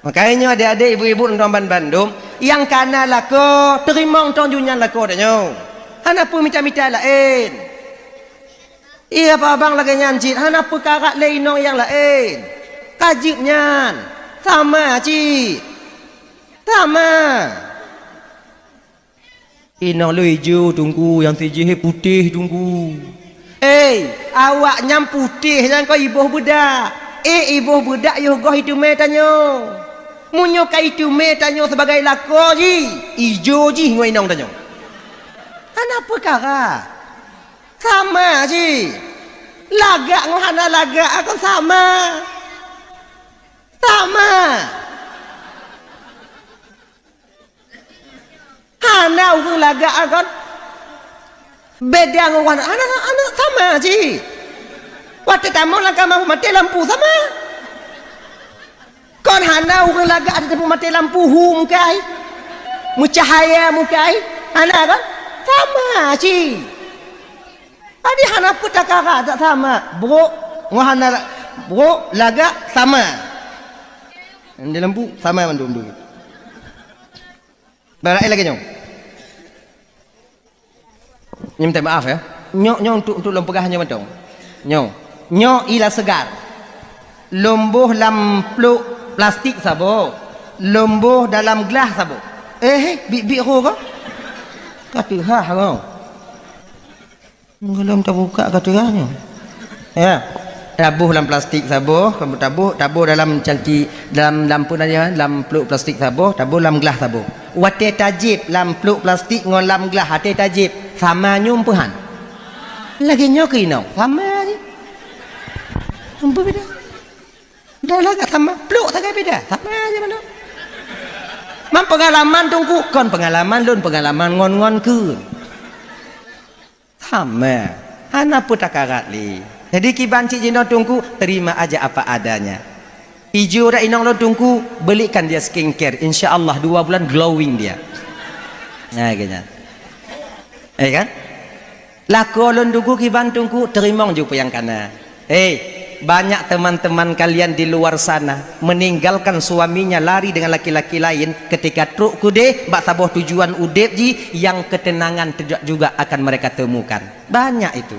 Makajih nyoe adék-adék, ibu-ibu, tuan ban bandum, nyang kana lakoe, teurimong tong ju nyan lakoe tanyoe. Hana peue mita-mita laén. Iya, abang lagèe nyan cit, hana peue karat lé inong nyang laén. Ka jeuet nyan. Sama cit. Sama. Inong lôn ijo, Teungku, nyang sijih putéh, Teungku. Hei, awak nyan putéh nyan kon iboh beudak. Eh, iboh beudak yoh goh iteumé tanyoe. Meunyoe ka iteumé tanyoe sibagai lakoe jih, ijo jih ngon inong tanyoe. Hana peukara. Sama jih. Lagak ngon hana lagak kon sama. Sama. Hana ureueng lagak kon beda ngon ureueng hana, hana sama jih. Watèe tamong lam kama maté lampu sama. Kon hana ureueng lagak ada teupeu maté lampu hu mukai. Meucahaya mukai. Hana kon? Sama jih. Jadi hana peue takara tak sama. Brok ngon hana la-, brok lagak sama. Di lampu sama mandum tu. Barang lagèe nyoe. Nyoe minta maaf ya. Nyoe, nyoe untuk, untuk lôn peugah nyoe mantong. Nyoe. Nyoe ila seugar. Lôn boh lam plôk plastik saboh. Lôn boh dalam glah saboh. Eh, eh, bit-bit ho ko? Ka teuhah ko. Gohlom tabuka ka teuga nyoe. Ya. Taboh lam plastik saboh, kamoe taboh, taboh dalam cangki, dalam, dalam peue nan nyan, dalam plôk plastik saboh, taboh lam glah saboh. Watèe tajieb lam plôk plastik ngon lam glah, watèe tajieb, sama nyoe peue han? Lagèe nyoe keu inong, sama jih. Ampôn beda. Dah lah, tak sama. Pluk sagai beda. Sama aja mana. Man pengalaman Teungku, kon pengalaman lôn, pengalaman ngon-ngon keu. Sama. Hana peutakarat lé. Jadi kiban cit jinoe Teungku, terima aja apa adanya. Ijo dak inong lôn Teungku, belikan dia skincare. Insya Allah dua bulan glowing dia. Nah, kayaknya. Eh kan? Lakoe lôn Teungku kiban Teungku, teurimong ju peue nyang kana. Hei, banyak teman-teman kalian di luar sana meninggalkan suaminya lari dengan laki-laki lain ketika trok keudeh bak saboh tujuan udeb jih yang ketenangan tidak juga akan mereka temukan. Banyak itu.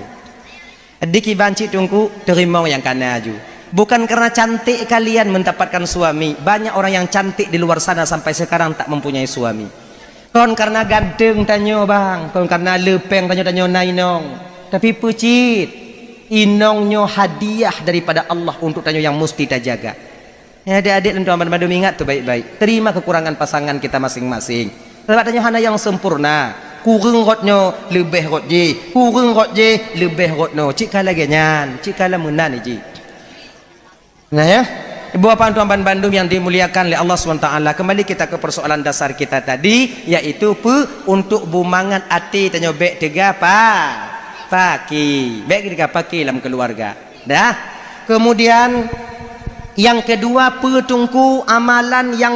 Di kiban cit Teungku, teurimong nyang kana ju. Bukan karena cantik kalian mendapatkan suami, banyak orang yang cantik di luar sana sampai sekarang tak mempunyai suami. Kon karena ganteng tanyoe bang, kon karena le péng tanyoe, tanyoe na inong. Tapi peue cit, inong nyoe hadiah daripada Allah untuk tanyoe yang mesti tajaga. Ya, adik-adik dan tuan bandum, ingat tu baik-baik. Terima kekurangan pasangan kita masing-masing. Sebab tanyoe hana yang sempurna. Kureueng rot nyoe, leubeh rot jih. Kureueng rot jih, leubeh rot nyoe. Cit ka lagée nyan, cit ka lagée meunan jih. Nah ya, ibu bapak tuan bandum yang dimuliakan oleh Allah subhanahu wa taala, kembali kita ke persoalan dasar kita tadi, yaitu pe untuk bumangat até tanyoe bék teuga pa, paki, bék teuga paki lam keluarga. Dah. Kemudian yang kedua, pe Teungku amalan yang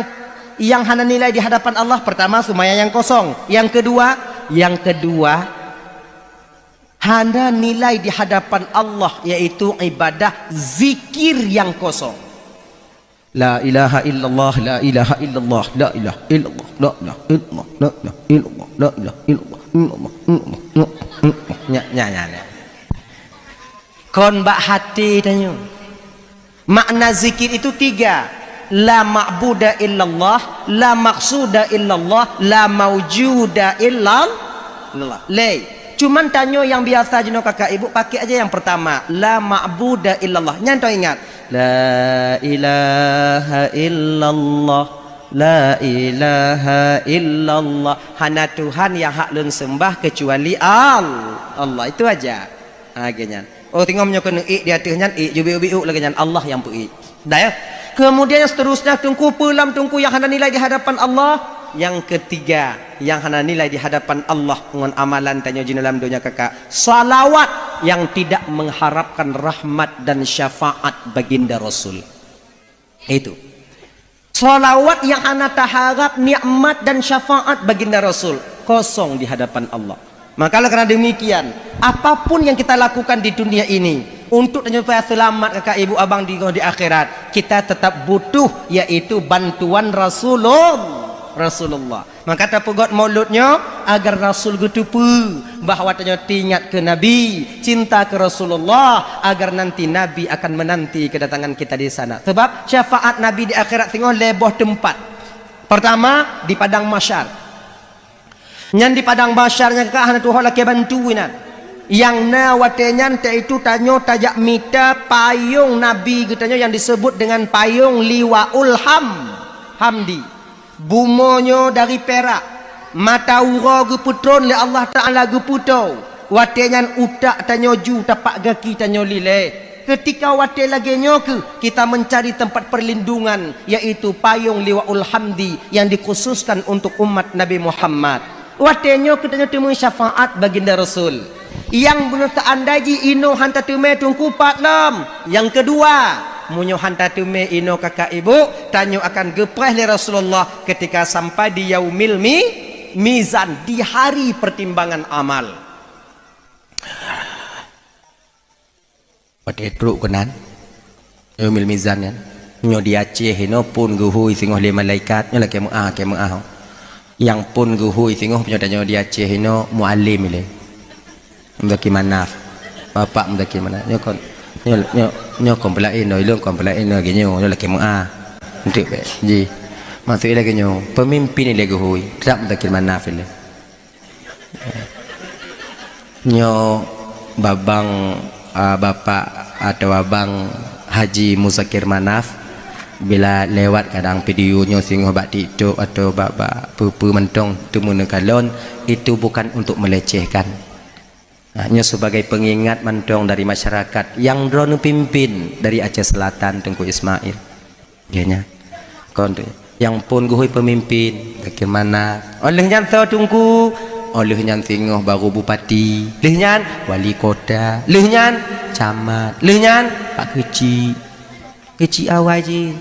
yang hana nilai di hadapan Allah? Pertama, sumaya yang kosong. Yang kedua, yang kedua, hana nilai di hadapan Allah, yaitu ibadah zikir yang kosong. La ilaha illallah, la ilaha illallah, la ilaha illallah, la ilaha illallah, la ilaha illallah, la ilaha illallah, illallah, illallah, illallah. Nyan, nyan, nyan, nyan. Kon bak hati tanyoe. Makna zikir itu tiga. La ma'buda illallah, la maqsuda illallah, la maujuda illallah. Lé. Cuman tanyoe nyang biasa jinoe kakak ibu pakai aja yang pertama, la ma'buda illallah. Nyan teuingat. La ilaha illallah, la ilaha illallah. Hana Tuhan yang hak lôn sembah kecuali Al-, Allah. Itu aja. Ha, lagée nyan. Oh, teungoh meunyoe keuneuk ék di ateueh nyan, ék ju biuk-biuk lagée nyan, Allah nyang peuék. Dah ya. Kemudian yang seterusnya, Teungku, pe lam Teungku yang hana nilai di hadapan Allah? Yang ketiga, yang hana nilai di hadapan Allah ngon amalan tanyoe jinoe lam donya kakak, salawat yang tidak mengharapkan rahmat dan syafaat baginda Rasul. Itu. Salawat yang hana taharap nikmat dan syafaat baginda Rasul, kosong di hadapan Allah. Maka oleh karena demikian, apapun yang kita lakukan di dunia ini untuk tanyoe supaya selamat kakak ibu abang di, di akhirat, kita tetap butuh yaitu bantuan Rasulullah. Rasulullah. Maka tapeugot maulud nyoe agar Rasul geuteupeue bahwa tanyoe teuingat keu Nabi, cinta keu Rasulullah, agar nanti Nabi akan menanti kedatangan kita di sana. Sebab syafaat Nabi di akhirat singoh lhée boh teumpat. Pertama, di padang mahsyar. Nyan di padang mahsyar nyan ka hana tuho lakée bantu inan. Nyang na watée nyan teuitu tanyoe tajak mita payong Nabi geutanyoe nyang disebut dengan payong Liwaul Ham-, Hamdi. Bumoe nyoe dari pirak, mata uroe geupeutron lé Allah Taala geupeutoe, watée nyan utak tanyoe ju tapak gaki tanyoe lilée. Keutika watée lagée nyoe kheueh kita mencari tempat perlindungan, yaitu payong Liwaul Hamdi yang dikhususkan untuk umat Nabi Muhammad. Watée nyoe kheueh tanyoe teumé syafaat baginda Rasul. Nyang beuneuh teuandai jih inoe hán tateumé teungku pat lom. Nyang keudua, meunyoe hán tateumé inoe kakak ibu, tanyoe akan geupreh lé Rasulullah keutika sampai di yaumil mi-, mizan, di hari pertimbangan amal. Watée trok keunan, Yaumil Mizan nyan, nyoe di Aceh inoe phon geuhôi singoh lé malaikat, nyoe lakée meu'ah, lakée meu'ah. Nyang phon geuhôi singoh nyoe tanyoe di Aceh inoe mualem ilée. Muzakir Manaf. Bapak Muzakir Manaf. Nyoe kon, nyoe, nyoe, nyoe kon peulaén, nyoe ilôn kon peulaén, nyoe lagée nyoe, nyoe lakée meu'ah. Enteuk bék. Ji. Maksud ilée lagée nyoe, peumimpin ilée geuhôi, teutap Muzakir Manaf ilée. Nyoe babang, a, bapak atawa abang Haji Muzakir Manaf, bila lewat kadang video nyoe singoh bak TikTok atawa bak, bak peue-peue mantong teumeuneuk kalon, itu bukan untuk melecehkan. Nah, nyoe sebagai pengingat mantong dari masyarakat nyang droeneuh pimpin dari Aceh Selatan, Teungku Ismail. Nggih nyan. Kon tu. Nyang phon geuhôi pemimpin, bagaimana? Oh lheueh nyan soe Teungku? Oh lheueh nyan singoh baru bupati, lheueh nyan wali kota, lheueh nyan camat, lheueh nyan pak keuchik. Keuchik awai jih.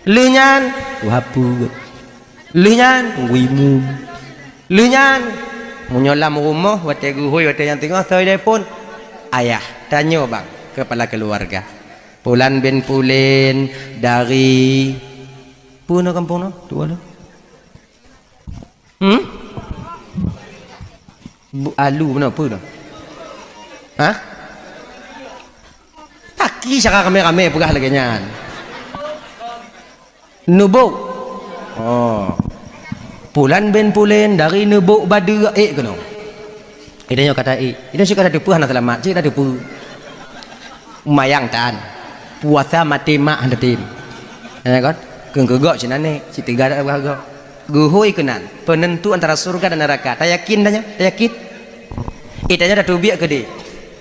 Lheueh nyan tuha peuet. Lheueh nyan teungku imum. Lheueh nyan meunyoe lam rumoh watée geuhôi watée nyang teungoh soe phon, ayah, tanyoe bang, kepala keluarga. Pulan bin Pulen dari peue na kampung na? Tuha lom. Hmm? Bu-, alu beuna peue na? Hah? Paki cara ramé-ramé peugah lagée nyan. Neubok. Oh. Pulan bin Pulen dari Neubok Badeue ék keunoe. Ida nyoe kata ék. Ida syok kata teupeue hana seulamat, cit na teupeue. Mayang tan. Puasa maté mak hana tem. Ya kan? Keu keugok sinan ni, cit teuga dak gok. Geuhôi keunan, penentu antara surga dan neraka. Tayakin dah nyoe? Tayakin? Eh, tanya dah tubiek ke deh?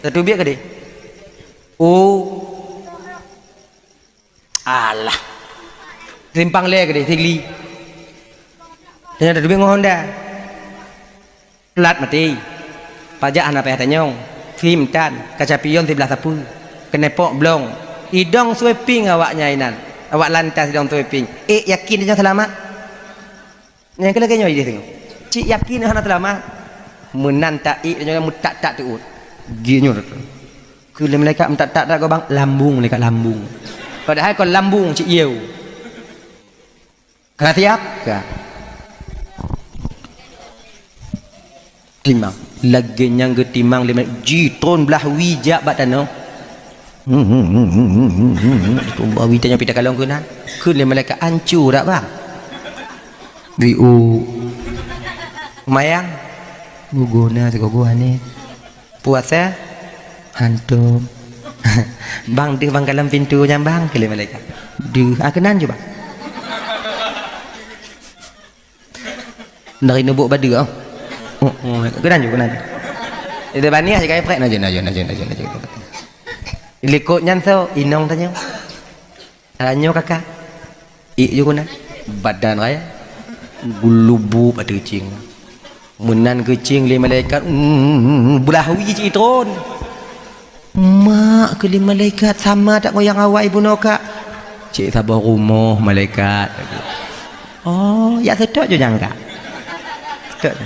Dah tubiek ke deh? Oh. Alah. Simpang lé keudeh, Sigli. Tanya dah teubiet ngon Honda. Plat maté. Pajak hana payah tanyong. Fim tan, kaca pion siblah sapeue. Keunepok blong. Idong sweeping awak nyan inan. Awak lantas idong sweeping. Eh, yakin tanyong seulamat? Nyang keu lagée nyoe ideh teungoh. Cit yakin hana seulamat. Meunan taék nyoe meutak-tak teuôt. Geuh nyoe. Keu lé malaikat meutak-tak dak gobang, lambung malaikat lambung. Padahai kon lambung cit yeu. Ka siap? Ka. Timang. Lagée nyang geutimang lé malaikat jitron blaih wie jak bak tanoh. Blaih wie tanoh pih takalon keunan. Kheun lé malaikat, "Ancu dak, Bang?" Biu. Mayang. Guguna sigoe aneh. Puasa. Hantom. Bang deuh bang kalon pintoe nyan, Bang, kheun lé malaikat. Deuh. Ah, keunan ju, Bang. Dari Neubok Badeue, oh. Oh, oh, keunan ju, keunan ju. Di baniah je kai prek, naju, naju, naju, naju, naju. Likot nyan soe, inong tanyoe. Tanyoe kaka. Ék ju keunan. Badan raya. Geulubuk ateueh cing. Meunan keucing lé malaikat, mm, blaih wie cit itron. Mak kheun lé malaikat, sama that ngon nyang awai bunoe kak. Cit saboh rumoh malaikat. Oh, yak seutôt ju nyang kak. Seutôt.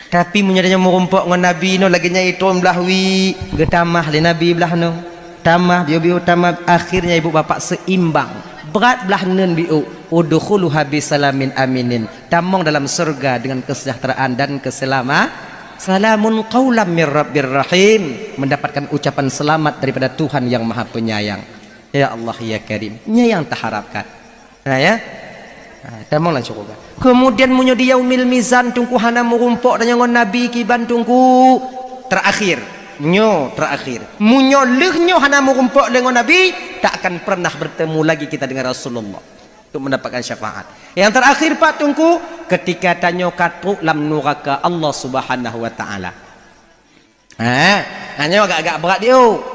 Tapi meunyoe tanyoe meurumpok ngon Nabi nyoe lagée nyan itron blaih wie, geutamah lé Nabi blaih nyoe. Tamah, biu-biu tamah, akhirnya ibu bapak seimbang. Brat blaih neun biu, udkhuluha bisalamin aminin. Tamong dalam surga dengan kesejahteraan dan keselama-, salamun qaulam mir rabbir rahim. Mendapatkan ucapan selamat daripada Tuhan yang Maha Penyayang. Ya Allah, ya Karim. Nyan nyang taharapkan. Nah, ya. Nah, tamong lam syeuruga. Kemudian meunyoe di yaumil mizan Teungku hana meurumpok tanyoe ngon Nabi kiban Teungku, terakhir. Nyoe terakhir. Meunyoe lheueh nyoe hana meurumpok lé ngon Nabi, tak akan pernah bertemu lagi kita dengan Rasulullah untuk mendapatkan syafaat. Yang terakhir Pak Teungku, ketika tanyoe ka trok lam nuraka Allah Subhanahu wa Taala. Ha, nyoe agak-agak brat diu.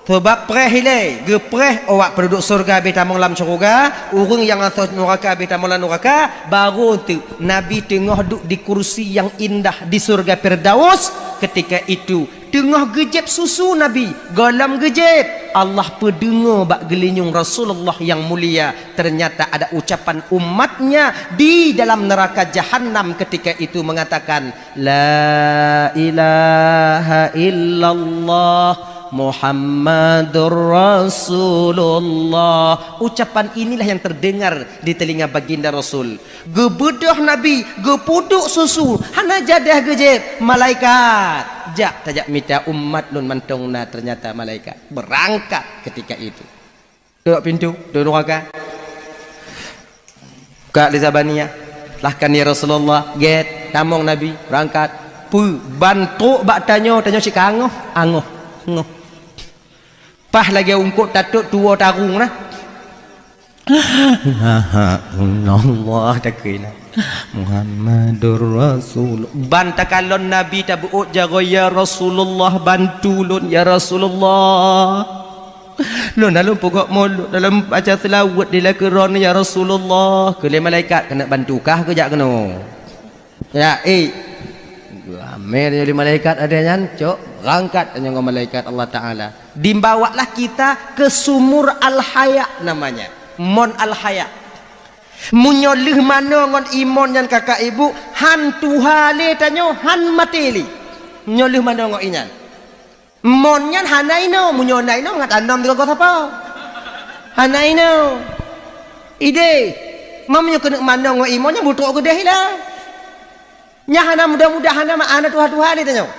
Sabab preh ilée, geupreh awak penduduk surga habéh tamong lam syeuruga, ureuëng nyang asoe nuraka habéh tamong lam nuraka, baru teuk Nabi teungoh duek di kursi nyang indah di surga Firdaus. Ketika itu, teungoh geujép susu Nabi, gohlom geujép, Allah peudeungoe bak geulinyueng Rasulullah nyang mulia, ternyata ada ucapan umatnya di dalam neraka Jahannam ketika itu mengatakan, "La ilaha illallah Muhammadur Rasulullah." Ucapan inilah yang terdengar di telinga baginda Rasul. Geubeudôh Nabi, geupeuduek susu, hana jadah geujép. Malaikat, jak tajak mita umat lôn mantong na, ternyata malaikat berangkat ketika itu. Tok pintu, tok nuraka. Kak di Zabaniyah, lahkan ya Rasulullah, gét, tamong Nabi, berangkat. Peue, ban trok bak tanyoe, tanyoe cit ka angoh, angoh, angoh. Paih lagée ungkot tatot tuwoe tarung na. Allah takheun. Muhammadur Rasul. Ban takalon Nabi tabeuôt jaroe, "Ya Rasulullah, bantu lôn, ya Rasulullah." Lôn dalam pokok mulut, dalam baca selawat di lakeue droeneuh, "Ya Rasulullah." Keu lé malaikat, "Keuneuk bantu kah keu jak keunoe?" Ya, eh. Ramé tanyoe lé malaikat ada nyan, cok, berangkat tanyoe ngon malaikat Allah Taala. Dibawalah kita ke sumur Al-Haya namanya. Mon Al-Haya. Meunyoe lheueh manoe ngon imon nyan kakak ibu, han tuha lé tanyoe, han maté lé. Meunyoe lheueh manoe ngon inyan. Mon nyan hana inoe, meunyoe na inoe mangat anom digogoh sapo. Hana inoe. Idéh, meunyoe keuneuk manoe ngon imon nyan butrok keudeh ilée. Nyan hana mudah-mudah, hana ma-, hana tuha-tuha lé tanyoe.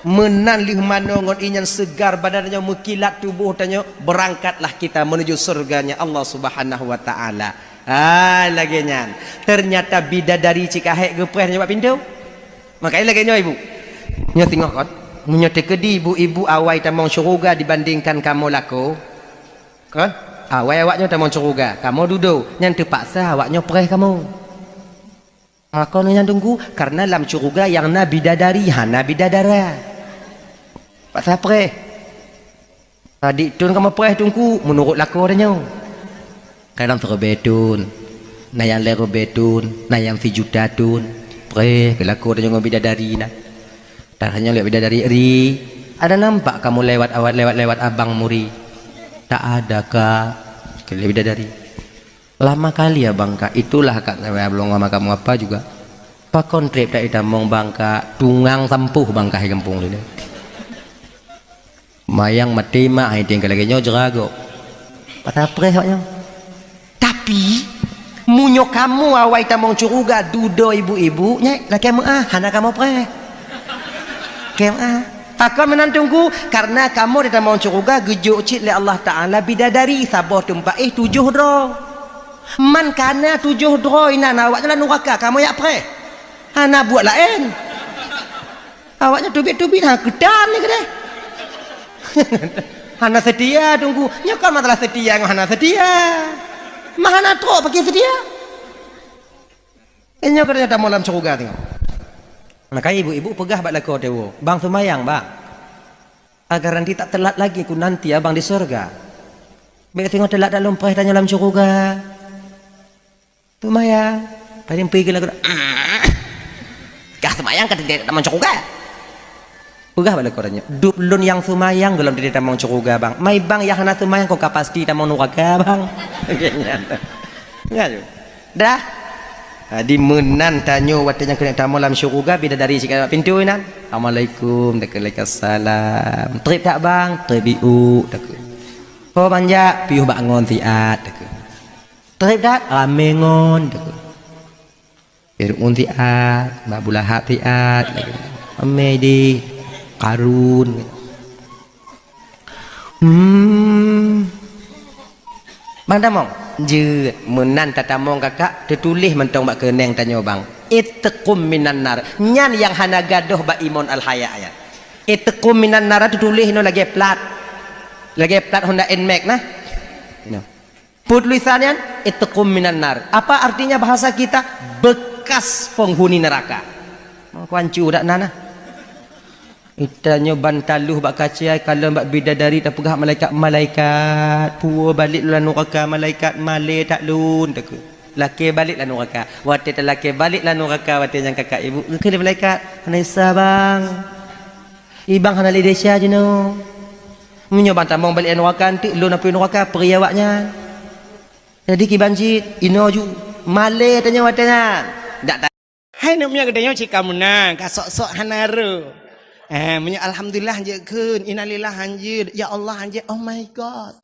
Meunan lheueh manoe ngon inyan seugar badan tanyoe, meukilat tuboh tanyoe, berangkatlah kita menuju surganya Allah Subhanahu wa Taala. Ah, lagée nyan. Ternyata bidadari cit ka hék geupreh nyoe bak pintoe. Makanya lagée nyoe, Ibu. Nyoe singoh kon. Meunyoe teukeudi ibu-ibu awai tamong syeuruga dibandingkan kamoe lakoe, kon? Awai awak nyoe tamong syeuruga, kamoe dudoe, nyan teupaksa awak nyoe preh kamoe. Pakon nyan Teungku? Karena lam syeuruga nyang na bidadari, hana bidadara. Paksa preh. Sadik thon kamoe preh Teungku, meunurot lakoe tanyoe. Kadang siribèe thon, na nyang lhèe ribèe thon, na nyang sijuta thon. Preh keu lakoe tanyoe ngon bidadari na. Tanyoe lihat bidadari ri, ada nampak kamoe lewat awat, lewat-lewat abang muri? Tak ada, Kak, keu bidadari. Lama kali abang, Kak. Itulah, Kak, saya belum sama kamu apa juga. Pakon trép tak ditamong bang, Kak? Tungang sampoh bang, Kak, di gampông ni. Mayang maté mak, hai tinggal lagèe nyoe jerago. Patah preh awak nyoe. Tapi, meunyoe kamoe awai tamong syeuruga dudoe ibu-ibu, nyan lakèe meu'ah, hana kamoe preh. Lakèe meu'ah. Pakon meunan Teungku? Karena kamoe di tamong syeuruga geujok cit lé Allah Taala bidadari, saboh teumpat éh tujoh droe. Man kana tujoh droe inan awak nyan lam nuraka, kamoe jak preh. Hana buet laén. Awak nyan teubiet-teubiet, ha, keutan ni keudeh. Hana seutia Teungku. Nyoe kon masalah seutia ngon hana seutia. Mah hana trok pakri seutia. Eh, nyoe keuneuk tamong lam syeuruga teuh. Makanya ibu-ibu peugah bak lakoe teuh, "Bang seumayang, Bang. Agar nanti tak telat lagi ku nanti abang di syeuruga." Bèk singoh telat dak lôn preh tanyoe lam syeuruga. Seumayang. Paling pergi lagu, "Kah seumayang ka di tamong syeuruga?" Peugah bak lakoe tanyoe, "Dub lôn nyang seumayang gohlom di tamong syeuruga, Bang. Mai bang nyang hana seumayang kon ka pasti tamong nuraka, Bang." Nyan. Dah. Jadi meunan tanyoe watèe nyang keuneuk tamong lam syeuruga, bidadari cit ka bak pintoe nan. "Assalamualaikum." Takheun, "Waalaikumsalam." "Trép tak, Bang?" "Trép, Ibu." Takheun. "Ho ban jak?" "Piôh bak ngon siat." Takheun. "Trép that?" "Ramé ngon." Takheun. Fir'aun siat, Abu Lahab siat, Amedi, Karun. Hmm. Bang tamong, jeuet, meunan tatamong kakak, teutuléh mantong bak keuneng tanyoe bang. Itqum minan nar. Nyan nyang hana gadôh bak imon al-haya nyan. Itqum minan nar teutuléh inoe lagèe plat. Lagèe plat Honda Nmax nah. Inoe. Peue tulisan nyan? Itqum minan nar. Apa artinya bahasa kita? Bekas penghuni neraka. Meukuancu dak na nah. Itanyoe ban taloh bak kaca, kalon bak bidadari, tapeugah malaikat, "Malaikat, puwoe balek lôn lam nuraka, malaikat, malèe that lôn," takheun. Lakèe balek lam nuraka. Watèe talakèe balek lam nuraka, watèe nyan kakak ibu, geukheun lé malaikat, "Hana desya, Bang. Ibang hana lé desya jinoe." Meunyoe ban tamong balek nuraka, enteuk lôn apui nuraka, peuri awak nyan. Jadi kiban cit, inoe ju, malèe tanyoe watèe nyan. Dak ta-, hai neuk meunyoe geutanyoe cit ka meunan, ka sok-sok hana rô. Eh, meunyoe alhamdulillah hanjeuet kheun, innalillah hanjeuet, ya Allah hanjeuet, oh my God.